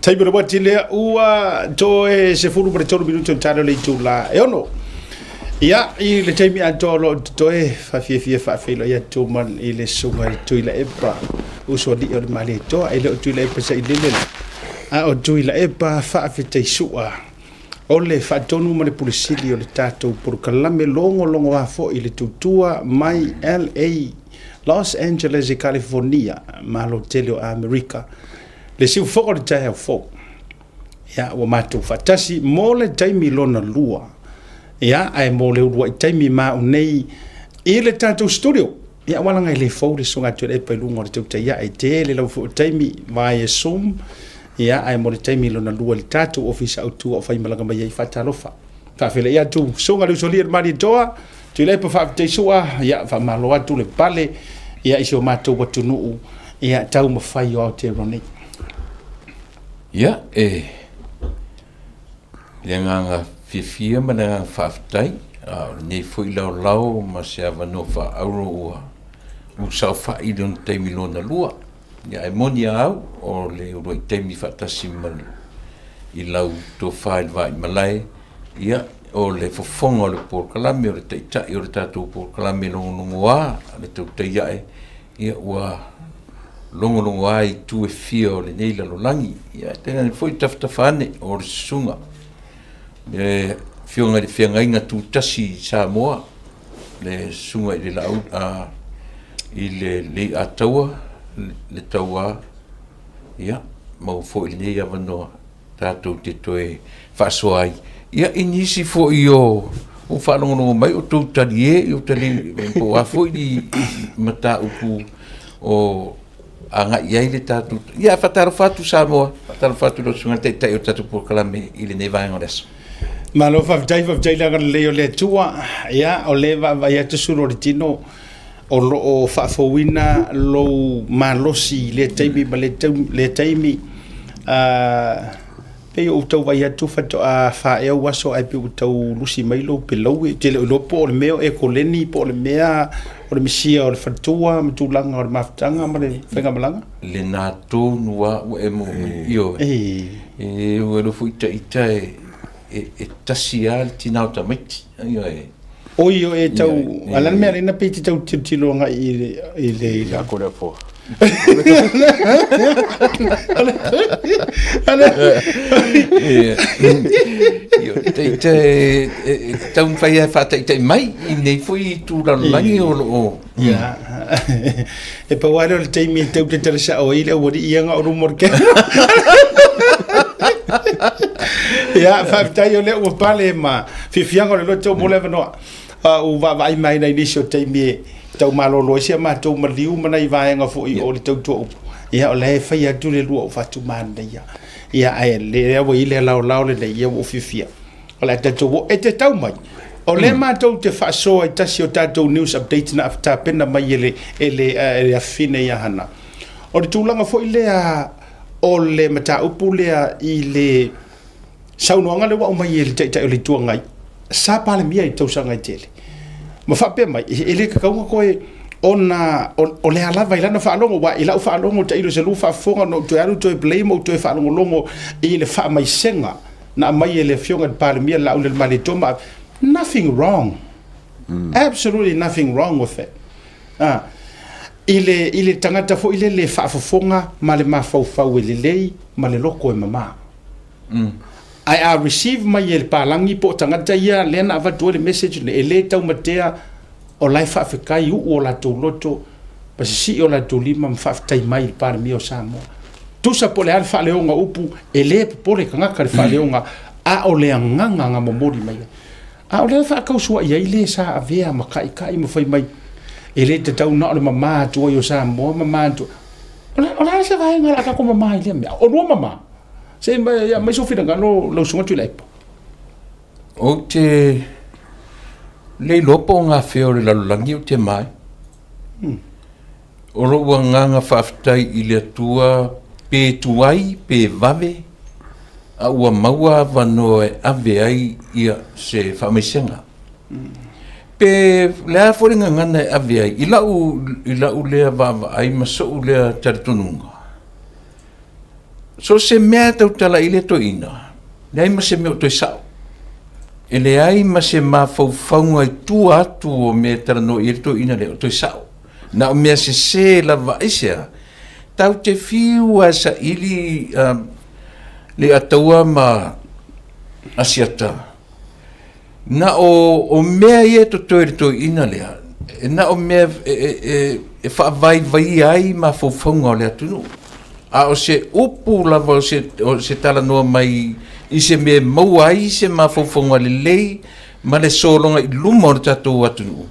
Taimi o le uati lea ua toe 13 minute o talo le itula e ono. Ia, i le taimi atoa o loo totoe, faafiafia faafeiloai atu ma i le susuga i Tuilaepa, uso alii o le Malietoa, e le o Tuilaepa sailele la, a o Tuilaepa faafetaisua o le faatonu ma le pule sili o le tatou polokalame logologoa foi i le tutua mai LA, Los Angeles i California, Malo tele o Amerika, le siufogo o le taeao fou. Ia, ua matou faatasi mo le taimi lona lua. Ia, ae mo le uluai taimi ma au nei i le tatou studio. Ia, aua laga e le fou le susuga atu e i luga o le tautai ae tele lau foi taimi via Zoom. Ia, ae mo le taimi lona lua i le tatou ofisa autu o faimalaga mai ai faatalofa. Faafeiloai atu susuga le usoalii o le Malietoa, Tuilaepa faafetaisua, ia faamalo atu le pale ia i si o matou atunuu ia taumafai o Aotearoa nei. Ia, e le agaga fiafia ma le agaga faafetai, a o lenei foi laolao ma se avanoa faaauro ua ou saofai i lona taimi lona lua. Ia, ae moni a au, o le uluai taimi faatasi ma le, i lau tofa i le Vaaimalae, ia, o le fofoga o le polokalame, o le taitai o le tatou polokalame logologoa, le tautai ae, ia, ua logologoa i itu e fia o lenei lalolagi. Ia, ae tainane foi tafatafa ane o le susuga, le Afioga i le Feagaiga Tutasi i Samoa, le susuga i le Laau, a, i le Leiataua, le Tauā, ia, maua foi i lenei avanoa tatou te toe faasoa ai ia i nisi foi o o faalogologo mai o tou talie o talie po o a foi ni mataupu o agai i ai le tatou ia faatalofa atu Samoa faatalofa atu lau susuga i le Taitai o le tatou polokalame i lenei vaega o le aso. Malo faafetai, faafetai le agalelei o le Atua. Ia, o lea e vaavaai atu sulu o le tino o lo o faafouina lou malosi i lea taimi ma lea taimi. Pei ua ou tau vaai atu faatoa faaea ou aso ae pei ua tau lusi mai lou pelau. Ou te le o iloa po o le mea o e koleni po o le mea o le misia o le faletua ma tulaga o le mafutaga ma le faigamalaga. Lena tonu lava ua e maua mai. Ioe. E ua iloa foi ita e tasi lava le tina o tamaiti. Ioe. Oi o e tau, a le mea lena pei te tau tilotilo agai i le i le i le ko le fo. Te te tau whai e whātaitai mai i nei foi i tūralagi o loo. Ia. E pau lea o le taimi e tau te tala sao ai le aualii ia na o luma o le kea. Ia, faafetai o lea ua pale ma fiafiaga o le loto mo le avanoa. Ua vaavaai mai nai nisi o taimi e tau malolo ai si a matou maliu ma nai vaega foi o le tautua upu. Ia, o la e fai atu le lua o Fatumanaia. Ia, ae lea ua i le laolao lenei, ia ua ou fiafia. O le a tatou o, e te tau mai. O lea matou te faasoa i tasi o tatou news update na tapena mai e le, e le, e le afafine ia Hana. O le tulaga foi lea o le mataupu lea i le saunoaga lea ua aumai e le Taitai o le Itu Agai, sa Palemia i tausaga e tele, ma faapea mai, e le tatau ona toe ona o le a lava i lana faalogo, aua i lau faalogo tailo i se lua faafofoga ona ou toe alu toe play ma ou toe faalogologo i le faamaisega na aumai e le Afioga i le Palemia Laaulialemalietoa, nothing wrong, absolutely nothing wrong with it. Ah, i le, i le tagata foi lele e faafofoga ma le mafaufau e lelei ma le loto e mamā. Ae a receive mai e le palagi po o tagata ia lea na avatu ai le message lenei, e le taumatea o la e faafetai uu o latou loto ma sisii o latou lima ma faafetai mai i le Palemia o Samoa. Tusa po o le a le faaleoga o upu, e le popole tagata i le faaleoga, a o le agaga na momoli mai ai. A o lea e faatausuai ai le sa avea ma taitai ma fai mai, e le tatau na o le mama atu ai o Samoa, mama atu. O le, o le a se vaega o le a tatou mama ai i lea mea? O lua mama. Se i aumai sou finagalo lau Susuga Tuilaepa. Ou te le iloa po o gafea o le lalolagi ou te ma ai. O lou agaga faafetai i le Atua pe tuai pe vave, a ua maua avanoa e ave ai ia se faamaisega. Pe le a foi le gagana e ave ai, i lau, i lau lea vaavaai ma so'u lea talitonuga, so o se mea e tautala i le toeaina, leai ma se mea o toe sa'o. E leai ma se mafaufauga i tua atu o mea e talanoa i ai le toeaina lea o toe sa'o. Na o mea sesē lava aisea, tatou te fiu lava e saili le Ataua ma Asiata. Na o, o mea ia e totoe i le toeaina lea, e na o mea e, e, e, e faavaivaia ai mafaufauga o le atunuu. A o se upu lava o se, o se talanoa mai i se mea e maua ai se mafaufauga lelei ma le sologa i luma o le tatou atunuu,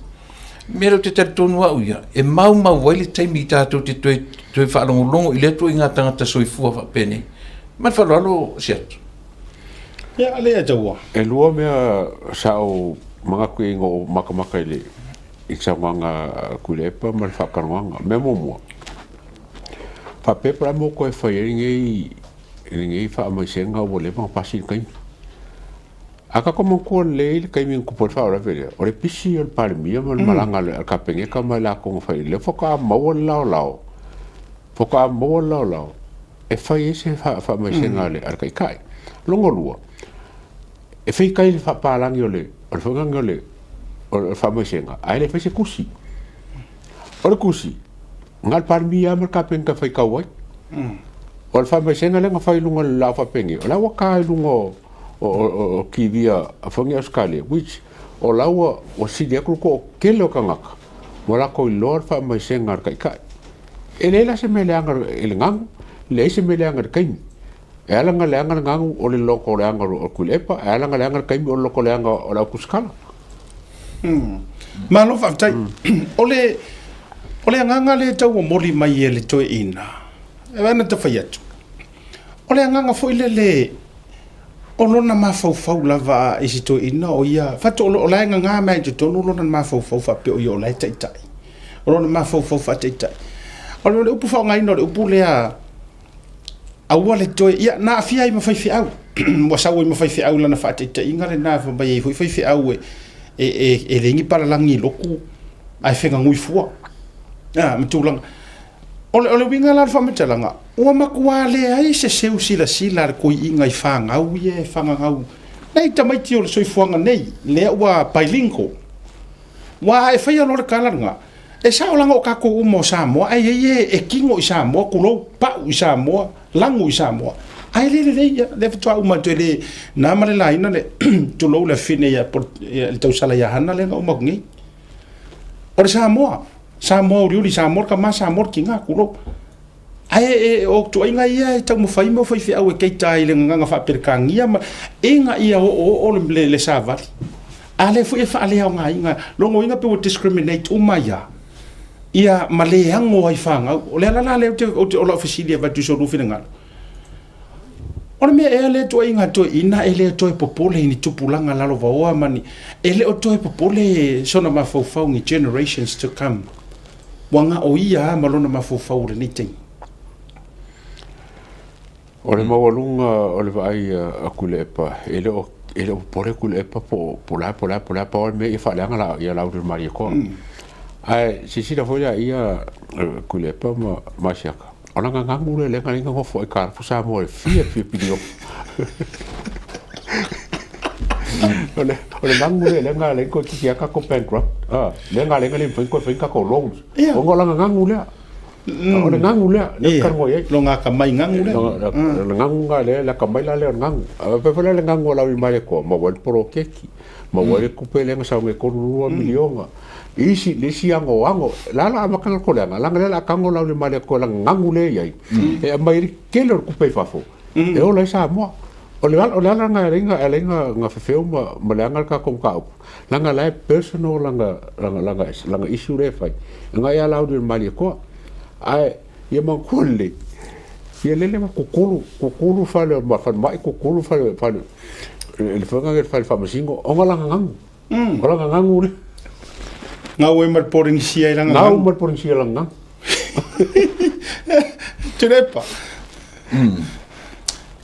mea lea ou te talitonu au ia, e maumau ai le taimi tatou te toe, toe faalogologo i lea ituaiga tagata soifua faapenei. Ma le faaaloalo Siato. Ia, lea e taua. E lua mea sa ou manatu i ai ina ou matamata i le i saunoaga a Tuilaepa ma le faatalanoaga. Mea muamua, faapea pe o le a le mea ua toe fai ai lenei lenei faamaisega ua leva ona pasi le taimi. A tatou manatua lelei le taimi na tupu ai le faalavelave lea, o le pisi o le Palemia ma le malaga a le Kapeneta ma i latou na fai, lea faatoa maua le laolao, faatoa maua le laolao e fai ai se faamaisega a le Taitai. Lona lua, e feitai le faapalagi o le o le o le faamaisega, ae le fai se tusi. O le tusi, na o le Palemia lava ma le Kapeneta e faitau ai. O le faamaisega lea na fai i luga o le laau faapenei, o la ua ta i luga o o TV a foi nei Ausetalia, which o la ua sili atu le toatele o tagata ua latou iloa le faamaisega a le Taitai. E leai la se mea leaga i le gagu, leai se mea leaga i le taimi. E ala ona leaga le gagu o le loto leaga o Tuilaepa, e ala ona leaga le taimi o le loto leaga o le autusikala. Malo faafetai. O le o le agaga lea e tau momoli mai e le toeaina, e ana ta fai atu, o le agaga foi lele o lona mafaufau lava i si toeaina o ia, fatu o la e gaga mai i totonu lona mafaufau faapea o ia o la e taitai. O lona mafaufau faataitai. O le upu faaaogaina o le upu lea. Aua le toe, ia, na aafia ai ma faifeau. Ua sau ai ma faifeau i lana faataitaiga lena, fai mai ai foi faifeau e, e, e, e leai ni palalagi i lotu, ae fegagui fua. A, ma tulaga. O le, o le uiga la o le faamatalaga, ua matua leai se seu silasila a le toeaina i fanau ia e fagagau nei tamaiti o le soifuaga nei, lea ua bilingual. Ua a e faia loa le tala lena, e sao leaga o tatou uma o Samoa, ae i ai e e tino i Samoa, tulou, pau i Samoa, lagu i Samoa, ae le lelei ia, lea faatoa uma atu e le na ma le laina le, tulou le afine ia, le tausala ia Hana lea na uma atu nei. O le Samoa, Samoa uliuli, Samoa le tama, Samoa le tina, tulou. Ae e, o tuaiga ia e taumafai mo faifeau e keita ai i le gagana faa-Peretania ma ina ia oooo le, le, le savali. A lea foi e faaleaogaina, logoina pe ua discriminate uma ia, ia ma le ago ai fanau. O le ala la lea ou te, ou te, o lau fesili e avatu i so lua finagalo. O le mea ea lea tuaiga toeaina e le toe popole i ni tupulaga lalovaoa ma ni, e le o toe popole sona mafaufau ni generations to come. Ua na o ia lava ma lona mafaufau o lenei taimi. O le maualuga o le vaai a Tuilaepa, e le o e le o popole Tuilaepa po o po o le a po o le a po o le a, pau lava le mea ia faaleaga la ia Laaulialemalietoa. Ae silasila foi la ia Tuilaepa ma ma Asiata, o lana ganu lea lea na nofo aitalafu Samoa i le fia fia piliona. O le o le ganu lea lea na ala ai ona toeitiiti lava tatou bankrupt, lea na ala ai ona le mafai ona toe fai ni tatou loans, ona o lana ganu lea. O le ganu lea, lea ou te talanoa i ai. Lona atamai ganu lea. O le ganu lena lea, le atamai la lea o le ganu. Ae faapea foi la le ganu a Laaulialemalietoa, maua ai le poloketi, maua ai le tupe lea na sau nei e 32 miliona. I isi, le isi anoano, o le a la amata ona toleaga, leaga o lea o le a tago Laaulialemalietoa i lana ganu lea e i ai, e aumai ai le tele o le tupe i fafo, e ola ai Samoa. O le ala lena e ala ai ona fefeu ma leaga le tatou mataupu, leaga o la e personal lana issue lea e fai, e agai ia Laaulialemalietoa. Ae ia manatua lelei, ia lele ua kukulu, kukulu fale o falemai, kukulu fale, fale, le faiga lea o le fale faamasino, ona o lana ganu. O lana ganu lea. Gau ai ma le Polenisia i lana ganu. Gau ma le Polenisia i lana ganu. Tuilaepa.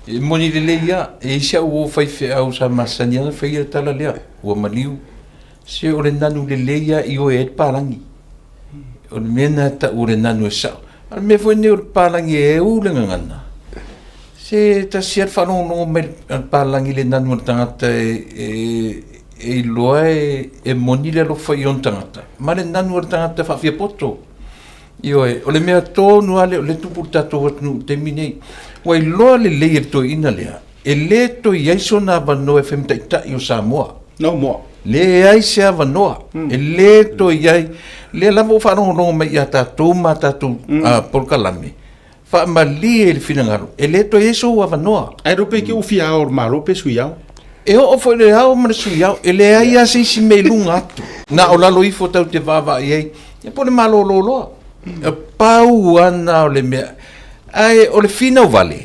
E moni lelei lava, e i ai si au uo faifeau sa masani lava ona faia le tala lea, ua maliu. Se o le nanu lelei lava i oe ai le palagi. O le mea lena e tau o le nanu e sao. A o le mea foi lenei o le palagi e u le gagana, se tasi lava le faalogologo mai a le palagi i le nanu a le tagata e iloa e moni le alofa i ona tagata, ma le nanu a le tagata faafiapoto. Ioe, o le mea tonu lava lea o lea e tupu i le tatou atunuu i le taimi lenei. Ua iloa lelei e le toeaina lea, e le toe i ai sona avanoa e fai ma taitai o Samoa. No more. Leai se avanoa, e le toe i ai. Lea lava ua faalogologo mai ia tatou ma a tatou polokalame, faamalie i le finagalo, e le toe i ai sou avanoa. Ae le pe ke ua fia ao o le Malo pe sui ao. E oo foi i le ao ma le sui ao, e leai lava se isi mea i luga atu, na o lalo ifo tatou te vaavaai ai, ia po o le malolo loa. E pau lava lena o le mea. Ae o le finau vale,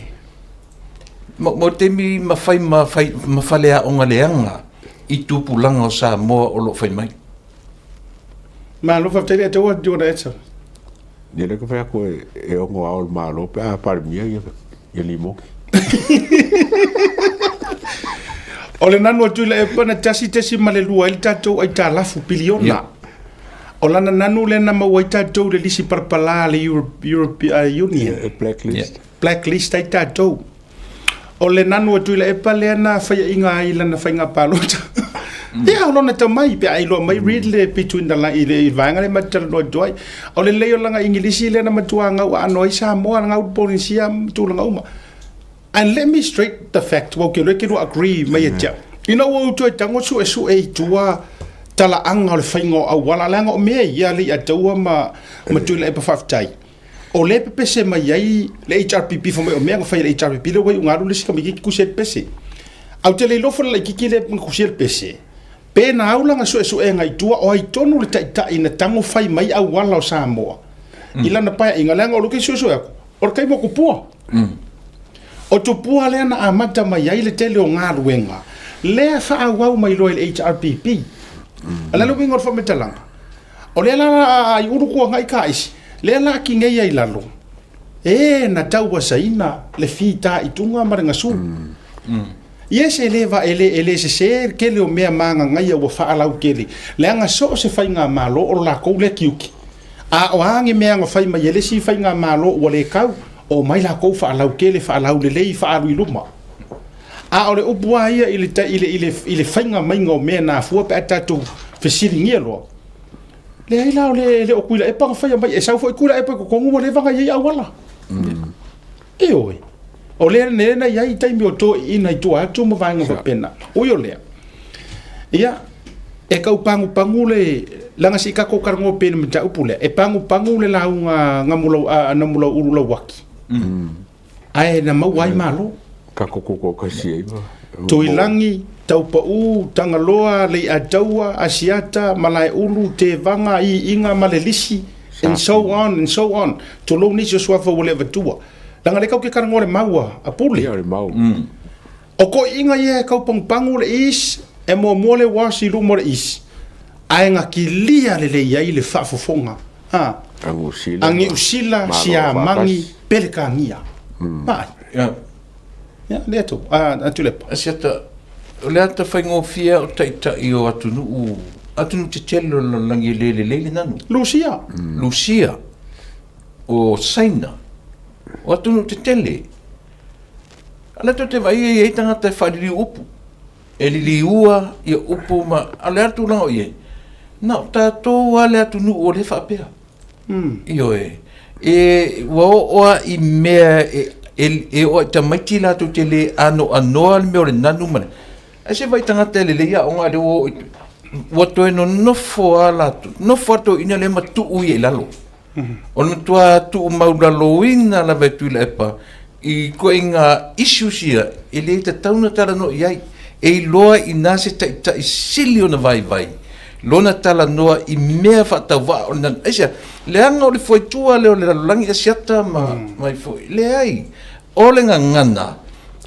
ma le taimi ma fai ma, fai, ma faleaoga leaga i tupulaga o Samoa o lo o fai mai. Malo faafetai le ataua do you want to add something? Ia lea ka fai atu e ono ao le Malo pe a Palemia ia, ia Limoki. O le nanu a Tuilaepa na 1.2 ai le tatou aitalafu piliona. Yeah. O lana nanu lea na maua ai tatou le lisi palapala a le Europe, Europe Union. Yeah, blacklist. Yeah. Blacklist ai tatou. O le nanu a Tuilaepa lea na faiaina ai i lana faiga palota. Ia, o lona tamai, pe a iloa mai, read le between the line, i le vaega lea ma te talanoa atu ai. O le lelei o lana Igilisi lea na matua gau aano ai Samoa, gau Polynesia ma tulaga uma. And let me straight the fact, ua ou ke iloa e te lua agree mai ia te au. Ina ua ou toe tago suesue i tua talaaga o le faiga o auala, leaga o mea ia a Alii ma Tuilaepa faafetai. O lea e pepese mai ai le HRPP fai mai o mea na fai e le HRPP lea ua iu ina alu le isi tamaitiiti tusi ai le pese. Ae ou te le iloa foi le laitiiti lea na tusia le pese, pe na au lana suesuega i tua o ai tonu le taitai na tago fai mai auala o Samoa i lana paeaiga leaga o lea ou te suesue atu, o le taimi o Tupua. O Tupua lea na amata mai ai le tele o galuega lea e faaauau mai loa i le HRPP. O le a le uiga o le faamatalaga? O lea la a i ulu kuagai ka isi, lea la ki nei ai lalo. E na tauasaina le fitaituga ma le gasū. Yes, e le va, e le, e le sesē le tele o mea magagaia ua faalautele, leaga so o se faigamalo o lo lakou lea tiute. A o a ni mea na fai mai e le isi faigamalo ua le tau, omai lakou faalautele, faalaulelei, faaalu i luma. A o le upu lava ia i le, i le, i le, i le faiga maiga o mea na afua pe a tatou fesiligia loa, Leai la, o le, e le o Tuilaepa na faia mai, e sau foi Tuilaepa i totonu ua leva ona i ai auala. Ioe. O lea lea na i ai i taimi o toeaiina i tua atu ma vaega faapena. Ui o lea, ia, e tau pagupagu le, leaga se i tatou talanoa pea i le mataupu lea, e pagupagu le lauga a Namulau, a Namulauulu Lauaki. Ae na maua ai malo. Tatou tutoatasi ai ma. Tuilagi, Taupau, Tagaloa, Leiataua, Asiata, Malaeulu, Tevaga, Iiga ma le Lisi, and so on and so on. Tulou nisi o suafa ua le avatua. Leaga lea tatou te talanoa i le mau a Pule. Ia, o le mau. O toeaiina ia e tau pagupagu le is, e muamua le was i luma o le is, ae na kilia lelei ai le faafofoga a A Niu Sila, Siamani, Peretania. Vaai. Ia, lea atu, a Tuilaepa. Asiata, o le ata faigofie o taitai o atunuu, atunuu tetele o le lalolagi e le lelei le nanu. Lusia. Lusia, o Saina, o atunuu tetele. A lea tou te vaai e i ai tagata e faaliliu upu, e liliua ia upu ma, a o le a le tulaga o i ai? Na o tatou lava le atunuu o lea e faapea. Ioe. E, ua oo lava i mea e, e, e oo lava i tamaiti latou te le anoanoa le mea o le nanu ma le, ae se vaai tagata e lelei aoga a lea ua oo i, ua toe nonofo lava latou, nofo lava toeaiina lea ma tuu ia i lalo. O le matua tuumaulaloina lava e Tuilaepa i ituaiga issues ia e le tatau ona talanoa i ai. E iloa inā se taitai sili ona vaivai lona talanoa i mea faatauvaa o le nanu. Aisea? Leaga o le fuaitua lea o le lalolagi Asiata ma mai foi. Leai. O le gagana,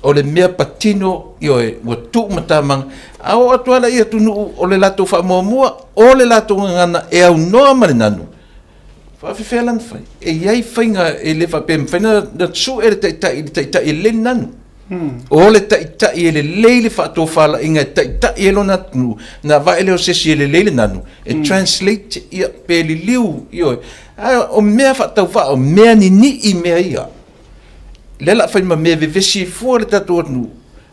o le mea patino, ioe, ua tuumatamaga. A oo atu lava la i atunuu o le latou faamuamua, o le latou gagana e aunoa ma le nanu, Faafefea la ona fai? E i ai faiga e le faapea e mafai ona sue le taitai i le taitai e lelei le nanu. O le taitai e lelei le faatofalaiga e taitai ai lona atunuu, ona avae lea o se isi e lelei le nanu e translate ia pe liliu, ioe. Ae o mea faatauvaa, o mea ninii mea ia. Lea o le a fai ma mea vevesi ai fua le tatou atunuu,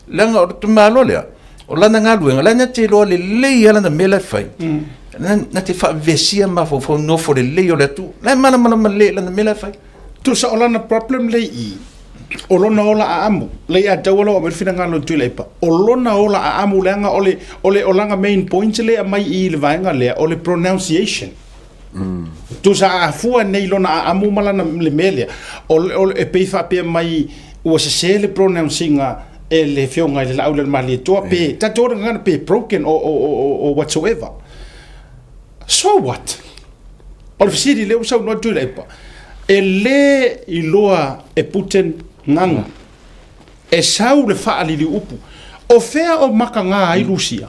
leaga o le tamaloa lea, o lana galuega, la e na te iloa lelei lava lana mea la e fai, na te faavevesia mafaufau nofo lelei o le atunuu, la e malamalama lelei i lana mea la e fai. Tusa o lana problem lea i i, o lona ola aamu, lea ia te au ua aumai le finagalo o Tuilaepa, o lona ola aamu leaga o le, o le, o lana main point lea e aumai i i le vaega lea, o le pronunciation. Tusa a afua nei lona aamu ma lana le mea lea, o, o, e pei faapea mai ua sese le pronouncing a e le afioga i le Laaulialemalietoa pe tatou le gagana pe broken or, or, or, or whatsoever. So what? O le fesili lea ua saunoa Tuilaepa, e le iloa e Putin gaga e sau le faaliliuupu. O fea o makaga ai Lusia?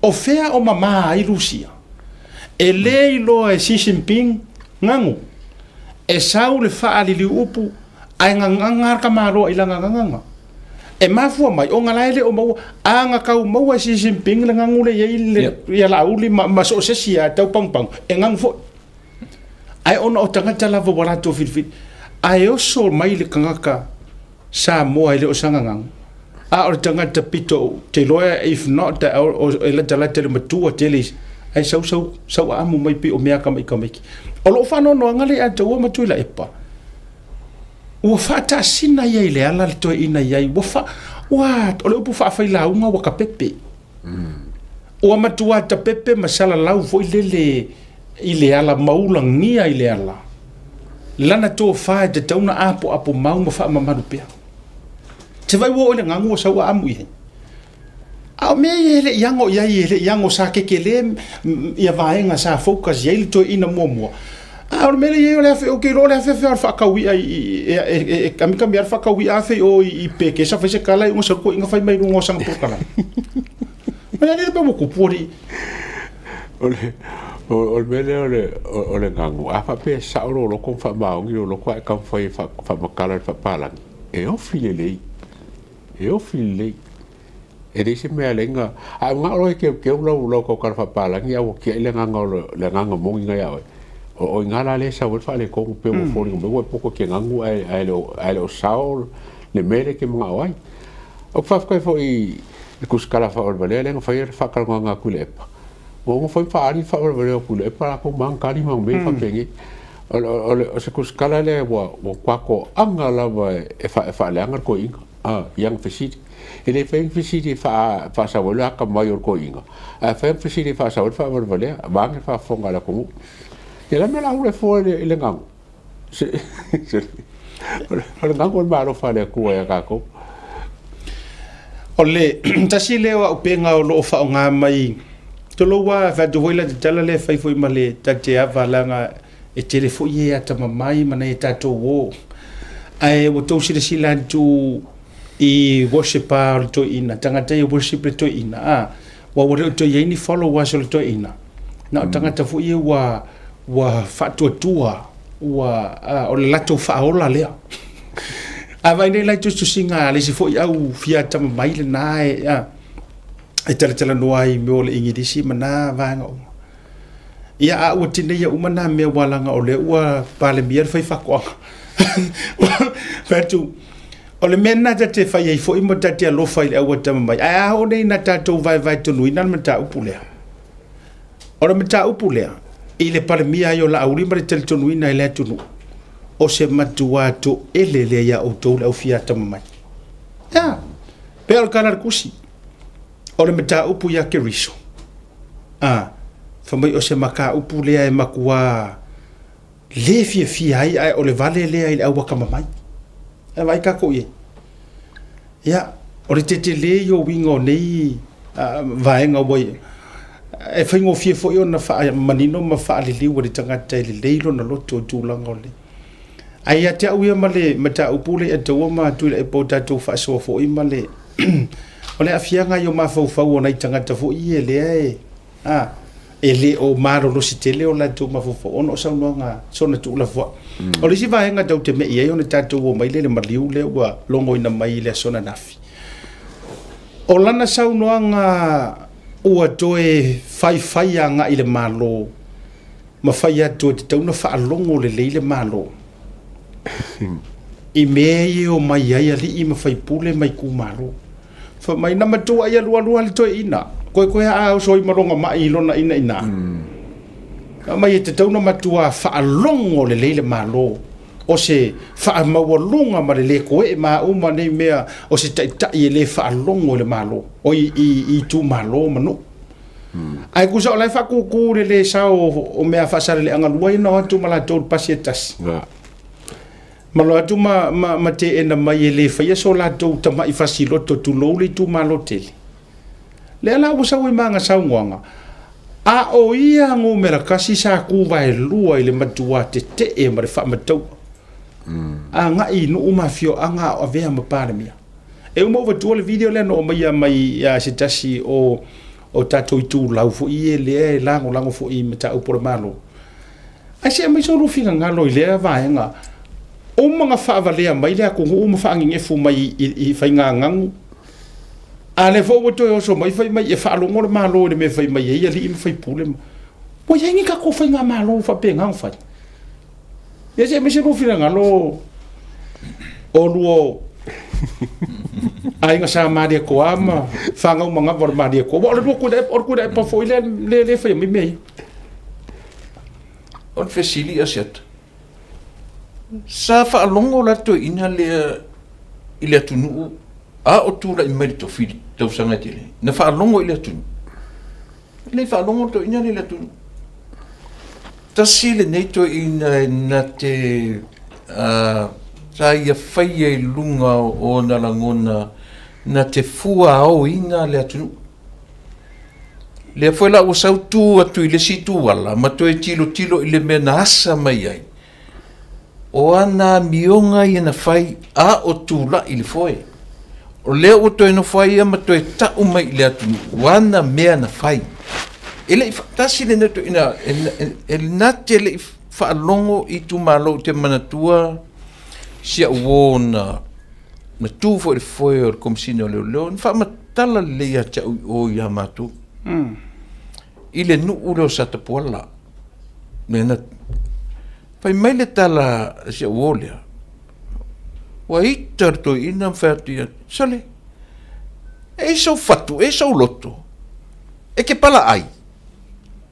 O fea o mamā ai Lusia? E le iloa e Xi Jinping gagu e sau le faaliliuupu ae gagaga le tamaloa i lana gagaga. E mafua mai ona la e le o maua a na tau maua e Xi Jinping le gagu lea e i ai le ia Laauli ma, ma so o se isi lava e tau pagupagu, e gagu foi. Ae ona o tagata lava ua latou filifili, ae oso mai le tagata Samoa e le o sana gagu, a o le tagata pito ou te iloa if not e latalata i le matua tele ae sau sau sau aamu mai pei o mea kamaikamaiki. O lou faanoanoaga lea ia te oe ma Tuilaepa, ua faatasina ia i le ala le toeaina i ai, ua fa, ua, o le upu faafailauga ua tapepe. Ua matua tapepe ma salalau foi lele i le ala maulagia i le ala. Lana tofa e tatau ona apoapomau ma faamamalu pea. Te vaai ua oo i le gagu ua sau aamu i ai. A o mea ia e le i ago i ai, e le i ago sa kekelē ia vaega sa focus i ai le toeaina muamua. A o le mea lea e i ai o le afe, ou te iloa o le afeafe o le faatau i'a i, e, e, e, e kamikami lava le faatau i'a afe i o i Pekesa fai se tala iuga sau toeaina fai mai luga o sana polokalame. O le a le mea ua tupu alii? O le, O le mea lea o le, o le gagu, a faapea e sao lou loto ma faamaoni lou loto ae taumafai e faamatala i le faapalagi, e ofi lelei, e ofi lelei. E leai se mea e ala ai ona... A e manao loa e teuteu lau, lau tautala faapalagi ae ua tiai le agaga o le, le agaga moni na ia oe, o, o i ina la lea e sau ai le faaletonu pei ua foliga mai ua e poto e te ganu ae, ae le o, ae le o sao le mea lea e te manao ai. Ou te faafetai foi i le tusitala faavalevalea lea na faia le faatalanoaga a Tuilaepa. Ua uma foi ona faaali le faavalevalea o Tuilaepa latou ma ana tali ma mea faapenei. O, o, o, o se tusitala lea ua, ua matua toaga lava e, e faaleaga le toeaina, a, i ana fesili. E le fai ni fesili e faasau ai le atamai o le toeaina, ae fai ana fesili e faasau ai le faavalevalea, vaeane le faafofoga a le atunuu. Ia o le a le mea o le a ula ai fua i le gagu? O le gagu o le meaalofa a le Atua ia tatou. O le tasi lea o auupega o lo o faaaoga mai, tulou lava, fai atu foi la te tala lea e fai foi ma le tate ava leaga e tele foi e atamamai ma nai a tatou uo. Ae ua tou silasila atu i worship-a o le toeaina, tagata ia worship le toeaina, a, ua ua le o toe i ai ni followers o le toeaina. Na o tagata foi ia ua, ua faatuatua, ua, a, o le latou faaola lea. A vaai nei la i tusitusiga a le isi foi au fia atamamai lena e, a, e talatalanoa ai i mea o le Igilisi ma na vaega uma. Ia, a ua tineia uma na mea ua leaga o lea ua Palemia le faifaatoaga. Fai atu, o le mea lena ta te fai ai foi ma ta te alofa i le au atamamai, ae a oo nei ina tatou vaevaetonuina le mataupu lea? O le mataupu lea, i le Palemia ai o Laauli ma le talitonuina e le atunuu, o se matuā toele lea ia outou le au fia atamamai. Ia, pei o le tala a le Tusi. O le mataupu ia Keriso, a, fai mai o se mataupu lea e matuā le fiafia ai, ae o le vale lea i le au atamamai. E vaai tatou i ai. Ia, o le tetele ia o uiga o nei vaega ua i ai, e faigofie foi ona faamanino ma faaliliu e le tagata e lelei lona loto i tulaga o le... Ae ia te au ia ma le mataupu lea i Ataua ma Tuilaepa ua tatou faasoa foi ma le o le aafiaga i o mafaufau o nai tagata foi ia lea e a e le o malolosi tele o latou mafaufau ona o saunoaga sona tuulafoai. O le isi vaega tatou te mei ai ona tatou omai lea i le maliu lea ua logoina mai i le aso ananafi. O lana saunoaga ua toe faifai agai i le Malo ma fai atu e tatau ona faalogo lelei le Malo i mea ia e omai ai alii ma faipule ma itumalo. Fai mai, na matuai alualu lava le toeaina, koekoe a oso ai ma lona mai i lona inaina. Fai mai e tatau ona matua faalogo lelei le Malo o se faamaualuga ma le le koee ma uma nei mea o se taitai e le faalogo i le Malo, o i itumalo ma nuu. Ae tusa o la e faatūtū le le sao o mea faasaleleaga lua ia na o atu ma latou i le pasi e tasi. Ma loa atu ma, ma, ma teena mai e le faia so latou tamai fasiloto tulou le itumalo tele. Lea la ua sau ai ma ana saunoaga, a o ia numera tasi sa tu vaelua i le matuā tetee ma le faamataua. Agai i nuu ma afioaga a o avea ma Palemia. E uma ou avatua le video lea na aumaia mai ia se tasi o o tatou itulau foi ia lea e lagolago foi i mataupu a le Malo. Ae se aumai so lua finagalo i lea vaega. Uma ona faavalea mai le atunuu ma faanenefu mai i faigagagu. A lea foi ua toe oso mai fai mai e faalogo le Malo i le mea e fai mai ai alii ma faipule. Ua i ai ni tatou faigamalo faapena ona fai? Ia se aumai se lua finagalo o lua aiga sa Malietoa ma fanau manava o le Malietoa. Aua o le lua Tuilaepa, o le Tuilaepa foi lea lea lea e faia mai mea ia. O le fesili Asiata, sa faalogo la le toeaina lea i le atunuu a o tulai mai le tofi i le tausaga e tele? Na faalogo i le atunuu? E le i faalogo le toeaina lea i le atunuu. Tasi lenei toeaina e na te sa ia faia i luga o ona lagona na te fuaoina le atunuu. Lea foi la ua sau tu atu i le isi itu ala ma toe tilotilo i le mea na asa mai ai, o ana amioga ia na fai a o tulai i le foe. O lea ua toe nofo ai ia ma toe tau mai i le atunuu, o ana mea na fai. E le i tasi lenei toeaina e na te le i faalogo i itumalo ou te manatua si au uo na na tu foi i le foe o le Komesina o Leoleo na faamatala lelei ia te au i o ia matou i le nuu lea o Satapuala. Mea na fai mai le tala a si au uo lea, ua ita le toeaina ma fai atu ia, sole, e i sou fatu, e i sou loto, e ke palaai.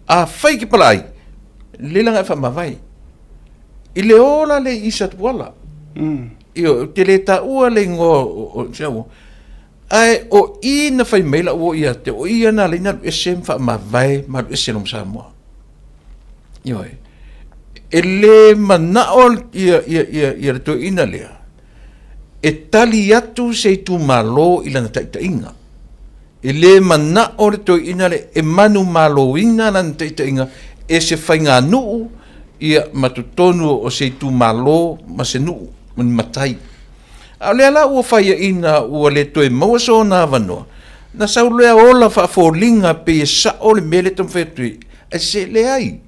Afai e ke palaai, lelei la e faamavae. I le o la le i Satapuala. Ioe, ou te le taua le igoa o si au uo. Ae o i na fai mai lau uo ia te au, o ia na ala ai ona alu ese ma faamavae ma alu ese loa ma Samoa. Ioe. E le manao ia, ia, ia, ia le toeaina lea e tali atu se itumalo i lana taitaiga. E le manao le toeaina lea e manumaloina lana taitaiga e se faiganuu ia ma totonu o se itumalo ma se nuu ma ni matai. A o lea la ua faiaina ua le toe maua sona avanoa, na sau lea ola faafoliga pei e sao le mea lea e taumafai atu ai, ae se leai,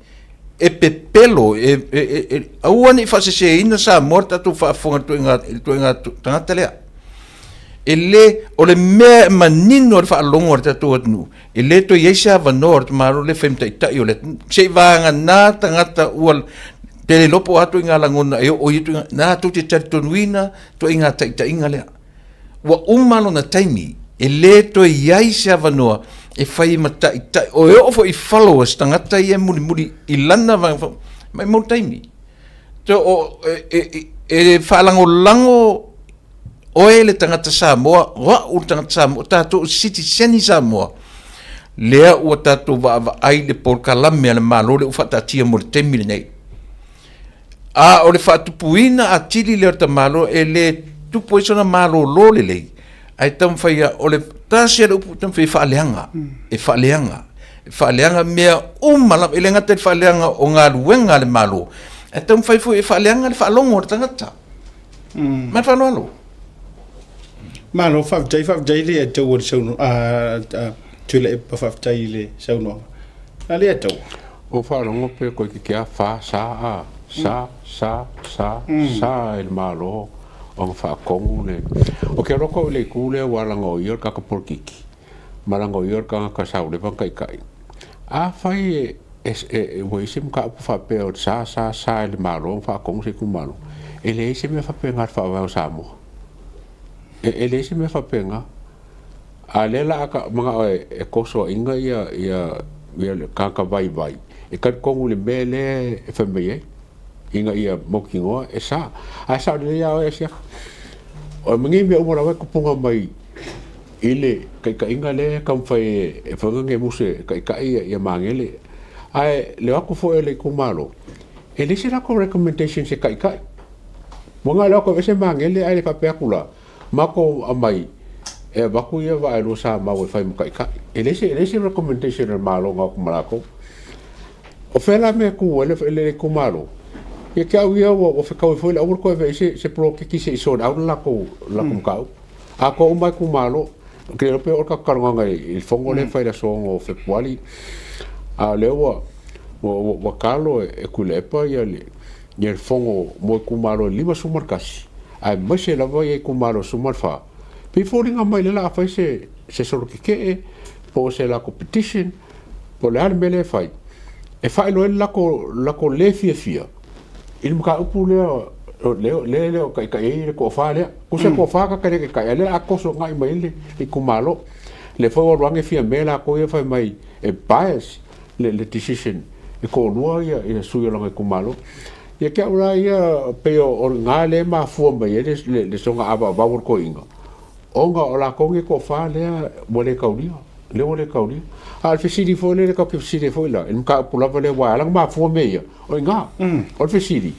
e pepelo, e, e, e, e, aua ne i faaseseina Samoa le tatou faafofoga i le ituaiga tagata lea. E le, o le mea e manino i le faalogo a le tatou atunuu, e le toe i ai se avanoa o le tamaloa lea e fai ma taitai o le atunuu. Seivaga tagata ua te le iloa po o a ituaiga lagona e oo i ia ituaiga, na tou te talitonuina ituaiga taitaiga lea. Ua uma lona taimi, e le toe i ai se avanoa e fai ma taitai, o e oo foi i followers tagata ia e mulimuli i lana vaega, maimau le taimi. So, o, e, e, e faalagolago oe le tagata Samoa, o au le tagata Samoa, o tatou o sitiseni Samoa, lea ua tatou vaavaai i le polokalame a le Malo lea ua faataatia mo le taimi lenei. A o le faatupuina atili lea o le tamaloa e le tupu ai sona malolo lelei, ae taumafai ia, o le tasi lava le upu e taumafai e faaleaga, e faaleaga, e faaleaga mea uma lava, e le gata i le faaleaga o galuega a le Malo, ae taumafai foi e faaleaga le faalogo a le tagata. Ma le faaaloalo. Malo, faafetai, faafetai le Ataua i le saunoaga, Tuilaepa, faafetai i le saunoaga. A le Ataua. Ua faalogo pe koe ke a fa sa a sa sa sa sa e le Malo ona faatonu le o ke alofa o le itu lea ua laga o ia o le tagata polokiki ma laga o ia o le tagata saoleva ma taitai. Afai e e ua i ai se mataupu faapea o le sa sa sa e le Malo ma faatonu se itumalo, e leai se mea faapena i le Faavae o Samoa. E e leai se mea faapena. A o lea la a ta manao e e tosoaina ia ia ia le tagata vaivai e talitonu i le mea lea e fai mai ai ina ia mautinoa e sa. Ae sao lelei lava oe Asiata. O nei mea uma lava e tupuga mai i le taitaiga lea e taumafai e fai nei musu e taitai ia Magele. Ae le o atu foi o le itumalo, e leai se latou recommendation se taitai. Ua na o le o atu e aveese Magele ae le faapea atu la, matou aumai e avatu ia Vaaelua Samau e fai ma taitai. E leai se, e leai se recommendation a le Malo na o atu ma latou. O fea la mea e tu ai le, le itumalo? Ia te au ia ua, ua fetaui foi le aua le toe ave i ai se, se poloketi se i sort out le latou, le latou mataupu. Atoa uma itumalo. Ou te le iloa pe oo le tatou talanoaga i le fono lea e fai i le aso 6 o Fepuari, a o lea ua ua talo e Tuilaepa ia le ia le fono mo itumalo e 51, aemaise lava ia itumalo e 14. Pei e foliga mai lea o le a fai se se solo tetee po o se latou petition po o le a le mea lea e fai e faailoa ai le latou latou le fiafia i le mataupu lea lea e le o taitai ai le toafa lea. Tusa le toafa tagata e le taitai, a o lea o le a toso agai mai ai le itumalo. Lea foi ua alu ane Fiame latou ia fai mai e bias le decision e toalua ia sui o lana itumalo. Ia te au la ia pei o lena lea e mafua mai ai le soona avaavau o le toeaina, ona o latou nei toafa lea ua le taulia, lea ua le taulia. A o le fesili foi lea tatou te fesili ai foi la i le mataupu lava lea aua e ala ona mafua mea ia, o i ina. O le fesili,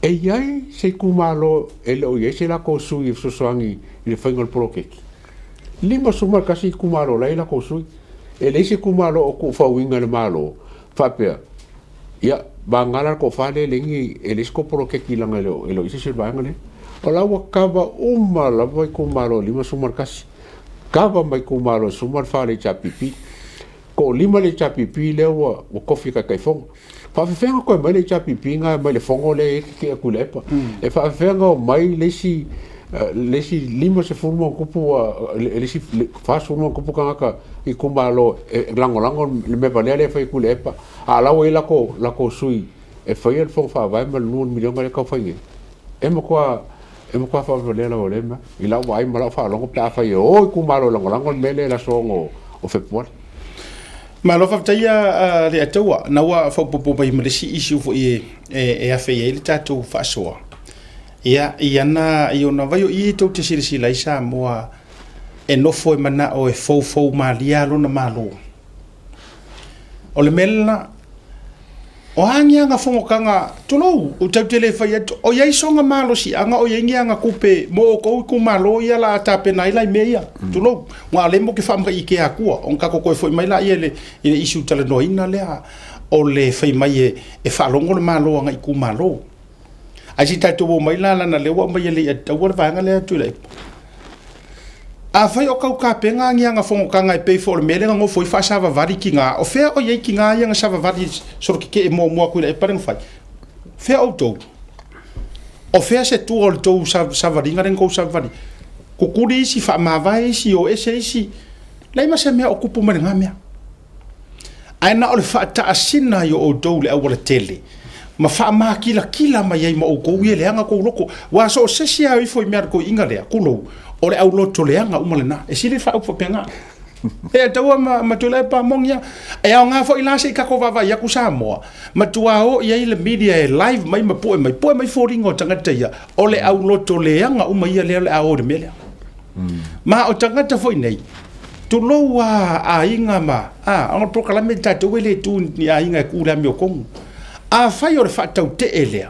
e i ai se itumalo e le o i ai se latou sui e fesoasoani i le faiga o le poloketi? 51 itumalo la e i ai latou sui. E leai se itumalo o tuufauina e le Malo faapea, ia, vagana la le toafa lea e leai ni, e leai se tou poloketi leaga e le o i ai se isi o le vaega lea. O la ua kava uma lava itumalo e 51, kava ma itumalo e 14 o le HRPP. Toalima le HRPP lea ua ua tofi e Taitaifono. Faafefea ona toe mai le HRPP na mai le fono lea e i ai Tietie Tuilaepa? E faafefea ona omai le isi le isi 50 ma ona tupu le isi 40 ma ona tupu tagata itumalo e lagolago le mea valea lea e fai e Tuilaepa, a o la ua i ai latou latou sui e faia le fono faavae ma le $2 miliona lea e tau fai nei? E matua E matua faalavelave lava o lea mea i lau vaai ma lau faalogo pe afai e o itumalo e lagolago le mea lea i le aso 6 o Fepuari. Malo faafetai a Leiataua, na ua faaopoopo mai ma le isi issue foi e afe i ai le tatou faasoa. Ia, i ana, i ona vai o i tou te silasila ai Samoa e nofo e manao e foufou malie lona Malo. O le mea lena, o a ni aga fonotaga, tulou, ou tatou te le fai atu, o i ai sona malosiaga, o i ai ni aga tupe mo outou itumalo ia la a tapena ai la i mea ia, tulou. Aua o lea matou te faamata'itia atua, ona tatou toe foi mai laia i le issue talanoaina lea o le fai mai e faalogo le Malo agai itumalo. Ae se i tatou o mai la, leaga o lea ua aumai e Leiataua le vaega lea Tuilaepa. Afai o tau tapena ni ana fonotaga e pei foi o le mea lea na nofo ai faasavavali tina, o fea o i ai tina ia na savavali solo tetee muamua a Tuilaepa lea na fai? Fea outou? O fea se tua o le tou savaliga lea na tou savavali? Kukuli isi, faamavae isi, o ese isi. Leai ma se mea o tupu mai lena mea. Ae na o le faataasina ai o outou i le aualatele, ma faamakilatila mai ai ma outou ia leaga tou loto. Ua so o se isi lava o ifo i mea a le toeaina lea, tulou, o le auloto leaga uma lena. E sili le faaupu faapena. E ataua ma, ma Tuilaepa moni lava. E aoga foi la se i tatou vaavaai atu Samoa, matua o i ai le media e live mai ma pue mai, pue mai foliga o tagata ia, o le auloto leaga uma ia lea o le a o i le mea lea. Ma o tagata foi nei, tulou a aiga ma, a, ona polokalame le tatou e le tu ni aiga e ku le amiotonu. Afai o le faatautee lea,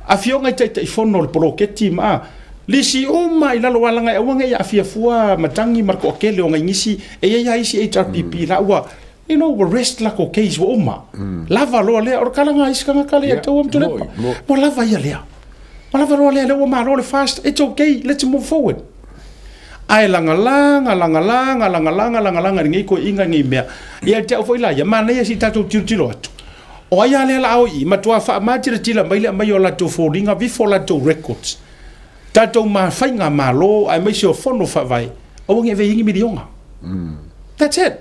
afioga i Taitaifono o le poloketi ma, a, lisi uma i lalo alaga e aua ne i aafia fua matagi ma le toatele o nai nisi, e i ai lava isi HRPP la ua, you know, ua rest latou case ua uma. Lava loa lea, o le tala lena a isi tagata lea e tau atu le, ua lava ia lea. Ua lava loa lea, lea ua malo le FAST, it's okay, let's move forward. Ae lagalaga, lagalaga, lagalaga, lagalaga i lenei toeaiina nei mea. Ia te au foi la ia, manaia se i tatou tilotilo atu. O ai lava lea la o i, matua faamatilatila mai le aumai o latou foliga, vifo latou records. Tatou ma faigamalo aemaise o fono faavae, aua ne i avea i ai ni miliona. That's it.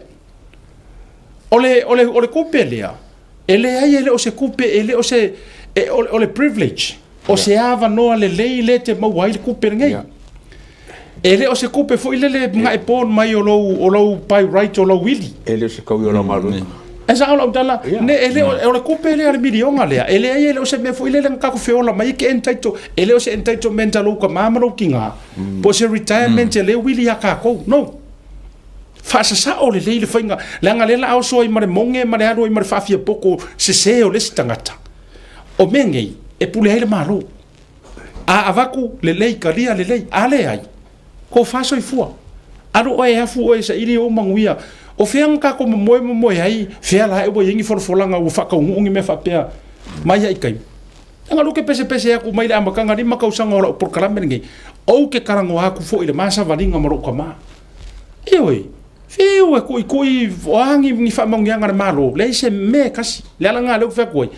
O le, o le, o le tupe lea, e leai e le o se tupe, e le o se, e, o, o le privilege, o se avanoa lelei lea e te maua ai le tupe lenei. Yeah. E le o se tupe foi lele nga e pon mai o lou, o lou by right o lou wili. E le o se kau i o lau galuega. E sao lau tala, ne, e le o, o le tupe lea, le miliona lea, e leai e le o se mea foi lele na tatou feola mai ke entitle, e le o se entitlement a lou tama ma lou tina, po o se retirement e le wili ia tatou. No. Faasasao lelei le faiga, leaga lea la a oso ai ma le moge ma le alu ai ma le faafiapoto sese o le isi tagata. O mea nei, e pule ai le Malo. A avatu lelei, talia lelei, a leai, tofa soifua. Alu oe e afu oe e saili ou manuia. O fea na tatou momoe momoe ai, fea la ua i ai ni folafolaga ua faataunuu ni mea faapea mai ia i taimi. Leaga lea ou te pesepese atu mai le amataga lima tausaga o lau polokalame lenei, ou te talanoa atu foi i le ma savaliga ma lou tama. Ioe, fiu e tuitui o a ni, ni faamanuiaga a le Malo, leai se mea e tasi. Le ala lena lea ou te fai atu ai,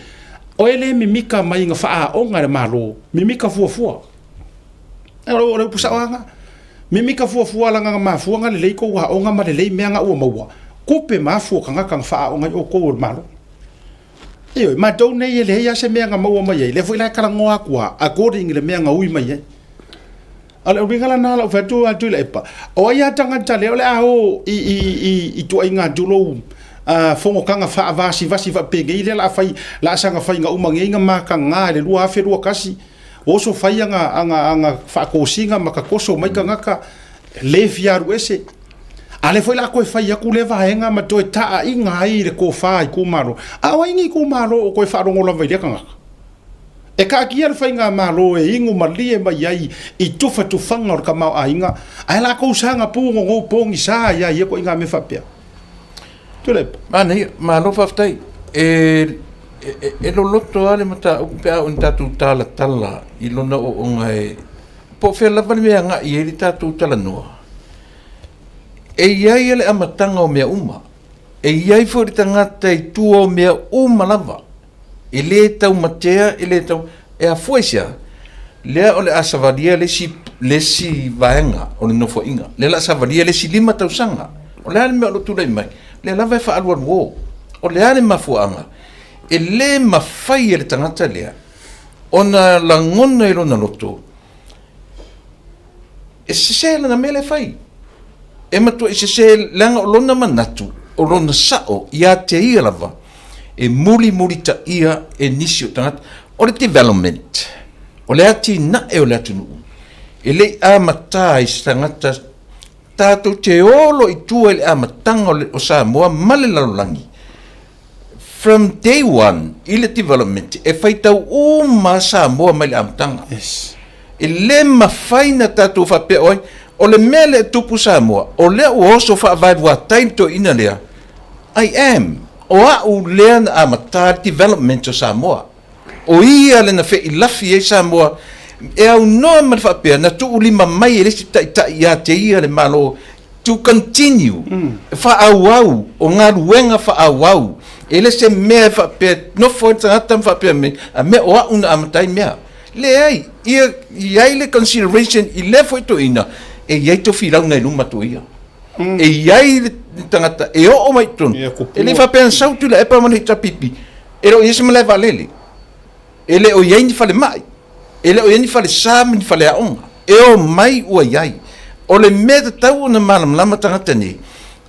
o e le mimika mai na faaaoga e le Malo, mimika fuafua. O le upu sao lava lena. Mimika fuafua leaga na mafua na lelei tou aoga ma lelei mea na ua maua, tupe ma afu o tagata na faaaoga ai outou e le Malo. Ioe, matou nei e leai lava se mea na maua mai ai, lea foi la e talanoa atu lava according i le mea na ui mai ai. O le uiga lena lau fai atu a Tuilaepa, o ai a tagata lea o le a o i, i, i, i tuaiga tulou uh, fonotaga faavasivasi faapenei lea la a fai, la a saga faiga uma nei na mataga i le 2021, oso fai aga, aga, aga faatosina ma tatoso mai tagata, le fia alu ese. A lea foi la a toe fai atu lea vaega ma toe taaiga ai i le tofa itumalo. A o ai ni itumalo o toe faalogo lava i lea tagata? E kaakia le faigamalo e inu malie mai ai i tufatufaga o le tamaoaiga, ae latou saga pugogou pogisa ia ia koiga mea faapea. Tuilaepa. Manaia, malo faafetai. E, e, e loloto lava le mataupu pe a oo ina tatou talatala i lona ooooga e, po o fea lava le mea e agai i ai le tatou talanoa. E i ai le amataga o mea uma. E i ai foi le tagata i tua o mea uma lava, e lē taumatea, e lē tau... E afua i se a? Lea o le a savalia le isi, le isi vaega o le nofoaiga. Lea o le a savalia le isi lima tausaga. O le a le mea o lo o tulai mai? Lea lava e faaalualuo. O le a le mafuaaga? E lē mafai e le tagata lea ona lagona i lona loto e sese lana mea lea e fai. E matuai sese leaga o lona manatu, o lona sao ia te ia lava e mulimulitaia e nisi o tagata. O le development, o le atinae o le atunuu, e le i amata i se tagata tatou te olo i tua i le amataga o Samoa ma le lalolagi. From day one i le development, e faitau uma Samoa mai le amataga. Yes. E le mafai na tatou faapea o ai, o le mea lea e tupu Samoa, o lea ua oso faavaeluatai le toeaina lea, I am, o a'u lea na amata le development o Samoa. O ia le na feilafi ai Samoa e aunoa ma le faapea na tuulima mai e le isi taitai ia te ia le Malo to continue faaauau o galuega faaauau. E le se mea e faapea nofo ai le tagata ma faapea mai, a mea o a'u na amata ai mea. Leai, ia i ai le consideration i lea foi toeaina e i ai tofilauga i luma atu o ia. E i ai le tagata e oo mai i totonu. E le faapea na sau Tuilaepa ma le HRPP, e le o i ai se malae vaalele, e le o i ai ni falemai, e le o i ai ni falesa ma ni faleaoga. E omai ua i ai. O le mea e tatau ona malamalama tagata nei,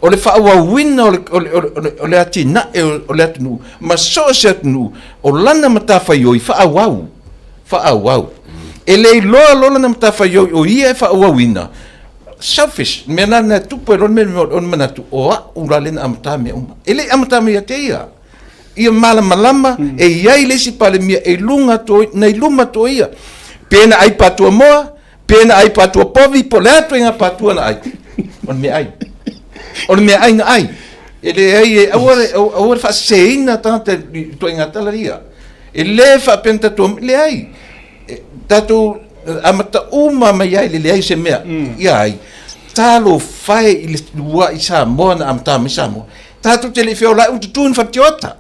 o le faaauauina o le, o le, o le, o le atinae o le atunuu ma so o se atunuu, o lana matafaioi faaauau, faaauau. E le iloa loa lana matafaioi o ia e faaauauina, selfish, le mea la lena e tupu ai loa le mea o le manatu, o a'u la lea na amata mea uma. E le i amata mai ia te ia. Ia malamalama e i ai le isi Palemia e luga atu o, na i luma atu o ia. Pe na ai patua moa, pe na ai patua povi, po o le a ituaiga patua na ai, o le meaai. O le meaai na ai. E leai, e aua le, aua le faaseseina tagata i ituaiga tala ia. E le faapea na tatou, leai. E, tatou amata uma mai ai le leai se mea. Ia ai. Talofa e i le lua'i Samoa na amata mai Samoa. Tatou te le i feola ai ua tutu ni fatiota.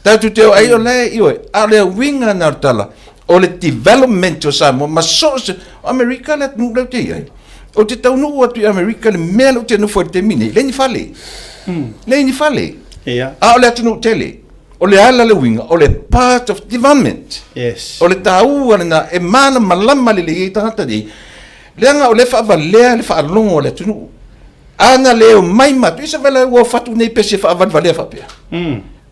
Tatou te o ai o la e ioe. A o le uiga lena o le tala, o le development o Samoa ma so o se, o Amerika le atunuu lea ou te i ai. Ou te taunuu atu i Amerika le mea lea ou te nofo ai i le taimi nei, leai ni fale. Leai ni fale. Ia. A o le atunuu tele. O le a la le uiga? O le part of development. Yes. O le taua lena e malamalama lelei ai tagata nei, leaga o lea e faavalea le faalogo a le atunuu. A na le omai matou, ia se ua fatu nei pese faavalevalea faapea.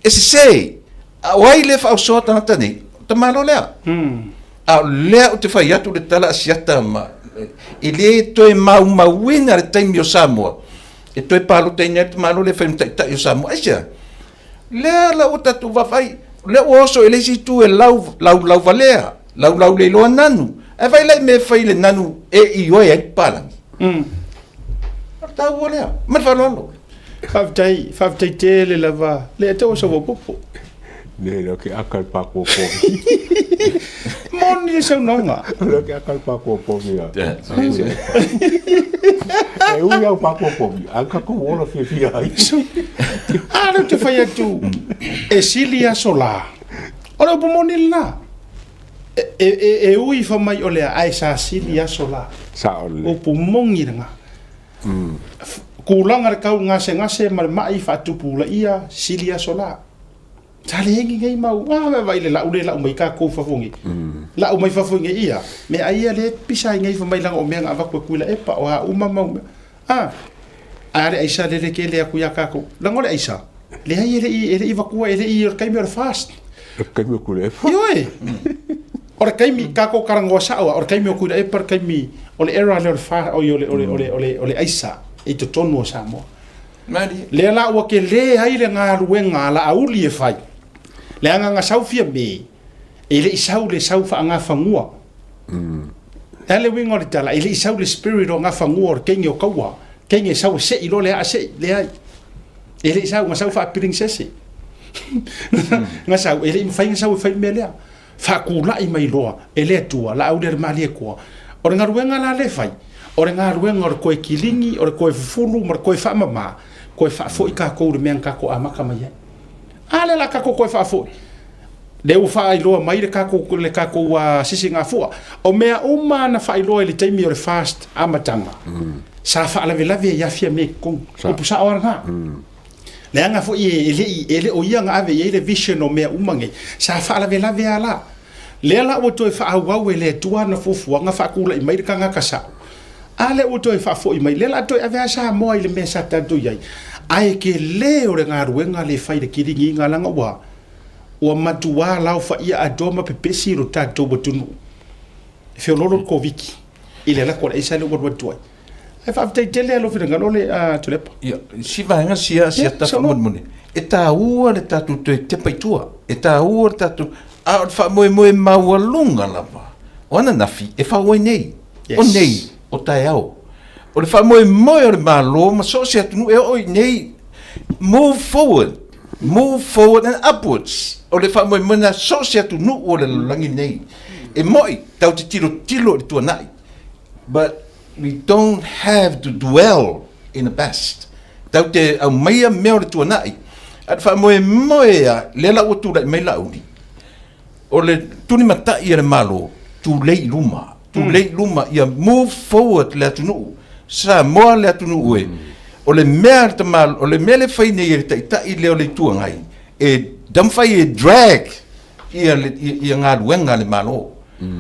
E sese. A o ai lea e faaosoa tagata nei? O tamaloa lea. A o lea ou te fai atu le tala a Siata ma, e le toe maumauina le taimi o Samoa e toe palotaina ai le tamaloa lea e fai ma taitai o Samoa. Aisea? Lea la ua tatou vaavaai, lea ua oso i le isi itu e lau, laulauvalea, laulau le iloa nanu. Ae vaai la i mea e fai i le nanu e ioe ai le papalagi. O le taua lea. Ma le faaaloalo. Faafetai, faafetai tele lava. Le tau o Savopopo. Ne le ke aka le pākua povi. Moni le saunoaga. Le ke aka le pākua povi a. E ui au pākua povi, a ka kou ola fiafia ai. A lea ou te fai atu, e sili aso la. O le upu moni lena. E, e, e, e ui fa mai o lea, ae sa sili aso la. Sao lelei. Upu moni lena. Kulaga le kau gasegase ma le ma'i faatupulaia, sili aso la. Sa leai ni nei mau, a vaavaai i le la'u lea e la'u mai tatou i fafo nei. La'u mai fafo nei ia, meaai ia lea e pisa ai nei fai mai leaga o mea na avatu e Tuilaepa, o a uma mau mea. A, a le aisa lele tele atu ia tatou. Leaga o le aisa, leai e le i, e le i avatua, e le i, o le taimi o le FAST. O le taimi o Tuilaepa. Ioe! O le taimi, tatou talanoa sao lava, o le taimi o Tuilaepa le taimi, o le era lea o le FAST, oi o le, o le, o le, o le, o le aisa i totonu o Samoa. Lea la ua tele ai le galuega a Laauli e fai, leaga na sau Fiame, e le i sau le sau faagafanua. E a le uiga o le tala, e le i sau le spirit o gafanua o le teine o Kaua, teine e sau e sei loa le aa sei, leai. E le i sau, na sau faapilisese. Na sau, e le i mafai ona sau e fai le mea lea. Faatulai mai loa e le Atua, Laauli a le Malietoa. O le galuega la lea e fai, o le galuega o le toe kiligi, o le toe fufulu ma le toe faamama, Toe faafoi tatou i le mea na tatou amata mai ai. A lea la tatou toe faafoi, lea ua faailoa mai le tatou le tatou sisigafua. O mea uma na faailoa i le taimi o le FAST amataga, sa faalavelave ai Fiame i totonu. Upu sao lava lena. Leaga foi e le i e le o ia na ave i ai le vision o mea uma nei, sa faalavelave lava la. Lea la ua toe faaauau e le Atua ana fuafuaga faatulai mai le tagata sao. A lea ua toe faafoi mai, lea o le a toe ave lava Samoa i le mea sa tatou i ai. Ae tele o le galuega lea e fai i le kiliniga leaga ua ua matua laofaia atoa ma pepesi lo tatou atunuu. E feoloolo le Koviti i le alu atu a le aisa lea ua alu atu ai. Ae faafetai tele lava i lou finagalo le Tuilaepa. Ia, si vaega sia sia tafa molimoli, e taua le tatou toe tepa i tua, e taua le tatou, a o le faamoemoe maualuga lava o ananafi e fau ai nei, o nei, o taeao. O le faamoemoe o le Malo ma so o se atunuu e oo i nei, move forward, move forward and upwards. O le faamoemoe lena so o se atunuu o le lalolagi nei. E moi, tatou te tilotilo i le tuanai, but we don't have to dwell in the past. Tatou te aumaia mea o le tuanai, a o le faamoemoe lava, lea la ua tulai mai Laauli, o le tulimatai a le Malo, tulei i luma, tulei i luma, ia move forward le atunuu. Samoa le atunuu e, o le mea a le tama, o le mea lea e fai nei e le Taitai lea o le Itu Agai, e taumafai e drag ia, le, ia, ia galuega a le Malo.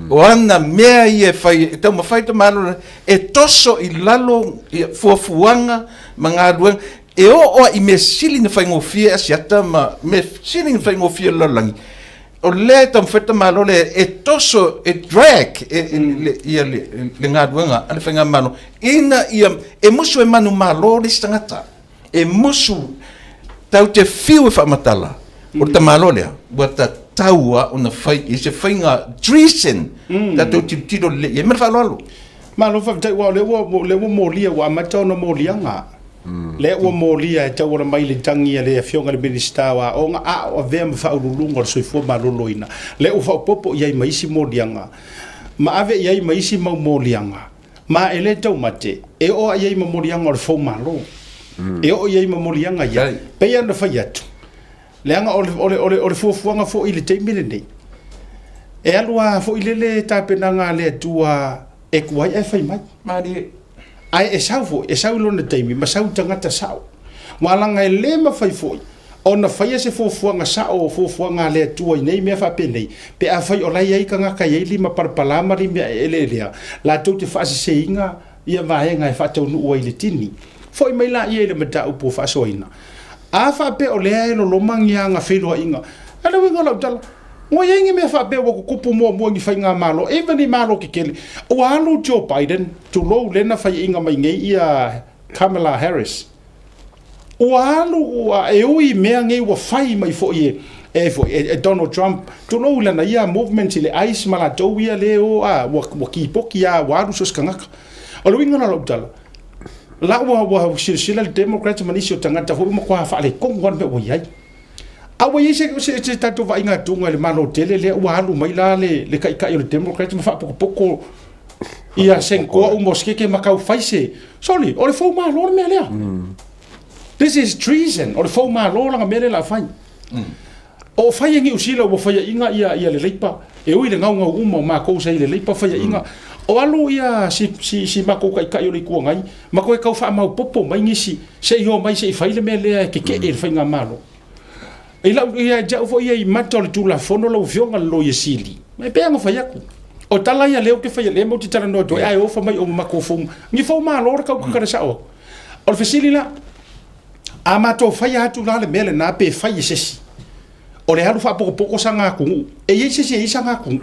O ana mea ia e fai, e taumafai le tamaloa e toso i lalo ia fuafuaga ma galuega, e oo lava i mea sili ona faigofie Asiata ma mea sili ona faigofie o le lalolagi, o lea e taumafai le tamaloa lea e toso, e drag e, e, le, ia le, le galuega a le Faigamalo, ina ia, e musu e manumalo le isi tagata. E musu tau te fiu e faamatala, o le tamaloa lea, ua tatau lava ona fai i se faiga treason, tatou tilotilo lelei i ai. Ma le faaaloalo. Malo faafetai, aua o lea ua, o lea ua molia, ua amata ona moliaga. Lea ua molia e tauala mai i le tagi a le Afioga i le Minisita o Aoga, a o avea ma Faauluuluga o le Soifua Maloloina. Lea ua faaopoopo i ai ma isi moliaga, ma ave i ai ma isi mau moliaga. Ma e le taumate, e oo i ai ma moliaga o le foumalo. E oo i ai ma moliaga ia. Pei ona fai atu, leaga o le, o le, o le, o le fuafuaga foi i le taimi lenei, e alu lava foi lele tapenaga a le Atua e tuai ae fai mai. Malie. Ae e sau foi, e sau i lona taimi ma sau i tagata sao. Aua leaga e le mafai foi ona faia se fuafuaga sao o fuafuaga a le Atua i nei mea faapenei, pe afai o la e i ai tagata e i ai lima palapala ma lima eleelea, latou te faaseseina ia vaega e faataunuu ai i le tini. Foi mai laia i le mataupu o faasoaina. A faapea o lea e loloma ni aga feiloaiga, a le uiga o lau tala, ua i ai ni mea faapea ua tutupu muamua i ni faigamalo, even i Malo tetele, ua alu Joe Biden, tulou lea na faiaina mai nei ia Kamala Harris, Ua alu ua e ui i mea nei ua fai mai foi e e foi e, e Donald Trump, tulou i lana ia movement i le ICE ma latou ia le o a ua, ua kipoki a ua alu so o se tagata. O le uiga la o lau tala, la ua, ua silasila le Democrats ma nisi o tagata foi ua matua faaletonu lava le mea ua i ai. A ua i ai se, se, se tatou vaaiga atuga i le Malo tele lea ua alu mai la le, le taitai o le Democrats ma faapotopoto ia Senkoa uma o Sikeke ma tau fai se Sorry, o le fou malo le mea lea. This is treason. O le fou malo lana mea lea la fai. O fai e Niu Sila ua faiaina ia, ia le Leipa, e ui le gaugau uma o makou sa i le Leipa faiaina. O alu ia si, si, si makou taitai o le Itu Agai, ma toe tau faamaopopo mai nisi, se i o mai se i fai le mea lea e keke'e i le faigamalo. I lau, ia te au foi ia i mata o le Tulafono lau Afioga le Loia Sili, e pei ona fai atu, o tala ia lea ou te faia, lea matou te talanoa atu ai, ae ofa mai o matou fou, ni foumalo le tau tatala sao atu. O le fesili la, a matou faia atu la le mea lena pe fai e se isi, o le alu faapotopoto sana atunuu, e i ai se isi e i ai sana atunuu,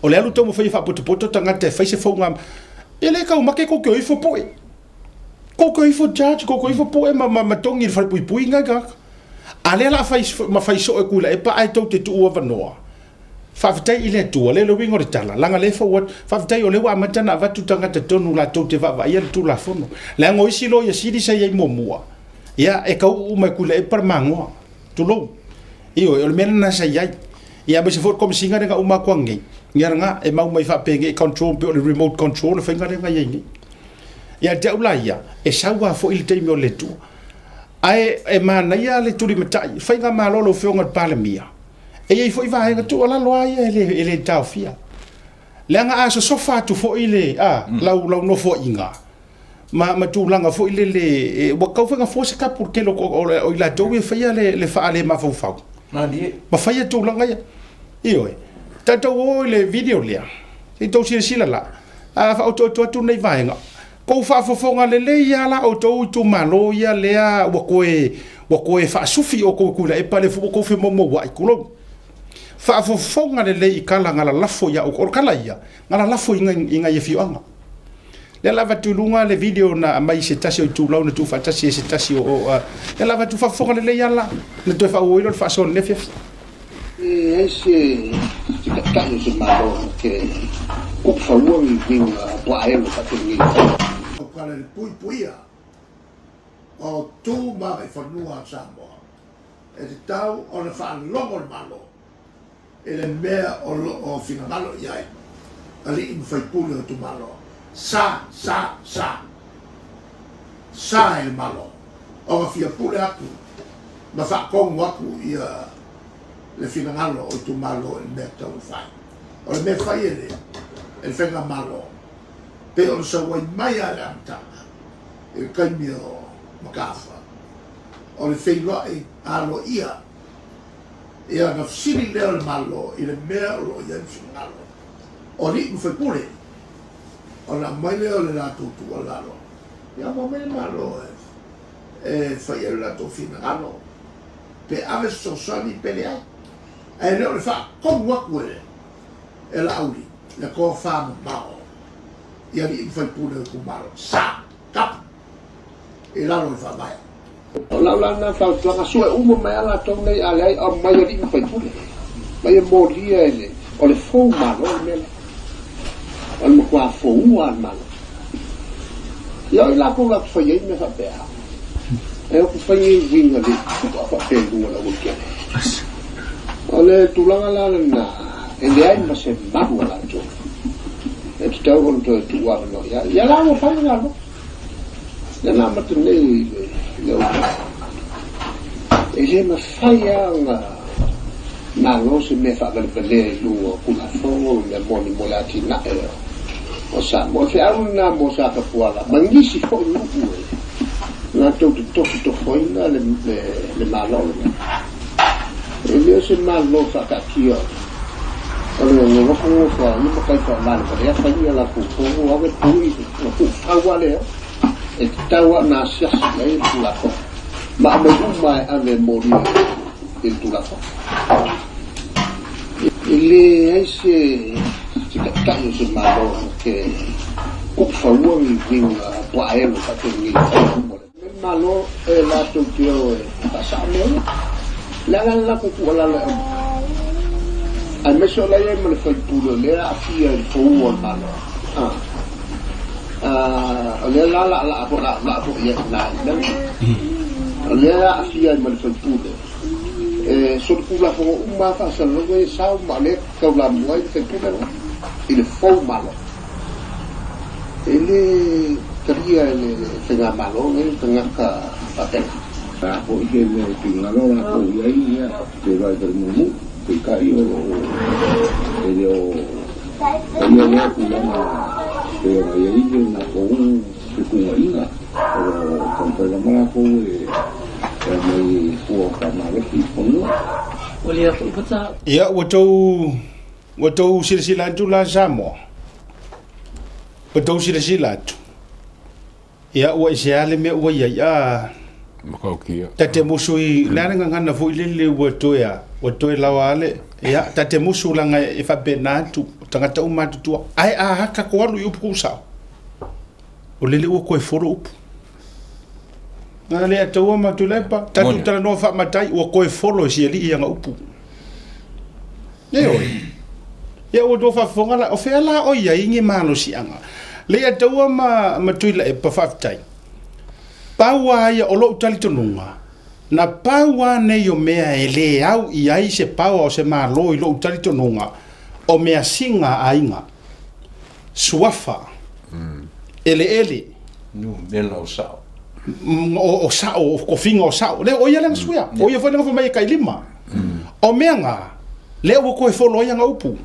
o le alu taumafai e faapotopoto tagata e fai se fouga, e le taumate tou te o ifo poe. Koko ifo judge, koko ifo poe ma, ma, ma togi i le falepuipui ngai tagata. A lea la fai, ma fai soo e Tuilaepa ae tou te tuu avanoa. Faafetai i le Atua, lea le uiga o le tala, leaga lea e fou atu. Faafetai o lea ua amata ona avatu tagata tonu latou te vaavaaia le Tulafono. Leaga o isi loia sili sa i ai muamua, ia, e tau uma e Tuilaepa le magoa. Tulou. Ioe, o le mea lena sa i ai. Ia aemaise foi o le Komesina lea na uma atu ananei, ia lena, e mau mai faapenei e control pei o le remote control le faiga lea na i ai nei. Ia te au la ia, e sau lava foi le taimi o le Atua. Ae e manaia le tulimatai, faigamalo a lau Afioga i le Palemia, e i ai foi vaega tuualalo lava ia e le, e le taofia. Leaga a sosofa atu foi le, a, lau, lau nofoaiga, ma, ma tulaga foi lele, e, ua tau foi na fua se kapu i le tele o, o, o i latou ia e faia le, le faalemafaufaufau. Malie. Ma faia tulaga ia. Ioe. Tatou o i le video lea, se i tou silasila la, a faaotooto atu nei vaega, Tou faafofoga lelei lava la outou itumalo ia lea ua toe ua toe faasufi outou e Tuilaepa lea foi ua outou femoumouai, tulou. Faafofoga lelei i tala na lalafo ia outou. O tala ia, na lalafo i i nai afioaga. Lea la avatu i luga le video na aumai i se tasi o itulau na tuufaatasi e se tasi o, o a, lea la avatu faafofoga lelei lava la, na toe faaauau ai lea o le faasoa i lenei afiafi. E leai se taitai o se Malo na te kuufaua ni uiga puaaelo faapenei. O kala le puipuia o tu ma agaifanua a Samoa, e tatau ona faalogo le Malo i le mea o lo o finagalo i ai alii ma faipule o itumalo. Sa, sa, sa. Sa e le Malo ona fia pule atu ma faatonu atu ia le finagalo o itumalo i le mea tatau ona fai. O le mea fai e le e le Faigamalo pei ona sau ai mai lava i le amataga i le taimi o Mataafa, o le feiloai aloaia ia ona fesili lea o le Malo i le mea o lo o i ai le finagalo o alii ma faipule ona aumai lea o le latou tuualalo ia aumai mai le Malo e e fai ai lo latou finagalo, pe ave se fesoasoani pe leai. Ae le o le faatonu atu e e Laauli le tofa mamao i alii ma faipule o itumalo sa tapu i lalo o le Faavae. O lau la lena fautuaga, sue uma mai a latou nei a leai aumai alii ma faipule ma ia molia e le o le fou malo le mea lea. O le matua foua a le Malo. Ia o i latou latou fai ai mea faapea. E o ku fai nei uiga le tua faapea i luga o le aualatele. O le tulaga la lena, e leai ma se malu a latou. E tatau ona toe tuu avanoa i ai. Ia la ua fai le galuega. Lea na amata nei i le, le aualatele. E le mafai lava ona malo se mea faavalevalea i luga o Tulafono ma mea moni mo le atinae o Samoa. O le feau lena mo Satapuala ma nisi foi nuu e latou te tofotofoina le, le, le Malo lenei. E le o se Malo faataatia o le nofonofo a ia matai faavalevalea fai a latou fono ave pui ona tuufau lava lea e tatau lava ona asiasi i ai le Tulafono ma aumai uma e ave e molia i le Tulafono. E leai se taitai o se Malo na te kuufaua ni uiga puaaelo faapenei e fai uma le Malo e latou te o e faasao mea ia. O le a la le latou tuualalo e aumai? Aemaise o la e i ai ma le faipule o lea e aafia i le foua o le Malo. O lea la la laa foi la laa foi i ai i ina i le mea lena. O lea e aafia ai ma le faipule. E solitulafono uma lava faasalalauga ia sao ma o lea e taulamua ai le faipule lena i le fou Malo. E le talia e le Faigamalo lenei le tagata faapena. A foi se mea e finagalo latou i ai, ia, feiloai foi mumu, peitai o lo o e le o faia lea tulaga pei ona i ai le latou fetuunaiga. O lo o taumafai lava latou e aumai e fua o faamalosi i fanua. Ia, ua tou, ua tou silasila atu la Samoa? Ua tou silasila atu? Ia, ua ese lava le mea ua i ai, a. Matautia. Ta te musu i, le a le gagana foi lele ua toe a, ua toe lawa lava le, ia, ta te musu leaga e faapena atu, o tagata uma matutua. Ae a haka ko alu i upu kuusao, o lele ua toe folo upu. Na le ataua ma Tuilaepa, tatou talanoa faamatai, ua toe folo e si alii ana upu. Ioe. Ia ua tou faafofoga la, o fea la o i ai ni malosiaga? Leiataua ma, ma Tuilaepa, faafetai. Pau lava ia o lou talitonuga, na pau lava nei o mea e le au i ai se power o se Malo i lou talitonuga, o measina a aiga, suafa, eleele. Numera o sao. O, o sa'o, o tofiga o sa'o. Lea, o ia lea na suia. O ia foi lea na fai mai e tailima. O mea na, lea ua toe folo ai ana upu.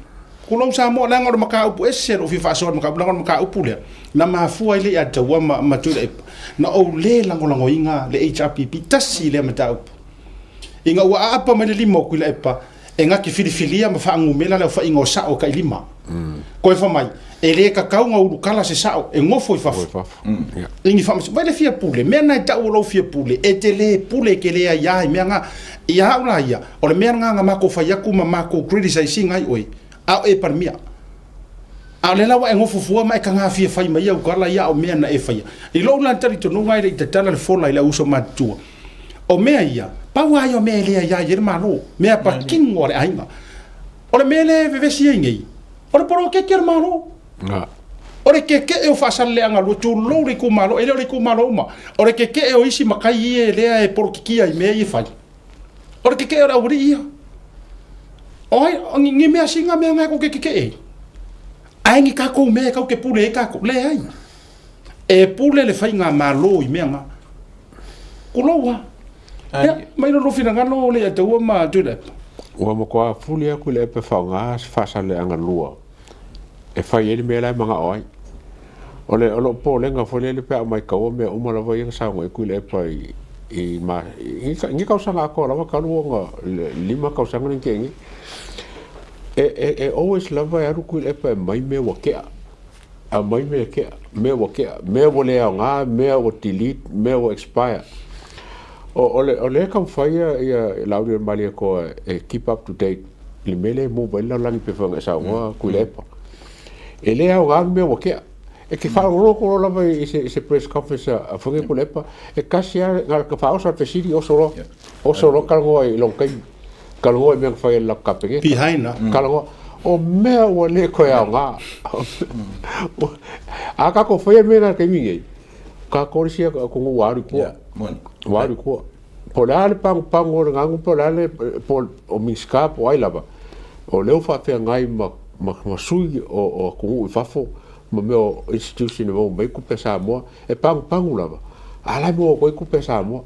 Tulou Samoa, leaga o le mataupu ese lou fia faasoa i le mataupu, leaga o le mataupu lea, na mafua ai le ia Taua ma, ma Tuilaepa, na ou le lagolagoina le HRPP, tasi lea mataupu. Ina ua aapa mai le lima o Tuilaepa, e na te filifilia ma faanumela le aofaiga o sa'o e tailima. Toe fai mai, e le tatau ona ulukala se sa'o, e nofo i fafo. I ni faamasinoga. Vai le fia pule, mea na e tau o lou fia pule, e te le pule, e te le aiā i mea na. Ia au la ia, o le mea lena na matou fai atu ma matou criticize ina ai oe, a o e Palemia. A o lea la ua e nofo fua ma e taga fia fai mai au tala ia a o mea na e faia. I lou la talitonuga e le i tatala le fola i le au uso matutua. O mea ia, pau lava ia o mea e le aiā i ai le Malo, mea patino a le aiga. O le mea lea e vevesi ai nei, o le poloketi a le Malo. O le keke'e o Faasaleleaga lua, tulou le itumalo, e le o le itumalo uma. O le keke'e o isi matai ia lea e polokikia i mea ia e fai. O le keke'e o le aualii ia. O ai, o ni, ni mea sina mea na e tou te keke'e ai. Ae ni tatou mea e tatou te pule ai tatou. Leai. E pule le faigamalo i mea na. Tulou lava. Ia, mai lo lou finagalo Leiataua ma Tuilaepa. Ua matua fuli atu le epe faaaoga se Faasaleleaga lua e fai ai le mea la e manao ai. O le o lou popolega foi lele pe a maitaua mea uma lava ia na saunoa ai Tuilaepa i i ma i ni tausaga atoa lava talu ona 5 tausaga lea na tea nei. E e e always lava e alu Tuilaepa e aumai mea ua tea. Aumai mea tea, mea ua tea, mea ua le aoga, mea ua delete, mea ua expire. O, o le, o lea e taumafai ia, ia Lauli Malietoa e keep up to date i le mea lea e move ai le lalolagi pei foi ona e saunoa Tuilaepa. E le aoga le mea ua tea. E te faalogologo loa lava i se, i se press conference a Fuaga Tuilaepa, e tasi lava, na o le faaoso lava le fesili, oso loa, oso loa talanoa i lona taimi. Talanoa i mea na fai e le latou Kapeneta. Behind la. Talanoa. O mea ua le toe aoga. A tatou faia mea na i le taimi nei, tatou le isi atunuu ua alu i tua. Ua alu i tua. Po o le a le pagopago o le gagu po o le a le, po o Minisita po o ai lava, o lea ua faafeagai ma, ma, ma sui o, o atunuu i fafo ma mea o institution e maua mai ai tupe a Samoa, e pagupagu lava, a o la e maua atu ai tupe a Samoa.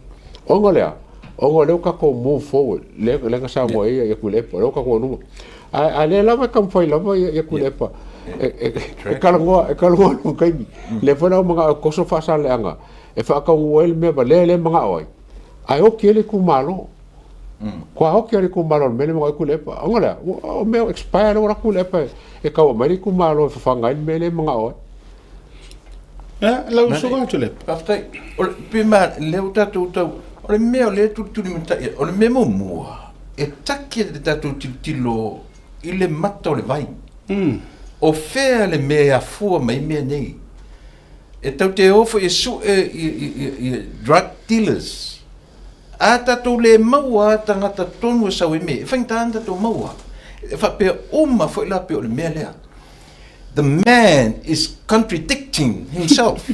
Ona o le a? Ona o lea ua tatou move forward, lea, lea na saunoa ai ia Tuilaepa, o lea ua tatou luma. A, a lea lava e taumafai lava ia, ia Tuilaepa e, e, e talanoa, e talanoa i lona taimi. Lea foi la ua manao e toso faasaleaga e faataunuu ai le mea ma lea e le manao ai, ae oti ai le itumalo. Kua oti ai le itumalo i le mea lea e manao ai Tuilaepa. Ona o le a? O mea ua expire lea ua alu atu Tuilaepa e tau aumai le itumalo e fafaga ai le mea lea e manao ai. Lau usuga atu le. Faafetai. O le, pe ma, lea ua tatou tau, o le mea o lea e tulitulimatai ai, o le mea muamua, e take le tatou tilotilo i le mata o le vai. O fea le mea e afua mai ai mea nei? E tatou te o foi e sue i drug dealers. A tatou le maua lava tagata tonu e sau ai mea, e faigata ona tatou maua. E faapea uma foi la pei o le mea lea. The man is contradicting himself.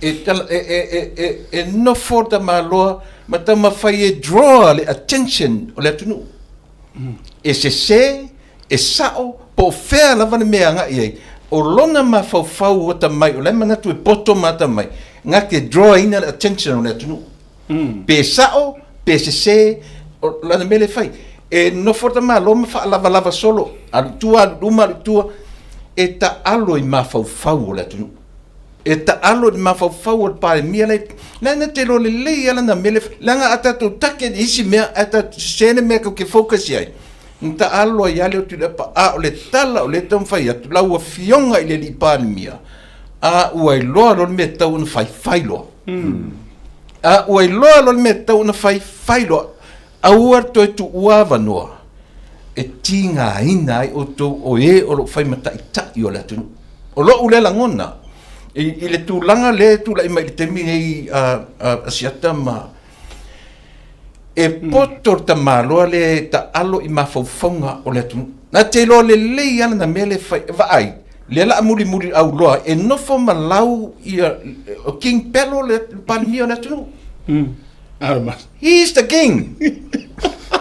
E, e, e, e, e nofo le tamaloa ma taumafai e draw le attention o le atunuu. E sese, e sao, po o fea lava le mea e agai i ai. O lona mafaufau atamai, o la e manatu e poto ma atamai, na te draw ina le attention o le atunuu. Pe sao, pe sese, o lana mea lea e fai. E nofo le tamaloa ma faalavalava solo, alu i tua, alu i luma, alu i tua, e taalo i mafaufau o le atunuu. E taalo i le mafaufau o le Palemia la e, la na te iloa lelei lava lana mea lea e fai. Leaga a tatou take i isi mea, ae tatou sese le mea tatou te focus i ai, na taalo ai lava le Tuilaepa. A o le tala o lea e taumafai atu, lau Afioga i le alii Palemia, a ua iloa loa le mea e tatau ona fai, fai loa. A ua iloa loa le mea e tatau ona fai, fai loa. Aua le toe tuua avanoa e tigaina ai outou o e o lo o fai ma taitai o le atunuu. O lou lea lagona i, i le tulaga lea e tulai mai i le taimi nei a, a, Asiata ma e poto le tamaloa lea e taalo i mafaufauga o le atunuu. Na te iloa lelei lava lana mea lea e fai, vaai, lea la a mulimuli auloa e nofo ma lau ia o King Pelo le Palemia o le atunuu. He is the king.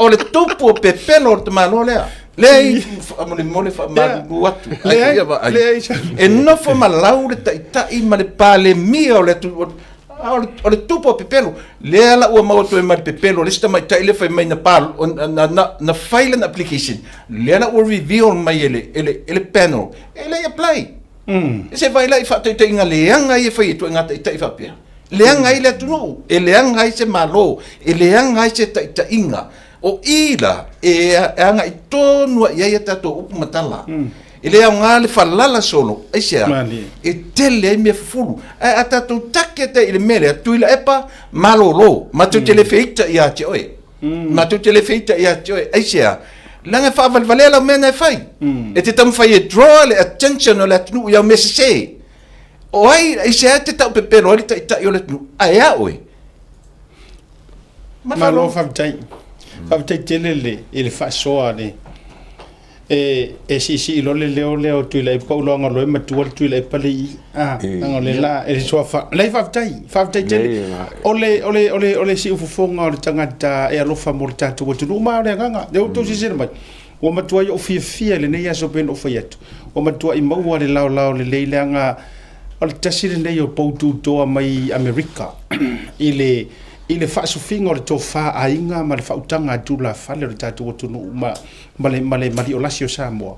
O le tupu o pepelo o le tamaloa lea. Leai, faamolemole faamalulu atu. Leai, leai. E nofo ma lau le taitai ma le Palemia o le atunuu. A o le, o le tupu o pepelo, lea la ua maua atu ai ma le pepelo a le isi tamaitai lea fai mai na pa, na, na, na fai lana application, lea la ua reveal mai e le, e le, e le panel, e le i apply. Mm. Se vai la i faataitaiga leaga ia e fai e ituaiga taitai faapea. Leaga ai le atunuu, e leaga ai se Malo, e leaga ai se taitaiga. O i la e agai tonu lava i ai a tatou upu ma tala. E le aoga le falala solo, aisea? E tele ai mea fufulu. Ae a tatou take atu i le mea lea, Tuilaepa, malolo, matou te le feita ia te oe. Matou te le feita ia te oe, aisea? Leaga e faavalevalea lau mea na e fai. E te taumafai e draw le attention o le atunuu i au mea sese. O ai, aisea e te taupepelo ai le taitai o le atunuu? Ae a oe? Malo faafetai. Faafetai tele le, i le faasoa le e, e siisii loa le leo lea o Tuilaepa ua iloaga loa e matua le Tuilaepa le i. Ah, leaga o le la e suafa. Leai faafetai, faafetai tele. O le, o le, o le, o le siufofoga o le tagata e alofa mo le tatou atunuu ma o le agaga. Lea ua outou silasila mai, ua matuai ou fiafia i lenei aso pei ona ou fai atu. Ua matuai maua le laolao lelei leaga O le tasi lenei o pou tutoa mai Amerika i le i le faasofiga o le tofa aiga ma le faautaga a tulafale o le tatou atunuu ma ma le ma le maliolasi o Samoa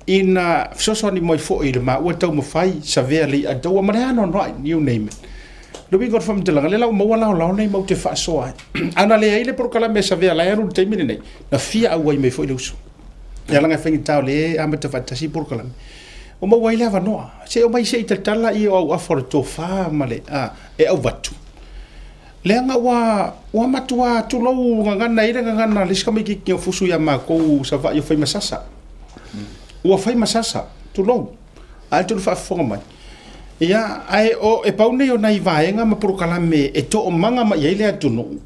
ina fesoasoani mai foi i le maua taumafai savea le i'a taua ma le anoanoai, you name it. Le uiga o le faamatalaga, lea la ua maua laolao nei matou te faasoa ai. A na leai le polokalame a Savea la e alu i le taimi lenei, na fia auai mai foi le uso. Ia leaga e faigata o lea e amata faatasi polokalame. Ua maua ai le avanoa. Se omai se i tatala ia o auafa o le tofa ma le, a, e auvatu. Leaga ua, ua matua tulou gagana ai le gagana a le isi tamaitiiti o fusu ia matou Savaii o Faimasasa. Ua faimasasa, tulou, ae tolu faafofoga mai. Ia, ae o, e pau nei o nai vaega ma polokalame e toomaga mai ai le atunuu,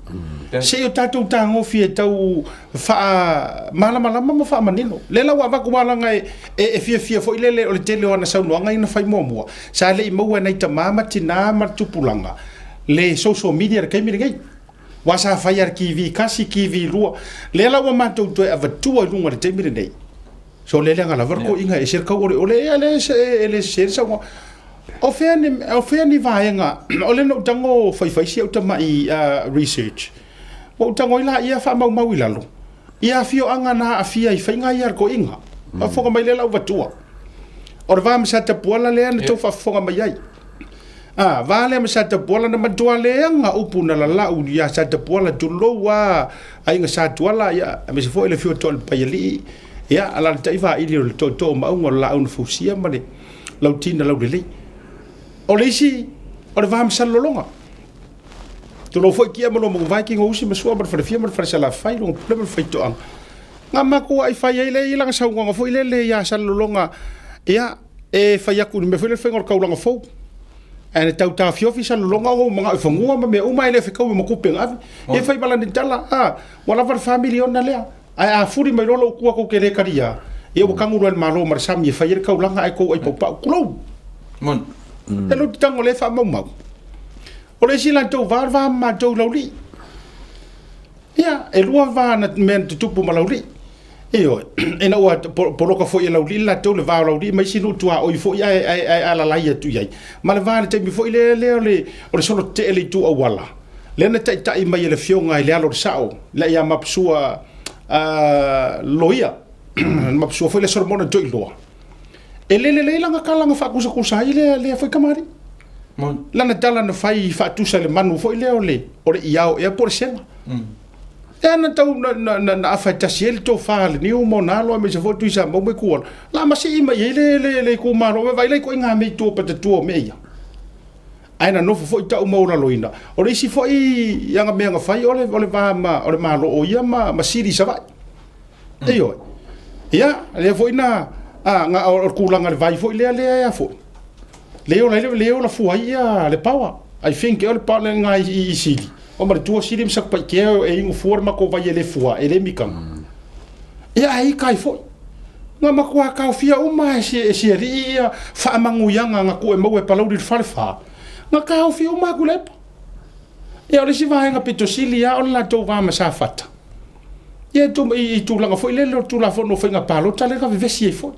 se i o tatou tagofi e tau faamalamalama ma faamanino. Lea la ua avatu aua leaga e, e fiafia foi lele o le tele o ana saunoaga ia na fai muamua, sa le i maua e nai tama ma tina ma le tupulaga le social media i le taimi lenei. Aua sa fai lava i le TV 1, TV 2. Lea la ua matou toe avatua i luga i le taimi lenei. So le leaga lava le toeaiina e ese le tauoleole, ia le e le sese le saunoaga. O fea ni, o fea ni vaega, o lea na ou tago faifai si au tamai research, ua ou tago ai laia faamaumau i lalo, ia afioaga na aafia i faiga ia a le toeaina. Faafofoga mai lea la ua. O le va ma Satapuala lea na tou faafofoga mai ai. A, va lea ma Satapuala na matua leaga upu na lalau ia Satapuala tulou a aiga Satuala ia aemaise foi le afio atu o le Paialii ia alalatai vaili o le tootoo o Maauga o le laau na fausia ma le lautina laulelei. O le isi o le va ma Salelologa. Tulou foi Kia ma Lomaguvae, Kigousi ma Sua ma le Falefia ma le Falesalafai, Luga Pule ma le Faitoaga. Na matou ai fai ai lea i lana saunoaga foi lele ia Salelologa, ia e fai atu i le mea foi lele faiga o le taulaga fou. Ae na tau taofiofi Salelologa ona ua manao i fanua ma mea uma ae le fetaui ma tupe na ave. Ia fai ma lana tala, a, ua lava le fa miliona lea. Ae a fuli mai loa lou tua tou te le talia, ia ua tanu loa e le Malo ma le sami e fai ai le taulaga ae tou ai paupau. Tulou! Moni. E lou te tago lea e faamaumau. O le isi latou va, o le va ma matou i Laulii. Ia, e lua va na mea na tutupu ma Laulii. Ioe, ina ua poloka foi e Laulii le latou le va o Laulii ma isi nuu tuaoi foi ae, ae, ae alalai atu i ai. Ma le va i le taimi foi lea, lea o le, o le solo tetee le itu auala, lea na taitai mai e le afioga i le alo o le sao, le ia Mapusua Loia, Mapusua foi lea Solomona Toiloa. E le lelei lana tala na faatusatusa ai lea, lea foi kamali'i. Lana tala na fai faatusa i le manu foi lea o le, o le iao ea po o le sega. Ea na tau na, na, na, na afa e tasi ai le tofa a le niu ma ona alo aemaise foi Tuisamau ma Ituala. La masii mai ai le, le, le itumalo. Vaai la i ituaiga mea i tua o patatua o mea ia. Ae na nofo foi tau maualaloina. O le isi foi aga mea na fai o le, o le va ma, o le Malo o ia ma, ma Sili i Savaii. Ioe. Ia, lea foi na, a, na, o le tulaga i le vai foi lea, lea ea foi. Lea ola ai le, lea ola fua ai ia le power. I think ea o le power lena i, i Sili. O ma le tua Sili ma Satupaitea e inu fua le matou vai e le fua, e le mikaga. Ia, ae ita ai foi. Na matua taofia uma e si, e si alii ia faamanuiaga na tuu e maua e Palauli le Falefa. Na taofi uma a Tuilaepa. Ia, o le isi vaega pito sili lava o le latou va ma Safata. Ia, i tulaga foi lele o le Tulafono o Faiga Palota lea na vevesi ai foi.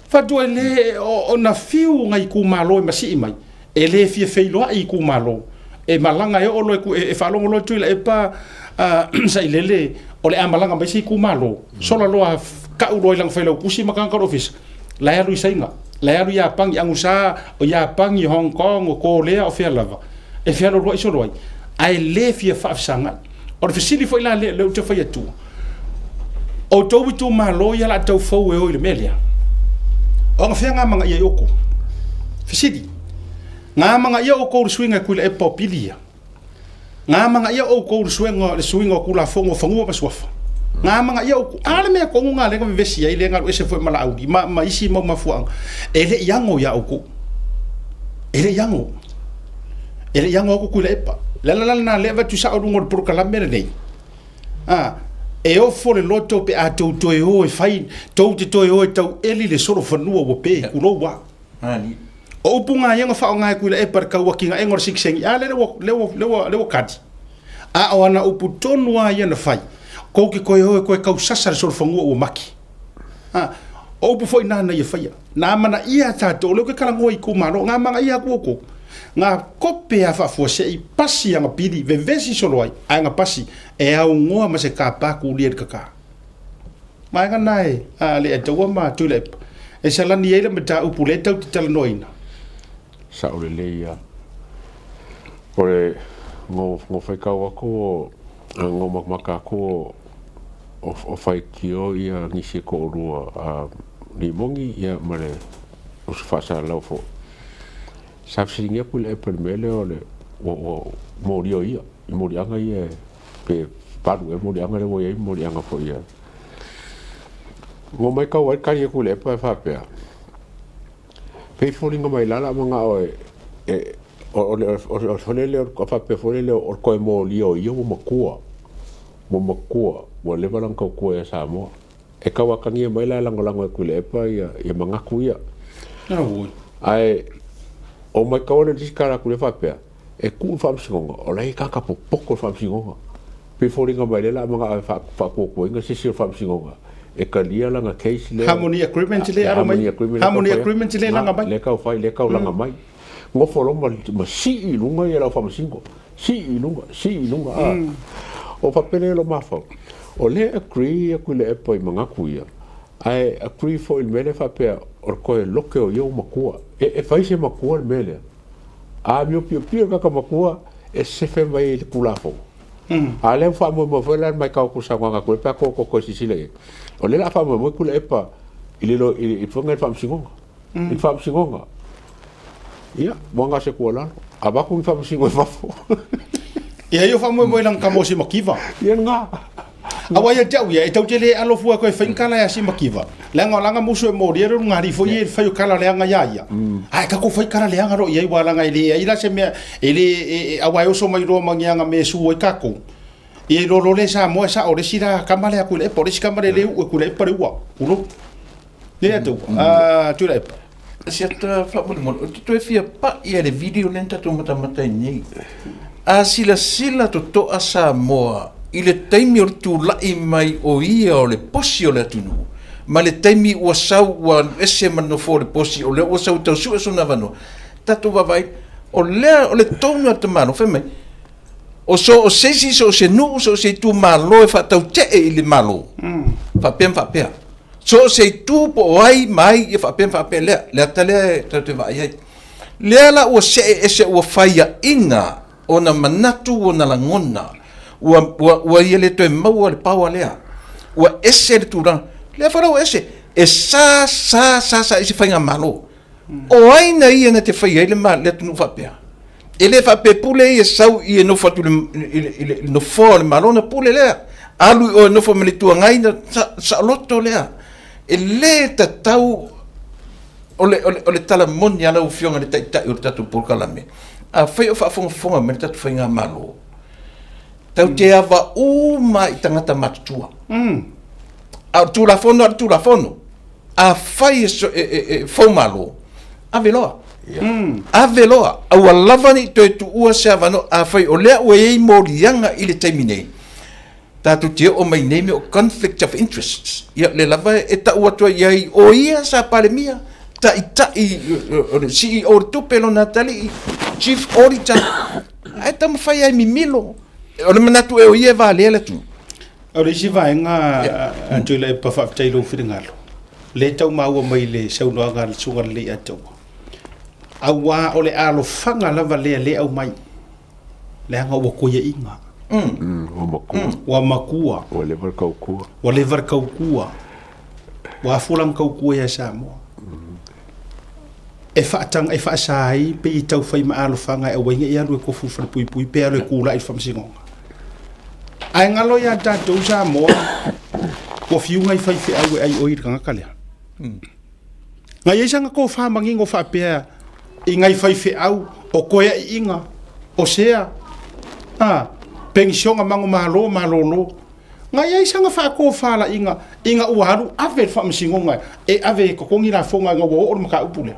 Fatu e le ona fiu nai itumalo e masii mai. E le fia feiloai i itumalo. E malaga e oo loa e, e faalogo loa Tuilaepa Sailele o le a malaga mai se itumalo. Sola loa kau loa i lana failautusi ma tagata o le ofisa. La e alu i Saina, la e alu i Iapani, agusa o Iapani, Hong Kong, o Kolea, o fea lava. E fealoloai solo ai. Ae le fia faafesagai. O le fesili foi la lea ou te fai atua, o outou itumalo ia o le a tau fou e o i le mea lea, o agafea gamagaia ai outou? Fesili, gamagaia outou i le suiga e Tuilaepa o pili ia? Gamagaia outou i le suiga, le suiga o Tulafono o Fanua ma Suafa? Gamagaia outou? A le mea tonu lena lea na vevesi ai, lea na alu ese foi ma Laauli ma, ma isi mau mafuaaga, e le i ano ia outou. E le i ano. E le i ano atu Tuilaepa. Le ala la lena lea avatu sao i luga o le polokalame lenei. A, e ofo le loto pe a tou toe o e fai, tou te toe o e tau eli le solofanua ua pe, kulou a. O upu ngā ia na whaonga e Tuilaepa le tauatinaega o le sikisengi, a lea ua, lea ua, lea ua, lea ua kali. A o ana upu tonu a ia na fai, kou te toe o e toe tausasa le solofanua ua maki. A, o upu foi nāna ia faia. Nā amanaia tātou, o lea ou te talanoa i itumalo, nā amanaia atu outou. Ngā kope a faafuasei, pasi ana pili, vevesi solo ai, ae na pasi, e aunoa ma se kāpā kūlia i le kakā. Vaega na e a le Ataua ma Tuilaepa, e salani ai le mataupu lea tatou te talanoaina. Sao lelei ia. O le ngo ngo faitau atu o ngo makamaka atu o o faitio ia nisi e toalua a Limoni ia ma le uso faasalalau foi. Sa fesiligia atu i le epa i le mea lea o le ua ua molia o ia i moliaga ia pe palu ea moliaga lea ua i ai moliaga foi ia. Ua matau ai le tali atu i le epa e faapea, pei e foliga mai la la manao e e o le o le foi lea o faapea foi lea o le toe molia o ia ua matua ua matua ua leva lana tautua ia Samoa. E tau atagia mai la e lagolago atu i le epa ia ia manatu ia. Ae o matau le isi tala atu lea faapea, e tuu le faamasinoga, o la e i tagata popoto le faamasinoga. Pei foliga mai lea la manao e faatuatuaina se isi o le faamasinoga e talia lana case lea. Harmony Agreement lea alo mai. Harmony Agreement lea laga mai. Lea tau fai, lea tau laga mai. Nofo loa ma, ma sii i luga ia lau faamasino. Sii i luga, sii i luga. A. O faapea lea lo mafau. O lea agree atu i le epa i manatu ia, ae agree foi i le mea lea faapea o le toe loke o ia ua matua. E, e fai se matua le mea lea. A miopiopio le tagata matua e sefe mai i le Tulafono. A lea ua faamoemoe foi la le matau atu i le saunoaga a Tuilaepa pe a tou toe silasila i ai, o lea o le a faamoemoe Tuilaepa i le i le faiga i le Faamasinoga. I le Faamasinoga. Ia, ua na o se tuualalo, avatu ni faamasino i fafo. Ia, ia faamoemoe i lana tama o Simakiva. Ia lena. Aua ia te au ia, e tau te le alo fua koe fai ni kala ia Simakiva. Leaga o lana musu e molia le luga alii foi ia i le fai o kala leaga ia ia. Ae tatou fai kala leaga loa i ai, aua leaga e leai la se mea, e le, e, aua e oso mai loa ma ni aga mea e su ai tatou. Ia iloa loa lea e Samoa e sao, o le isi la tama lea a Tuilaepa, o le isi tama lea e le uu e Tuilaepa le ua, tulou. Lea atu, a Tuilaepa. Si ata faamolemole, ou te toe fia pai i le video lea na tatou matamata ai nei. A silasila totoa Samoa i le taimi o le tulai mai o ia o le posi o le atunuu, ma le taimi ua sau ua alu ese ma le nofoa o le posi, o lea ua sau e tau sue sona avanoa, tatou vaavaai, o lea o le tonu a le tamaloa, fai mai, o so o se isi, so o se nuu, so o se itumalo e faatautee i le Malo, faapea ma faapea. So o se itu po o ai ma ai ia faapea ma faapea lea, le ata lea e tatou te vaai ai. Lea la ua see ese ua faiaina ona manatu ona lagona, ua, ua, ua ia le toe maua le power lea. Ua ese le tulaga. Lea foi la ua ese. E sa, sa, sa, sa i se faigamalo. O ai na ia na te faia ai le, le atunuu faapea? E le faapea pule ia sau i e nofo atu i le, i le, i le nofoa o le Malo ona pule lea. Alu i o e nofo ma le Itu Agai na saoloto lea. E le tatau o le, o le, o le tala moni a lau Afioga i le Taitai o le tatou polokalame, afai o faafogafoga mai le tatou faigamalo, tatou te ava uma i tagata matutua. A o le Tulafono a o le Tulafono. Afai e, e, e, e fou malo, ave loa. Ave loa. Aua lava ne i toe tuua se avanoa. Afai o lea ua i ai moliaga i le taimi nei, tatou te oo mai nei mea o conflict of interests. Ia, lea lava e tau atu ai i ai, o ia sa Palemia, Taitai o le CEO o le tupe lona atalii, Chief Auditor, ae taumafai ai mimilo. O le manatu ea o ia e valea le atunuu? O le isi vaega a Tuilaepa, faafetai i lou finagalo, lea e tau maua mai i le saunoaga a le Susuga i le Leiataua, aua o le alofaga lava lea lea e aumai, leaga ua koiaina. Ua makua. Ua makua. Ua leva le kaukua. Ua leva le kaukua. Ua afua lana kaukua ia Samoa. E faataga, e faasa ai pe i tau fai ma alofaga e aua ai ne i alu e kofu i le falepuipui pe alu e kula'i i le faamasinoga. Ae galo ia tatou Samoa, ua fiu nai faifeau e ai oi i le tagata lea. Na i ai sana tofa manino faapea i nai faifeau o koeaiiga, o sea, a, penisiona manumalo malolo. Na i ai sana faatofalaiga ina ua alu ave i le faamasinoga e ave e totogi lafoga ina ua oo le mataupu lea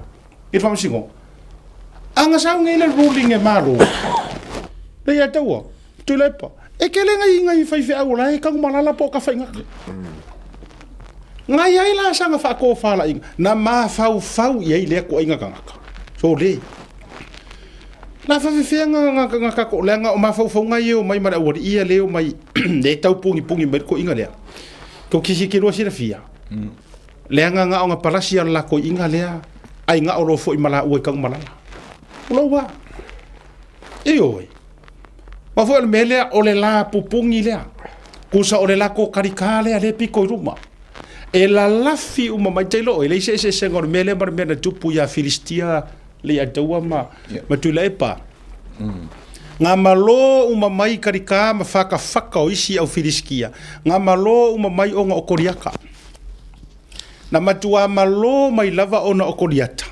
i le faamasinoga. A na sau nei le ruling e malo, le ia taua, Tuilaepa, e tele nai, nai faifeau o la e tagumalala po o tafaigata. Na i ai la sana faatofalaiga, na mafaufau i ai lea toaiga tagata. Sole. Na faafefea na, na, na tatou, leaga o mafaufauga ia e omai ma le aualii ia lea e omai, lea e tau pugipugī mai le toaiga lea. Tou te tilotilo silafia, leaga na ona palasi lava o le latou iiga lea, ai na o loa foi ma laua i Tanumalala. O lou va. Ioe. Ma foi o le mea lea, o le la pupuni lea. Tusa o le latou kalikā lea, lea e pito i luma. E lalafi uma mai, te iloa e leai se eseesega o le mea lea ma le mea na tupu ia Filistia, Leiataua ma, yeah. ma Tuilaepa. Ngā malo uma mai kalikā ma whakawhaka o isi au Filistia. Ngā malo uma mai ona o Koriata. Na matua malo mai lava ona o Koriata.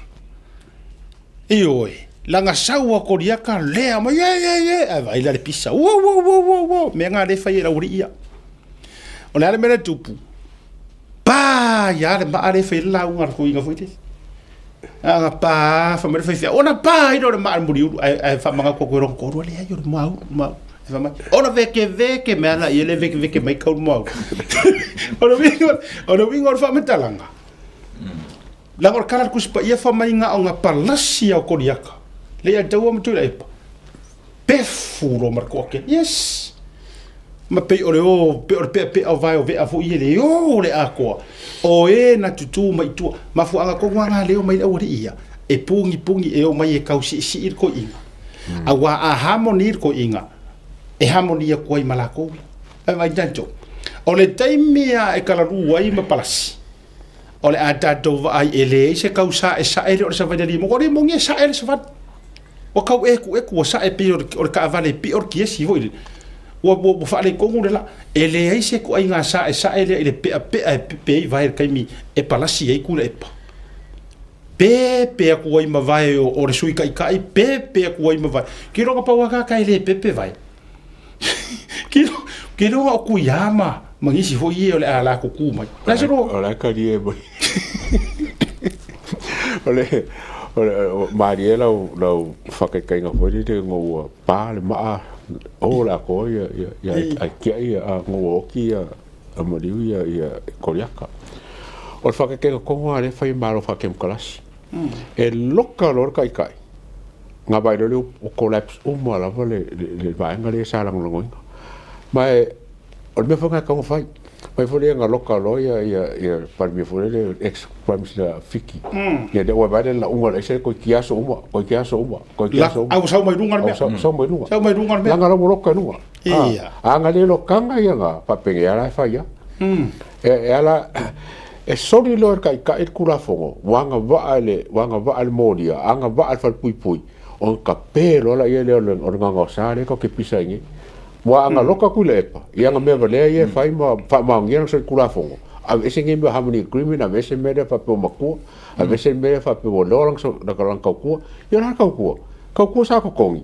Ioe, lana sau a Koriata, lea mai, ye, ye, ye, ae vaai la le pisa, ua, ua, ua, ua, ua, mea na le fai e le aualii ia. O le a le mea lea e tupu? Pa ia le maa lea e fai ai le lauga a le toeaina foi lele. A pa, fai mai le faifeau, ona pa ai lea o le maa i le muliulu, ae, ae faamanatu atu e lona toalua, leai o le muaulu, muaulu. Ae fai mai, ona vekeveke mai lea, ia le vekeveke mai kau le muaulu. O le uiga, o le uiga o le faamatalaga, Leaga o le tala a le Tusi Paia fai mai na o na palasi a o Koliata le ia taua ma Tuilaepa pefu loa ma le toatele. Yes! Ma pei o le o, pei o le peapea o vae o vea foi ia le o le atoa o e na tutū mai i tua. Mafuaaga tonu lava na lea e omai ai le aualii ia, e pugipugi e omai e tau siisii le toeaina. Aua a hamoni le toeaina, e hamoni atu ai ma latou ia. Ae vaai tatou, o le taimi lava e kalalū ai ma palasi, O le a tatou vaai e leai se kau saesae lea o le savali a Limoni. O Limoni e sae le savali. Ua kau ekueku, ua sae pei o le taavale pio o le kiesi foi lele. Ua, ua, ua faaletonu le laa. E leai se ituaiga saesae lea i le peapea e pepe ai vae i le taimi e palasi ai Tuilaepa. Pepe atu ai ma vae o, o le Sui Taitai, pepe atu ai ma vae. Kiloga pau lava tagata e le pepe vae. Kilo o kuiā ma, ma nisi foi ia o le a latou tu mai. La se O la kalie mai. O le o le malie lau lau whakaikainga foi lele ngo ua pā le maa o la ko ia ia ia ai kia ia a ngo ua oki ia a maliu ia ia Koriaka. O le whakaikainga kongo a le whai malo whakemukalasi. E loka loa le kaikai, ngā vai loa lea ua collapse uma lava le, le, le vaega lea sa lagolagoina. Ma e, o le mea foi lena e tatau ona fai. Fai foi lea na loka loa ia, ia, ia Palemia foi lea, ex Prime Minister Fiki. Ia lea ua vaai le lauga le aisa, koe ki aso uma, koe ki aso uma, koe ki aso uma. Au sau mai luga le mea. Sau, sau mai luga. Sau mai luga le mea. Langa la ua loka i luga. Ia. A, a nga le lokanga ia nga, faapenge ala e fai ia. E, e ala, E soli loa e le Taitai le Tulafono, ua agavaa le, ua agavaa le molia, agavaa le falepuipui, ona tape loa laia lea o le, o le gagaosa lea tatou te pisa ai nei. Ua agaloka atu i le epa, i ana mea valea ia e fai ma faamaonia lana solitulafono, aveese nei mea o harmony agreement, aveese mea lea faapea ua matua, aveese le mea lea faapea ua loa lana, lana tautua. Ia o le a le tautua? Tautua sa totogi.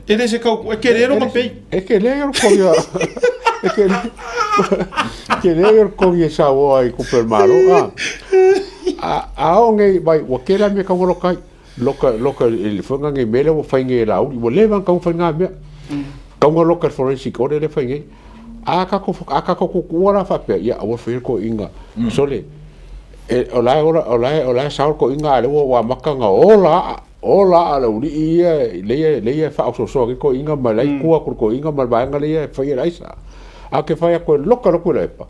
E le se kau, e kele ro pei. E kele ro ko ia. E kele. Kele ro ko ia sa o ai ko per maro a. A a o ngai vai wa kela me ka woro kai. Loka loka le fanga ngai mele wa fai ngai la uri wa le van ka fai ngai mea. Ka wa loka forensic ore le fai ngai. A ka ko a ka ko ku wala fa pe ia wa fai ko inga. Sole. E, o la e ola, o la e, o la e sao le toeaina a o lea ua, ua amata ona ola a'a, ola a'a le aualii ia, lea, lea e faaosoasoa nei toeaiina ma la e i tua atu o le toeaina ma le vaega lea e faia le aisa. Ae ou te fai atu e loka lotu Tuilaepa,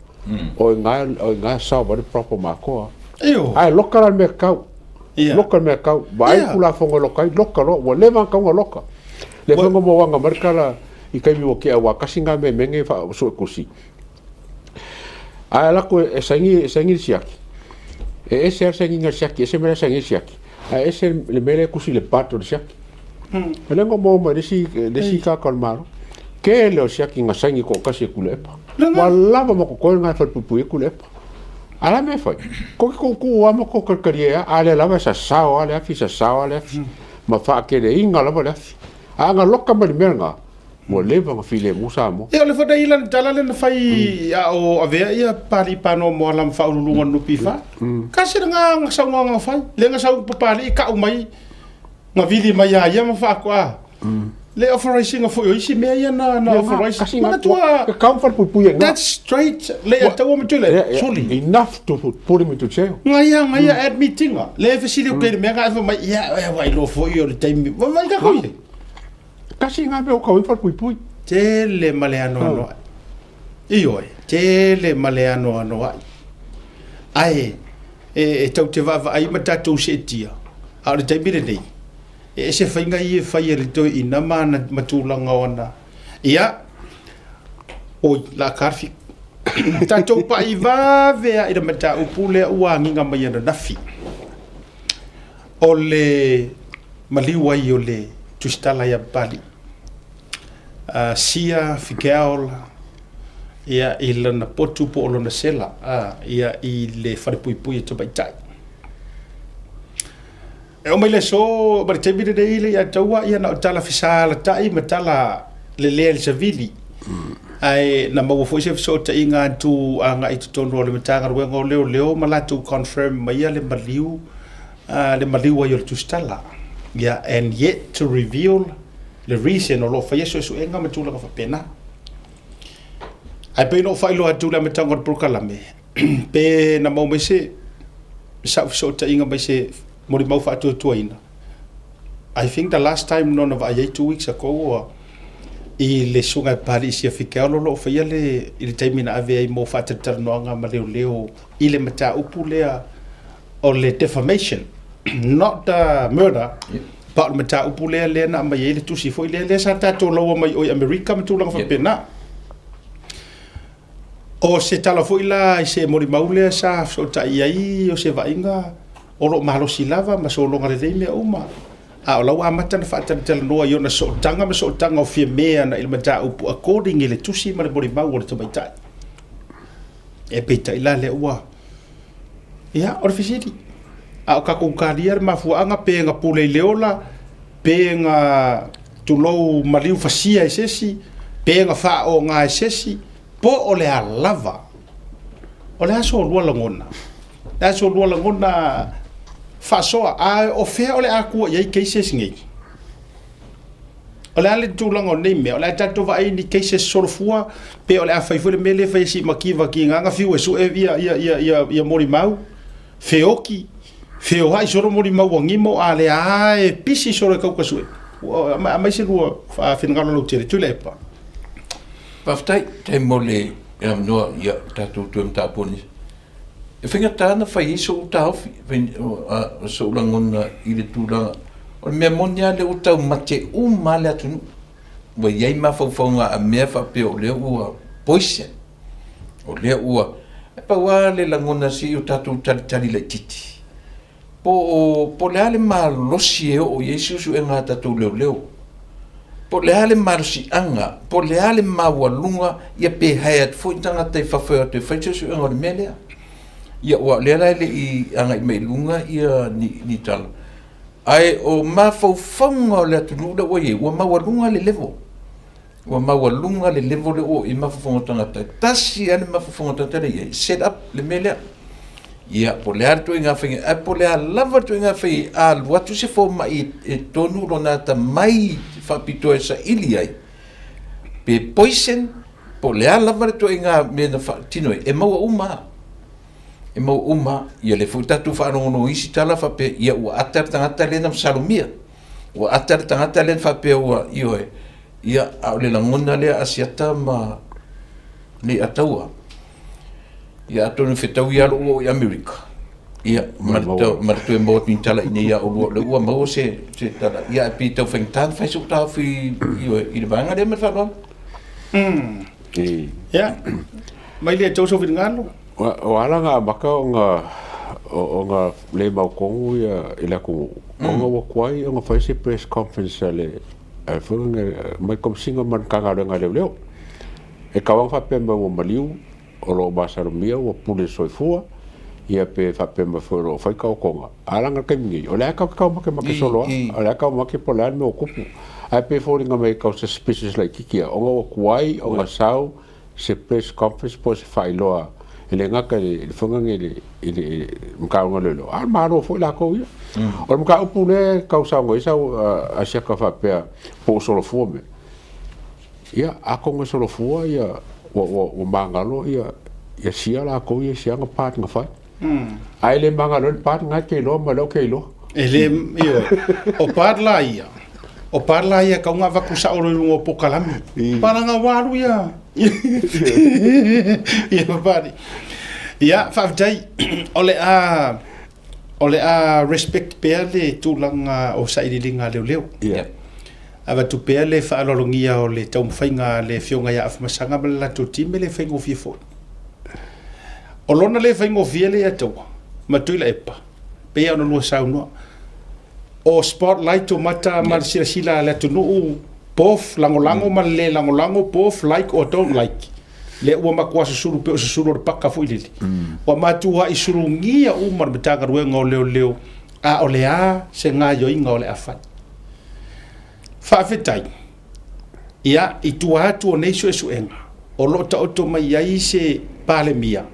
o i ina, o i ina e sao mai le problem atoa. Ae loka la le mea tatau. Loka le mea tatau. Vaai le Tulafono e loka ai, loka loa. Ua leva ona tatau ona loka. Lea foi na mauaga mai le tala i taimi ua tea aua tasi lena mea e mene suetusi. Ae alu atu e saini, e saini le siaki. E ese lava le sainiga o le siaki, ese le mea la e saini ai le siaki. Ae ese le mea lea e tusi i le part o le siaki. O lea na maua mai le isi, le isi tagata o le Malo. Tele o siaki na saini toatasi e Tuilaepa. Ua lava ma totoe lena e falepuipui ai Tuilaepa. A o le a le mea e fai? Tou te tuutuu lava ma tou talitalie lava, a lea lava e sasao lava le afi, sasao lava le afi, ma faateleina lava le afi. A na loka mai le mea lena, ua leva ona filemu Samoa. Ia, o le foi na ila le tala lea na fai a o avea ia Papalii Panoa Moala ma Faauluuluga o le NPF. Kasi lena na saunoaga na fai. Lea na sau Papalii kau mai, na vili mai ia ia ma faatoa. Le authorise ina foi o isi mea ia na na authorize. Manatua. E kau falepuipui ai na. That's straight. Le ia taua ma tule. Soli. Enough to put him into jail. Nga ia, nga ia admitting-a. Le fesili o kei mea nga e mai, ia, e wai lo foi o le taimi. Wa vai ka koi. Kasi nga mea o kau i falepuipui. Tele ma le anoanoai. Ioe, tele ma le anoanoai. Ae, e tau te vaavaai ma tatou seetia, a o le taimi lenei, e ese faiga ia e fai e le toeaina ma ana ma tulaga o ana ia oi la karfi tatou pa'i vave a i le mataupu lea ua agiga mai ananafi o le maliu ai o le tusitala ia Papalii Sia Fikeaola ia i lana potu po o lona sela ia i le falepuipui e tamaitai. E oo mai le aso ma le taimi lenei le ia taua ia na o tala fesalatai ma tala lelea i le savili. Ae na maua foi se fesootaiga atu agai i totonu o le Matagaluega o Leoleo ma latou confirm maia le maliu le maliu ai o le tusitala. Ia and yet to reveal le reason o lo o faia suesuega ma tulaga faapena. Ae pei ona ou faailoa atu i le amataga o le polokalame, pe na maua mai se sau fesootaiga mai se molimau faatuatuaina. I think the last time na ona vaai ai 2 weeks ago ua i le susuga e Papalii Siafikealo o lo o faia le i le taimi na ave ai mo faatalatalanoaga ma leoleo i le mataupu lea o le defamation, not the murder, but o le mataupu lea lea na aumai ai le tusi foi lea lea sa tatou laua mai o i Amerika ma tulaga faapena. O se tala foi la i se molimau lea sa fesootai ai o se vaaiga o lo o malosi lava ma sologa lelei mea uma, a o la ua amata ona faatalatalanoa i ona sootaga ma sootaga o Fiamē ana i le mataupu according i le tusi ma le molimau a le tamaitai. E peitai la lea ua Ia, o le fesili, a o tatou talia le mafuaaga pe na pule i le ola, pe na tulou maliu fasia e se isi, pe na faaoga e se isi, po o le a lava? O le a so lua lagona? O le a so lua lagona faasoa? A o fea o le a tua i ai cases nei? O le a le tulaga o nei mea? O le a tatou vaai i ni cases solofua pe o le a fai foi le mea lea e fai e Simakiva ki ngā fiu e sue ia, ia, ia, ia, ia molimau, feoki, feoai solo molimau ua gimo a lea a e pisi solo e kauka sue. Ua aumai se lua finagalo lautele. Tuilaepa. Faafetai, faafetai mo le avanoa ia tatou toe mataupu nei. E faigata ona fai ai so'u taofi, so'u lagona i le tulaga. O le mea moni lava lea ua taumate uma lava le atunuu. Ua i ai mafaufauga a mea faapea o lea ua poison, o lea ua... E pau lava le lagona se i o tatou talitali laitiiti. Po o, po o le a le malosi e oo i ai suesuega a tatou leoleo, po o le a le malosiaga, po o le a le maualuga, ia pe hae atu foi tagata i fafo e o atu e fai suesuega o le mea lea. Ia aua o lea la e le i agai mai i luga ia ni, ni tala. Ae o mafaufauga o le atunuu lea ua i ai, ua maualuga le level. Ua maualuga le level lea ua oo i ai mafaufauga o tagata. E tasi lava le mafaufauga o tagata lea e i ai, set up le mea lea. Ia, po o le a le ituaiga faiga, ae po o le a lava le ituaiga faiga, a alu atu se fomai e tonu lona atamai faapitoa e saili ai, pe poison, po o le a lava le ituaiga mea na faatino ai, e maua uma lava. e maua uma lava. Ia lea foi tatou faalogologo i isi tala faapea, ia ua ata le tagata lea na masalomia, ua ata le tagata lea na faapea ua, ioe, ia, a o le lagona lea a Asiata ma Leiataua, ia atonu e fetaui lava lou oo i Amerika, ia, ma le ma le toe maua atu ni tala i inei ia oulua, o lea ua maua se, se tala, ia ae pei e tau faigata ona fai sou taofi, ioe, i le vaega lea ma le faaaloalo. Ia, mai le tou finagalo. Ua ala ona amata ona ona le mautonu ia i le atunuu, ona ua tuai ona fai se press conference a le mai Komesina ma le Matagaluega a Leoleo. E tau lava ona faapea mai ua maliu, o lo o masalomia ua pule le soifua, ia pe faapea mai foi o lo o fai taotoga. Ae leaga o le taimi nei, o lea tatou te taumakemake solo lava, o lea taumake po o le a le mea ua tupu. Ae pei e foliga mai e tau suspicious laitiiti lava, ona ua tuai ona sau se press conference po o se faailoa e le gata i le foga nei i le Matagaluega o Leoleo, a o le Malo foi latou ia. O le mataupu lea e tau saunoa ai sau Asiata faapea po o solofua mea, ia atonu e solofua ia ua magalo ia sia latou ia i siaga part na fai. Ae le magalo ai le part na e te iloa ma lea ou te iloa. E le, ioe, o part la ia, o part la ia kau nga avatu sao loa i luga o pokalame. Palaga ua alu ia. Ia papali. Ia, faafetai. O le a o le a respect pea le tulaga o sailiiliga a leoleo. Ia. Avatu pea le faaaloalogia o le taumafaiga a le Afioga ia Afamasaga ma le latou team e le faigofie foi. O lona le faigofie lea ia Taua ma Tuilaepa, pei lava ona lua saunoa, o spotlight o mata ma le silasila a le atunuu, both lagolago ma le le lagolago, both like or don't like, lea ua matua susulu pei o susulu o le paka foi lele. Ua matuai sulugia uma le Matagaluega o Leoleo, a o le a se gaoioiga o le a fai? Faafetai. Ia, i tua atu o nei suesuega, o lo o taoto mai ai se Palemia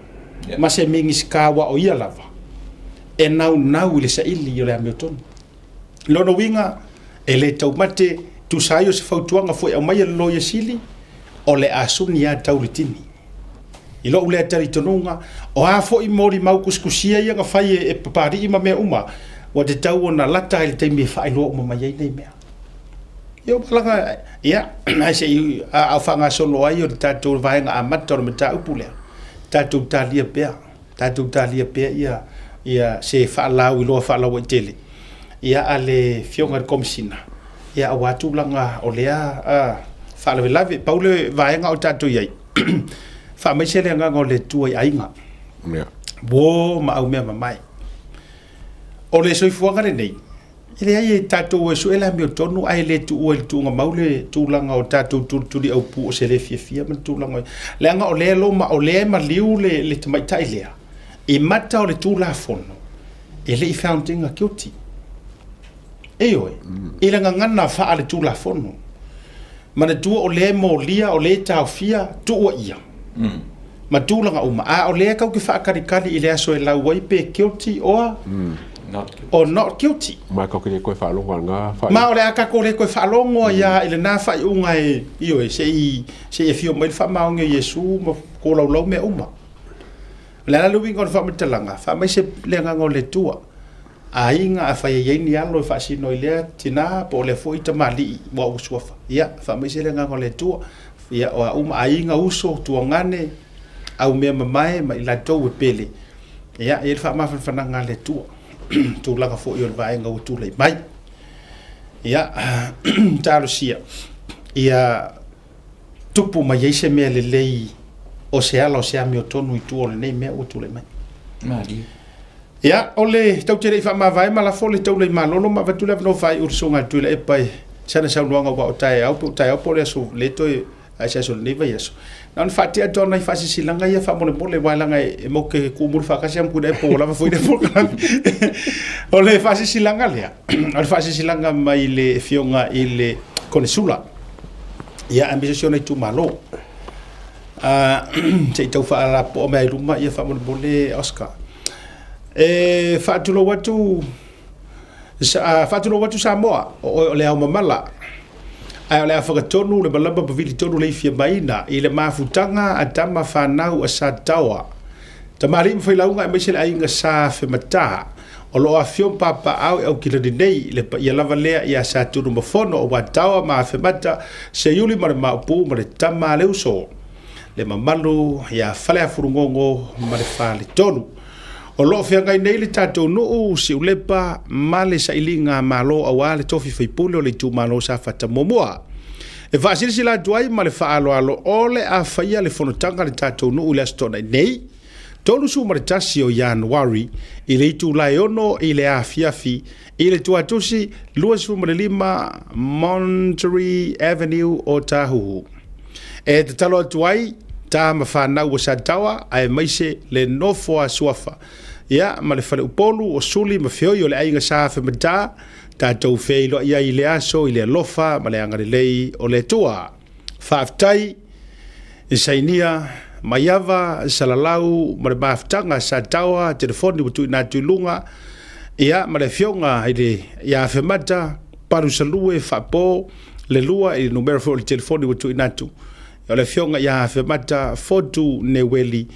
ma se Minisita aua o ia lava e naunau i le saili o le amiotonu. Lona uiga, e le taumate, tusa ai o se fautuaga foi e aumai e le Loia Sili, o le a suni lava tau le tini. I lou lea talitonuga, o a foi molimau tusitusia ia na fai e Papalii ma mea uma, ua tatau ona lata i le taimi e faailoa uma mai ai nei mea. Ia ua laga, ia, ae se i a o faagasolo ai o le tatou vaega amata o le mataupu lea, tatou talia pea, tatou talia pea ia, ia se faalauiloa faalauaitele, ia a le Afioga i le Komesina, ia aua tulaga o lea faalavelave. Pau le vaega o tatou i ai, faamaise le agaga o le Atua i aiga, uo ma aumea mamae. O le soifuaga lenei, E leai e tatou e sue le amiotonu ae le tuua i le tuugamau le tulaga o tatou tulituliaupu o se le fiafia ma le tulaga leaga o lea lo ma o lea e maliu le, le tamaitai lea i mata o le Tulafono e le i found ina guilty. Ioe, i le gagana faale-Tulafono. Manatua o lea e molia, o lea e taofia, tuua ia. Ma tulaga uma. A o lea tatou te faatalitali i le aso e lau ai pe guilty or, or not guilty. Ma tatou te le toe faalogo i lena faaiuga. Ma o le a tatou le toe faalogo ai lava i lena faaiuga e, ioe, se i, se i afio mai le faamaoni o Iesu ma tolaulau mea uma. O le a la le uiga o le faamatalaga? Faamaise le agaga o le Atua. Aiga, afai e i ai ni alo e faasino i lea tina po o lea foi tamalii ua ou suafa, ia, faamaise le agaga o le Atua. Ia, o a uma aiga, uso, tuagane, aumea mamae ma i latou e pele, ia, e i ai le faamafanafanaga a le Atua, tulaga foi o le vaega ua tulai mai. Ia, talosia, ia tupu mai ai se mea lelei o se ala o se amiotonu i tua o lenei mea ua tulai mai. Malie. Ia, o le tatou te le i faamavae ma lafo le taula i malolo ma avatu le avanoa faaiu i le Susuga a Tuilaepa i sana saunoaga aua o taeao pe o taeao po o le aso le toe a se aso o lenei vaiaso. Na ona faatea atu lava o nai faasilasilaga ia faamolemole aua leaga e matou te tuumuli faatasi lava ma Tuilaepa ua lava foi lea polokalame. O le faasilasilaga lea, o le faasilasilaga mai le Afioga i le Konesula, ia aemaise si ona itumalo. Se i tau faalapopoa mai i luma ia faamolemole Oscar. E faatulou atu faatulou atu Samoa, o oe o le ao mamala. Ae o le a fagatonu le malama ma vilitonu le ifia maina i le mafutaga a tama fanau a Sataoa. Tamalii ma failauga aemaise le aiga Sa Fematā o lo o afifio ma papaaao i Aukilani nei, le paia lava lea ia Satunumafono aua Taoa ma Afemata, Seiuli ma le Maopu ma le tama a le uso, le mamalu ia Faleafulugogo ma le Faletolu. O lo o feagai nei le tatou nuu, Siulepa ma le sailiga Malo aua le tofi faipule o le itumalo Safata muamua. E faasilasila atu ai ma le faaaloalo o le a faia le fonotaga a le tatou nuu i le Aso Toonai nei, 31 o Ianuari i le itula e 6 i le afiafi i le Tuatusi 25 Monterey Avenue o Tāhuhu. E tatalo atu ai ta ma fanau o Sataoa aemaise le nofo a Suafa ia ma le faleupolu o Suli ma Feoi o le aiga Sa Fematā tatou feiloai ai i le aso i le alofa ma le agalelei o le Atua. Faafetai i sainia Maiava, Salalau ma le mafutaga Sataoa, telefoni ua tuuina atu i luga, ia ma le afioga i le ia Afemata, Palusalue, Faapo, le lua i le numera foi o le telefoni ua tuuina atu. O le afioga ia Afemata Fotu Neweli,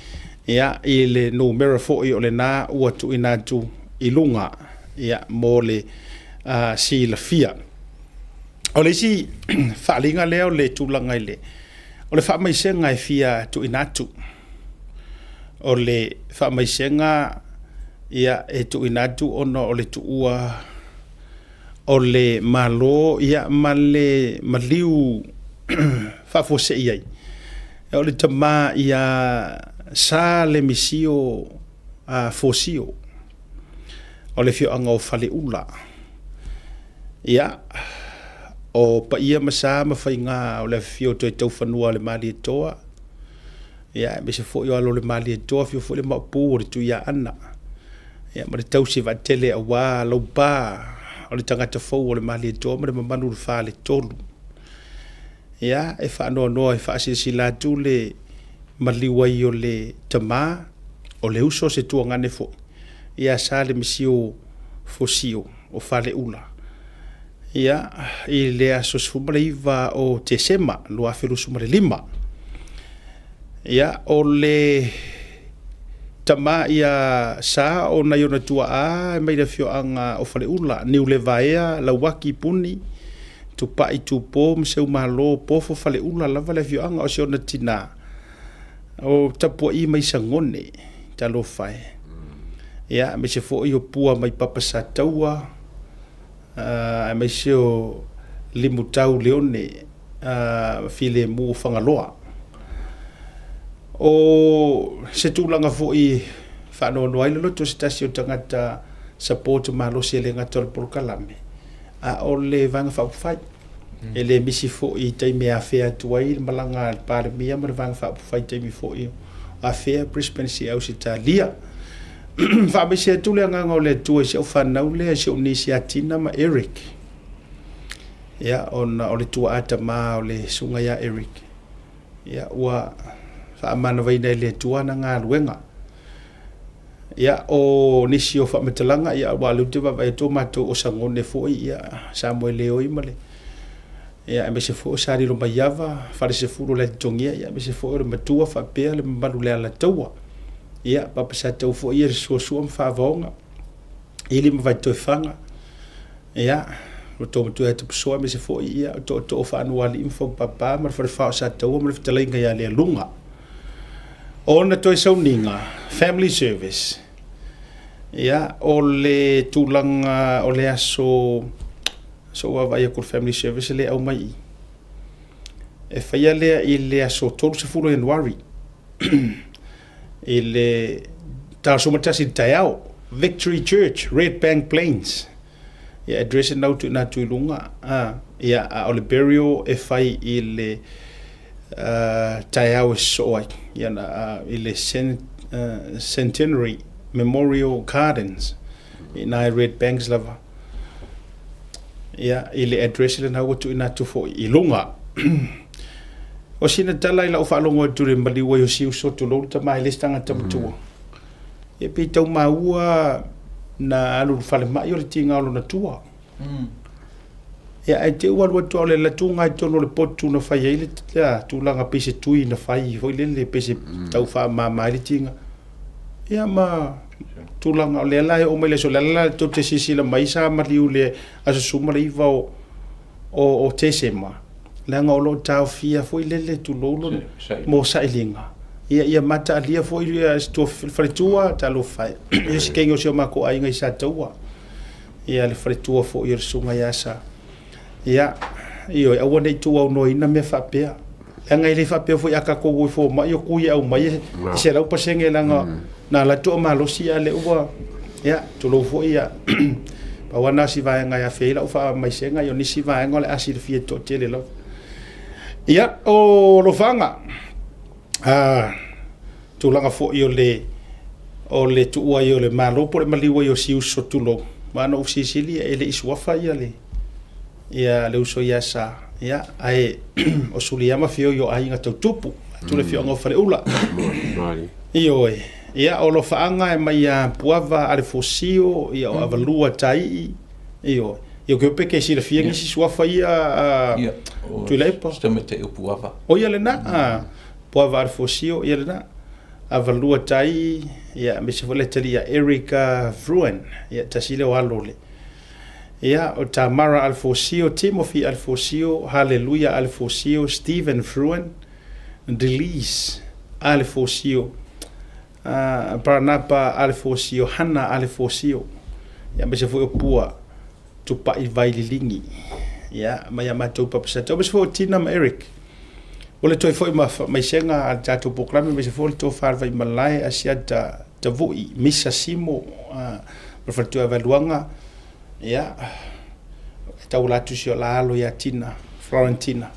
ia i le numera foi o lena ua tuuina atu i luga, ia mo le silafia. O le isi faaaliga lea o le tulaga i le o le faamaisega e fia tuuina atu. O le faamaisega ia e tuuina atu ona o le tuua o le Malo ia ma le maliu faafuasei ai. O le tama ia Sa Lemisio Fosio o le afioaga o Faleula. Ia, o paia ma sa ma faiga o le afifio o Toetaufanua a le Malietoa, ia, aemaise foi o alo o le Malietoa, afio foi le Maopu o le Tuiaana, ia, ma le tausi vaatele aua Laupa o le tagata fou o le Malietoa ma le mamalu o le Faletolu. Ia, e faanoanoa e faasilasila atu le maliu ai o le tama, o le uso o se tuagane foi, ia Sa Lemisio Fosio o Faleula, ia, i le aso 19 o Tesema 2025. Ia, o le tama ia Sa o nai ona tuaa mai le afioaga o Faleula, Niulevaea, Lauaki, Puni, Tupai, Tupo ma Seumalo, Pofo, Faleula lava le afioaga o si ona tinā o tapuai mai Sagone, talofa e. Ia, aemaise foi o pua mai Papa Sataua, aemaise o Limutau Leone, Filemu o Fagaloa. O se tulaga foi faanoanoa ai le loto o se tasi o tagata support malosi e le gata o le polokalame, a o le Vaega Faaupufai. E le misi foi i taimi e afea atu ai le malaga a le Palemia ma le Vaega Faaupufai i taimi foi o afea Brisbane i Ausetalia. Faamaise atu le agaga o le Atua i si au fanau lea, i si ou nisi ia Tina ma Eric. Ia, ona o le tuaa tama o le susuga ia Eric. Ia, ua faamanavaina e le Atua ana galuega. Ia, o nisi o faamatalaga, ia, aua o lea ou te vaavaai atu o matou o Sagone foi, ia, Samuel Leoi ma le, ia, aemaise foi o Sa Lilomaiava, Falesefulu o le Alitogia, ia, aemaise foi o le Matua faapea le mamalu o le Alataua. Ia, Papa Sataua foi ia le suasua ma Faavaoga, Ili ma Vaitoefaga, ia, o tō matua ia Tapusoa, aemaise foi, ia, o tootoo Faanuualii ma Faupapa ma le Falefa o Sataua ma le fetalaiga ia Lealuga. Ona toe sauniga, family service, ia, o le tulaga o le aso, aso ua vaai atu le family service e le aumai i. E faia lea i le aso 30 o Ianuari i le ta 11 i le taeao, Victory Church, Red Bank Plains. Ia, address e nau tuuina atu i luga, ia, a o le burial e fai i le taeao e sosoo ai, ia, i le Centenary Memorial Gardens, i ina i Red Banks lava. Ia, i le address lena ua tuuina atu foi i luga. O sina tala i lau faalogo atu i le maliu ai o si uso, tulou le tama e le isi tagata matua. Ia pei tau maua na alu i le falemai o le tiga o lona tua. Ia ae te i ua alu atu a o le alu atu i totonu o le potu na fai ai le tulaga pei se tui na fai foi lele pei se tau faamama ai le tiga. Ia ma tulaga o lea la e oo mai le aso, o le ala la tou te silasila mai sa maliu i le aso 19 o Tesema, leaga o lo o taofia foi lele tulou lona mo sailiga. Ia ia mataalia foi le faletua, talofa e, ia si kegi o si o matou aiga i Sataua, ia le faletua foi o le susuga ia Sa. Ia, ioe, aua ne i tuuaunoaina mea faapea. Leaga e le faapea foi a tatou o i fomai o tui e aumai e 100% leaga na alu atu o malosi a o lea ua, ia, tulou foi, ia, pau lava lena o si vaega e afea ai lau faamaisega, ia o nisi vaega o le a silafia e le toatele lava. Ia, o alofaga, tulaga foi o le o le tuua ai o le Malo po o le maliu ai o si uso, tulou, aua na ou fesilisili e le i suafa ia le ia le uso ia Sa, ia ae o Suliama feoi o aiga tau tupu atu le afioaga o Faleula. Ioe, ia o alofaaga e mai ia Puava Alefosio, ia o Avalua Taii, ioe. Ia o pe ke silafia nisi suafa ia Tuilaepa. O Puava. O ia lena, Puava Alefosio, ia lena. Avalua Tai, ia aemaise foi le atalii ia Erica Vruen, ia tasi lea o alo o le ia o Tamara Alefosio, Timothy Alefosio, Haleluia Alefosio, Steven Vruen, Delise Alefosio, Baranapa Alefosio, Hana Alefosio, ia aemaise foi o Pua Tupai Vaililigi, ia mai a matou Papasata, aemaise foi o Tina ma Eric. O le toe foi ma faamaisega a le tatou polokalame, aemaise foi o le tofa a le Vaimalae, Asiata Tavui, Misa Simo, ma le faletua ia Vaeluaga, ia, e tauala atu si o la alo ia Tina, Florentina,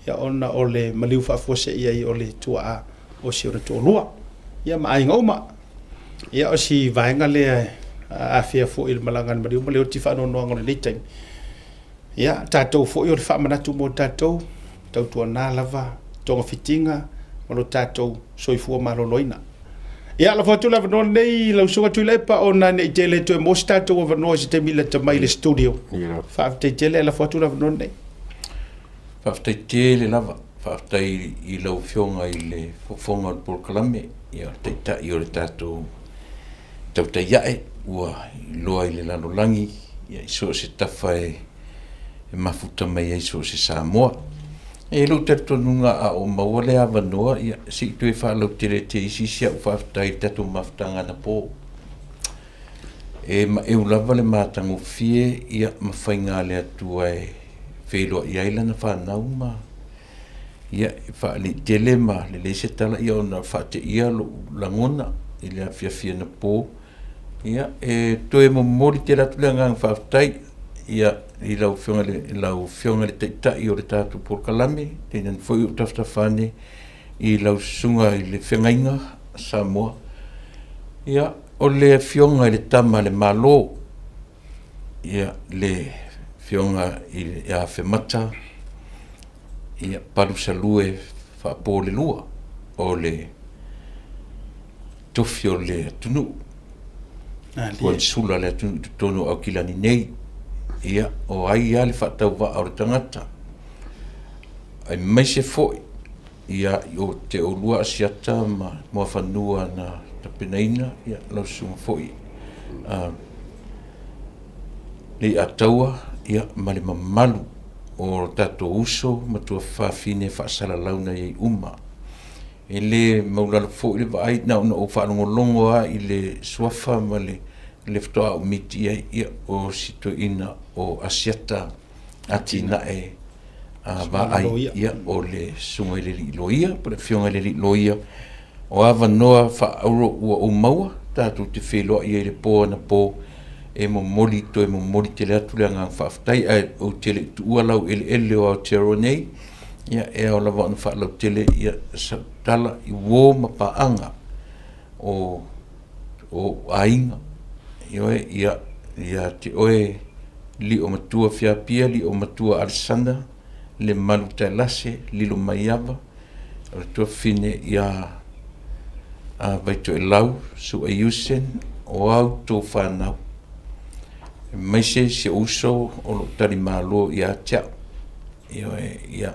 ia, ona o le maliu faafuasei ai o le tuaa o si ona toalua, ia, ma aiga uma. Ia, o si vaega lea e afea foi i le malaga a le maliu ma le oti faanoanoaga o lenei taimi. Ia, tatou foi o le faamanatu mo tatou, tautuana lava togafitiga ma lo tatou soifua maloloina. Ia, lafo atu le avanoa lenei i lau Susuga Tuilaepa ona ne i tele toe maua se tatou avanoa i se taimi lata mai i le studio. Faafetai tele, ae lafo atu le avanoa lenei. Faafetai tele lava, faafetai i lau Afioga i le fofoga o le polokalame, ia o le Taitai o le tatou tautai ae ua iloa i le lalolagi ia i so o se tafa e mafuta mai ai so o se Samoa. E i ai lou talitonuga a o maua le avanoa, ia se i toe faalautele te isi si au faafetai i le tatou mafutaga anapo. E maeu lava le matagofie ia ma faiga a le Atua e feiloai ai lana fanau ma Ia, e faalii ma lelei se tala ia ona faateia lou lagona i le afiafi anapo. Ia, e toe momoli tele atu le agaga faafetai ia i lau Afioga i le, lau Afioga i le Taitai o le tatou polokalame, tainane foi ou tafatafa ane i lau Susuga i le Feagaiga Samoa. Ia, o le Afioga i le Tama a le Malo, Ia, le Afioga ia Afemata, ia, Palusalue Faapolelua, o le tofi o le atunuu, konesula o le atunuu i totonu o Aukilani nei. Ia, o ai lava le faatauvaa o le tagata, aemaise foi ia o te oulua Asiata ma Muafanua na tapenaina, ia, lau susuga foi Leiataua, ia, ma le mamalu o tatou uso ma tuafafine faasalalau na i ai uma. E le maulalo foi le vaai, na ona ou faalogologo lava i le suafa ma le, le faatoa ou miti ai, ia, o si toeaina o Asiata atinae a vaai, ia, o le susuga i le alii loia po o le afioga i le alii loia, o avanoa faaauuro ua ou maua tatou te feiloai ai i le po anapo e momoli toe momoli tele atu le agaga faafetai, ae ou te le i tuua lau eleele o Aotearoa nei, ia, e ao lava ona faalautele ia sau tala i uo ma paaga o o aiga, ioe, ia, ia te oe Lio Matua Fiapia, Lio Matua Alesana, Lemalu Taelase, Lilo Maiava, o le tuafafine ia a Vaitoelau, Su'a Usen, o au tou fanau, aemaise si ou uso o lo o talimalo ia te au, ioe, ia,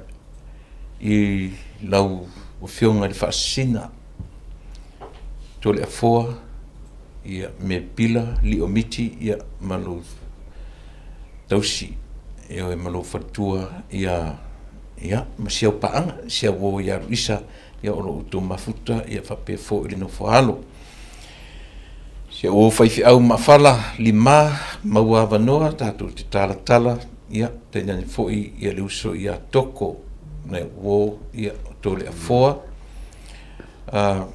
i lau Afioga i le Faasisina, Toleafoa. Ia, me pila, lio miti, ia, ma lou tausi, ioe, ma lou faletua, ia, ia, ma si au paaga, si au uo ia Luisa, ia, o lo outou mafuta, ia, faapea foi le nofo a alo. Si au uo faifeau maafala, lima, maua avanoa, tatou te talatala, ia, tainane foi, ia, le uso ia Toko, nai uo, ia, o Toleafoa, a,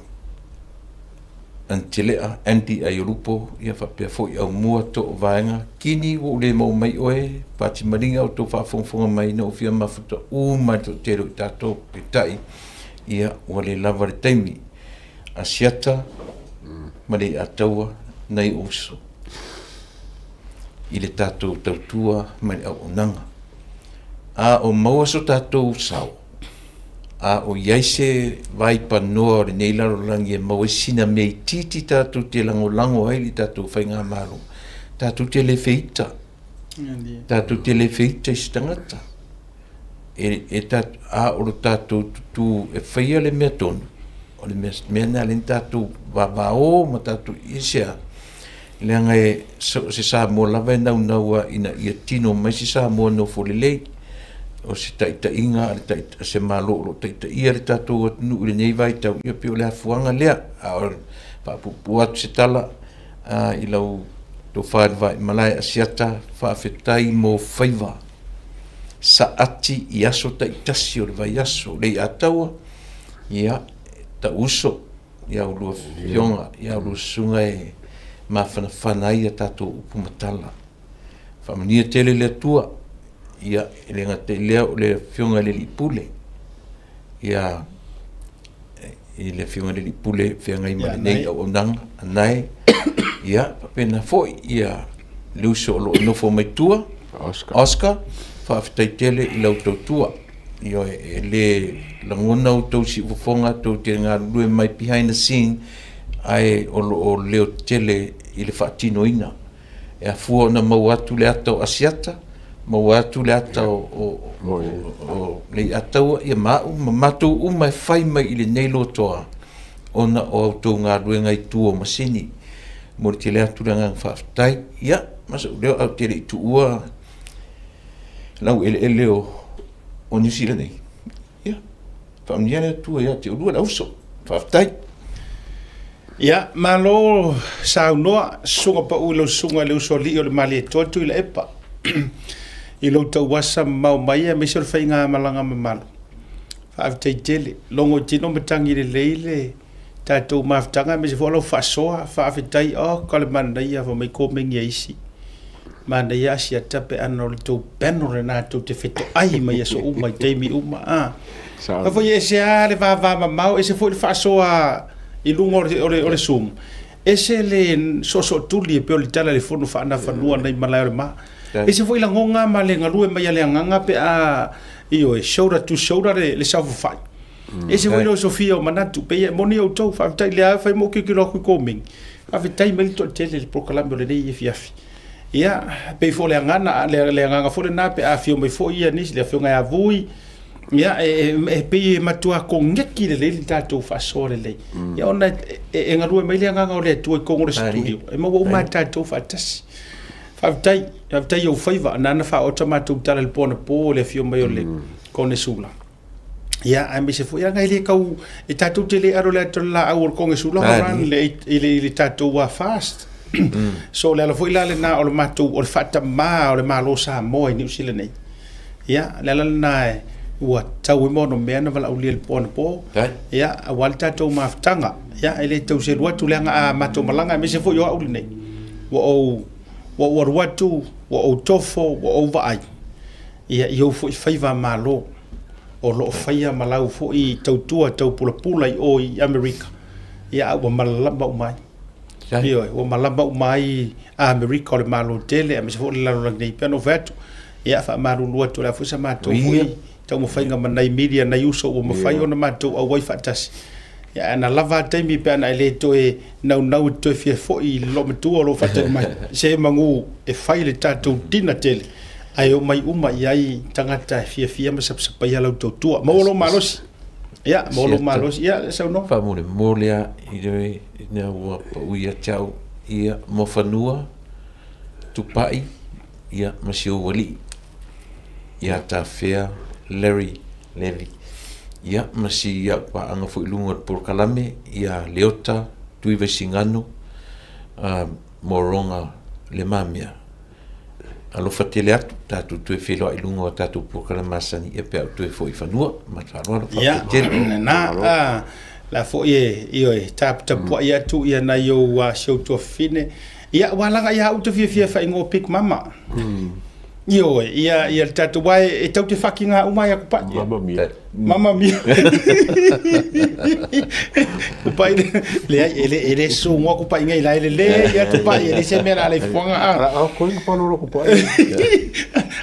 Antelea, Andy Aiolupo, ia faapea foi Aumua Too Vaega, Kini ua ou le maua mai oe, Fatimaliga o tou faafogafoga mai na ou fia mafuta uma i le toatele o i tatou, peitai, ia ua le lava le taimi. Asiata ma Leiataua nai ou uso i le tatou tautua ma le auaunaga. A o maua so tatou sao, A o i ai se vaipanoa o lenei lalolagi e maua ai sina mea itiiti tatou te lagolago ai le tatou faigamalo, tatou te le feita. Tatou te le feita i se tagata. E, e ta, a o lo tatou tutū e faia le mea tonu, o le mea, mea lena lea na tatou vavao ma tatou i se a, leaga e so o se Samoa lava e naunau a ina ia tino mai se Samoa nofo lelei, o se taitaiga a le tait, se Malo o lo o taitaia le tatou atunuu i lenei vaitau, ia pei o le afuaga lea. A o faapuupuu atu se tala a, i lau tofa i le vaimalae Asiata, faafetai mo faiva saati i aso taitasi o le vaiaso, Leiataua, ia, tau uso, i a ulua afioga, i a ulua susuga e mafanafana ai a tatou upu ma tala. Faamanuia tele le Atua, ia, e le gata i lea o le afioga i le Alii Pule, ia, i le afioga i le Alii Pule e feagai ma lenei auaunaga, Anae, ia, faapena foi, ia, le uso o lo o nofo mai tua, Oscar, Oscar, faafetai tele i lau tautua. Ioe, e le lagona outou siufofoga tou te galulue mai behind the scene, ae o lo o leo tele i le faatinoina. E afua ona maua atu le ata o Asiata, maua atu le ata o, o, o, o Leiataua, ia ma au ma matou uma e fai mai i lenei lotoa, ona o a outou galuega i tua o masini. Momoli tele atu le agaga faafetai. Ia, ma sou leo, ae ou te le i tuua laueleele o, o Niu Sila nei. Ia, faamanuia le Atua ia te oulua le auso. Faafetai. Ia, malo saunoa, susuga pau i lau susuga i le usoalii o le Malietoa Tuilaepa i lou tauasa mamao mai aemaise o le faigamalaga mamalu. Faafetai tele. Logo i tino matagi lelei le tatou mafutaga aemaise foi o lau faasoa. Faafetai, oh, ka le manaia fai mai komeni a isi. Manaia Asiata pe ana o le tou panel lena tou te fetoai mai aso uma i taimi uma. Ah. Fa foi ese lava le vavamamao, ese foi le faasoa i luga o le, o le, o le Zoom. Ese le soosootuli e pei o le tala i le fono faanafanua nai malae o le ma. Ese foi lagoga ma le galue mai a le agaga pe a, ioe, shoulder to shoulder le, le saofafai. Ese foi le osofia o manatu, pei e moni outou, faafetai lea fai mo kiokilo aku i komeni. Faafetai mai le toatele i le polokalame o lenei afiafi. Ia, pei foi o le agana, le, le agaga foi lena pe a afio mai foi ia nisi, le afioga ia Vui, ia, e, e, e pei e matua koneki lelei le tatou faasoa lelei. Ia, ona e, e, e galue mai le agaga o le Atua i totonu o le studio, e maua uma e tatou faatasi. Faafetai, faafetai i ou faiva, nana faaota matou tala i le po anapo i le afio mai o le Konesula. Ia, aemaise foi leaga e le tau, e tatou te le alo i le ata o le laau o le Konesula ran le, i le, i le tatou fast. So, o le ala foi la lena o le matou, o le faatamā o le Malo Samoa i Niu Sila nei. Ia, le ala lena e, ua tau ai ma ono mea na valaaulia i le po anapo. Ia, aua le tatou mafutaga. Ia, e le tau selu atu leaga a matou malaga, aemaise foi o au lenei. Ua ou, ua ou alu atu, ua ou tofo, ua ou vaai. Ia, i ou foi faiva malo o lo o faia ma lau foi tautua taupulapula i o i Amerika, ia, a ua malalama uma ai. Ioe, ua malama uma ai Amerika o le Malo tele, aemaise foi o le lalolagi nei. Pei ona ou fai atu, ia, faamalulu atu o le a foi sa matou foi taumafaiga ma nai media, nai uso ua mafai ona matou auai faatasi. Ia, ana lava a taimi pe ana e le toe naunau e toe fia foi i le loomatua o lo o faatali mai, se magu e fai le tatou dinner tele, ae omai uma i ai tagata e fiafia ma sapasapaia lau tautua. Maua lou malosi. Ia, maua lou malosi. Ia, saunoa. Faamolemole lava i le ina ua pau ia te au. ia, Mofanua, Tupai, ia, ma si ou alii, ia Tafea Larry Levy, ia, ma si au paaga foi i luga o le polokalame, ia Leota Tuivaisigano, Moroga Le Mamea. Alofa tele atu, tatou toe feiloai i luga o tatou polokalame masani ia pe a ou toe foi i fanua. Ma le faaaloalo, faafetai tele. Ia, lena, a, la foi e, ioe, taputapuai atu ia nai ou si ou tuafafine. Ia, ua laga ia au te fiafia e faaigoa Big Mama. Ioe, ia, ia le tatou, aua e tau te faki ngā uma ai a Kupai. Mamma mia. Mamma mia. Kupai le, leai, e le, e le sugoa Kupai nei la e lelei ia Tupai, e leai se mea o le a le ifofoga a. A koe ka palolo Kupai.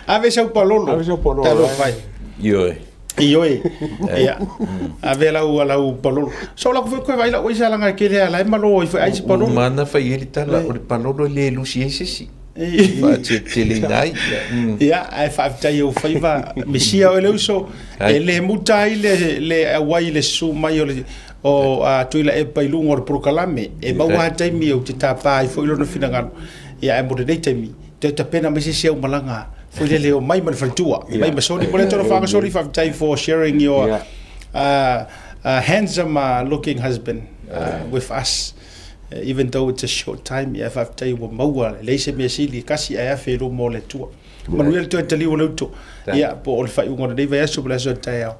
Ave sau palolo. Ave sau palolo. Talofa e. Ioe. Ioe. Ia. Ave lau lau palolo. So la ku koe vai la oisa langa ke le ala e malo i foi ai se palolo. Mana fai ai le tala o le palolo e le lusi ai se isi. Faateleteleina ai. Ia, ae faafetai i ou faiva. Misia oe le uso, e le muta ai le, le auai i le susu mai o le o a Tuilaepa i luga o le polokalame. E maua lava taimi ou te tapa ai foi lona finagalo. Ia, ae mo lenei taimi, toe tapena mai se isi aumalaga foi lele o mai ma le faletua, mai ma Soni. Mo le tolo whaanga Soni, faafetai for sharing your handsome looking husband with us. Even though it's a short time, ia faafetai ua maua, e leai se mea sili, e kasi ae afe i luma o le Atua. Manuia le toe taliu o le uto, ia, po o le faaiuga o lenei vaiaso ma le aso a taeao,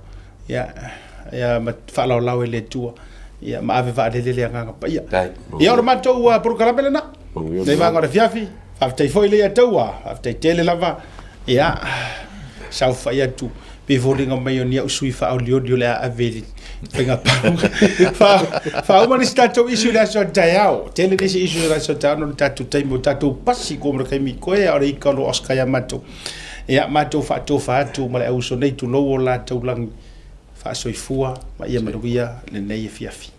ia, ia ma faalaolao e le Atua, ia ma ave vaalele le Agaga Paia. Ia, o le matou polokalame lena, nei vaega o le afiafi, faafetai foi le ia taua, faafetai tele lava, ia, saofai atu, Pe foliga mai o ni au sui faaolioli o le a ave i le faiga palota. Faauma le isi tatou issue i le aso a taeao. Tele nisi issue i le aso a taeao ona o le tatou taimi o tatou pasi ko ma le taimi koe a o le ika o lo Oscar ia matou. Ia matou faatofa atu ma le auuso nei tulou o latou lagi faasoifua ma ia manuia lenei afiafi.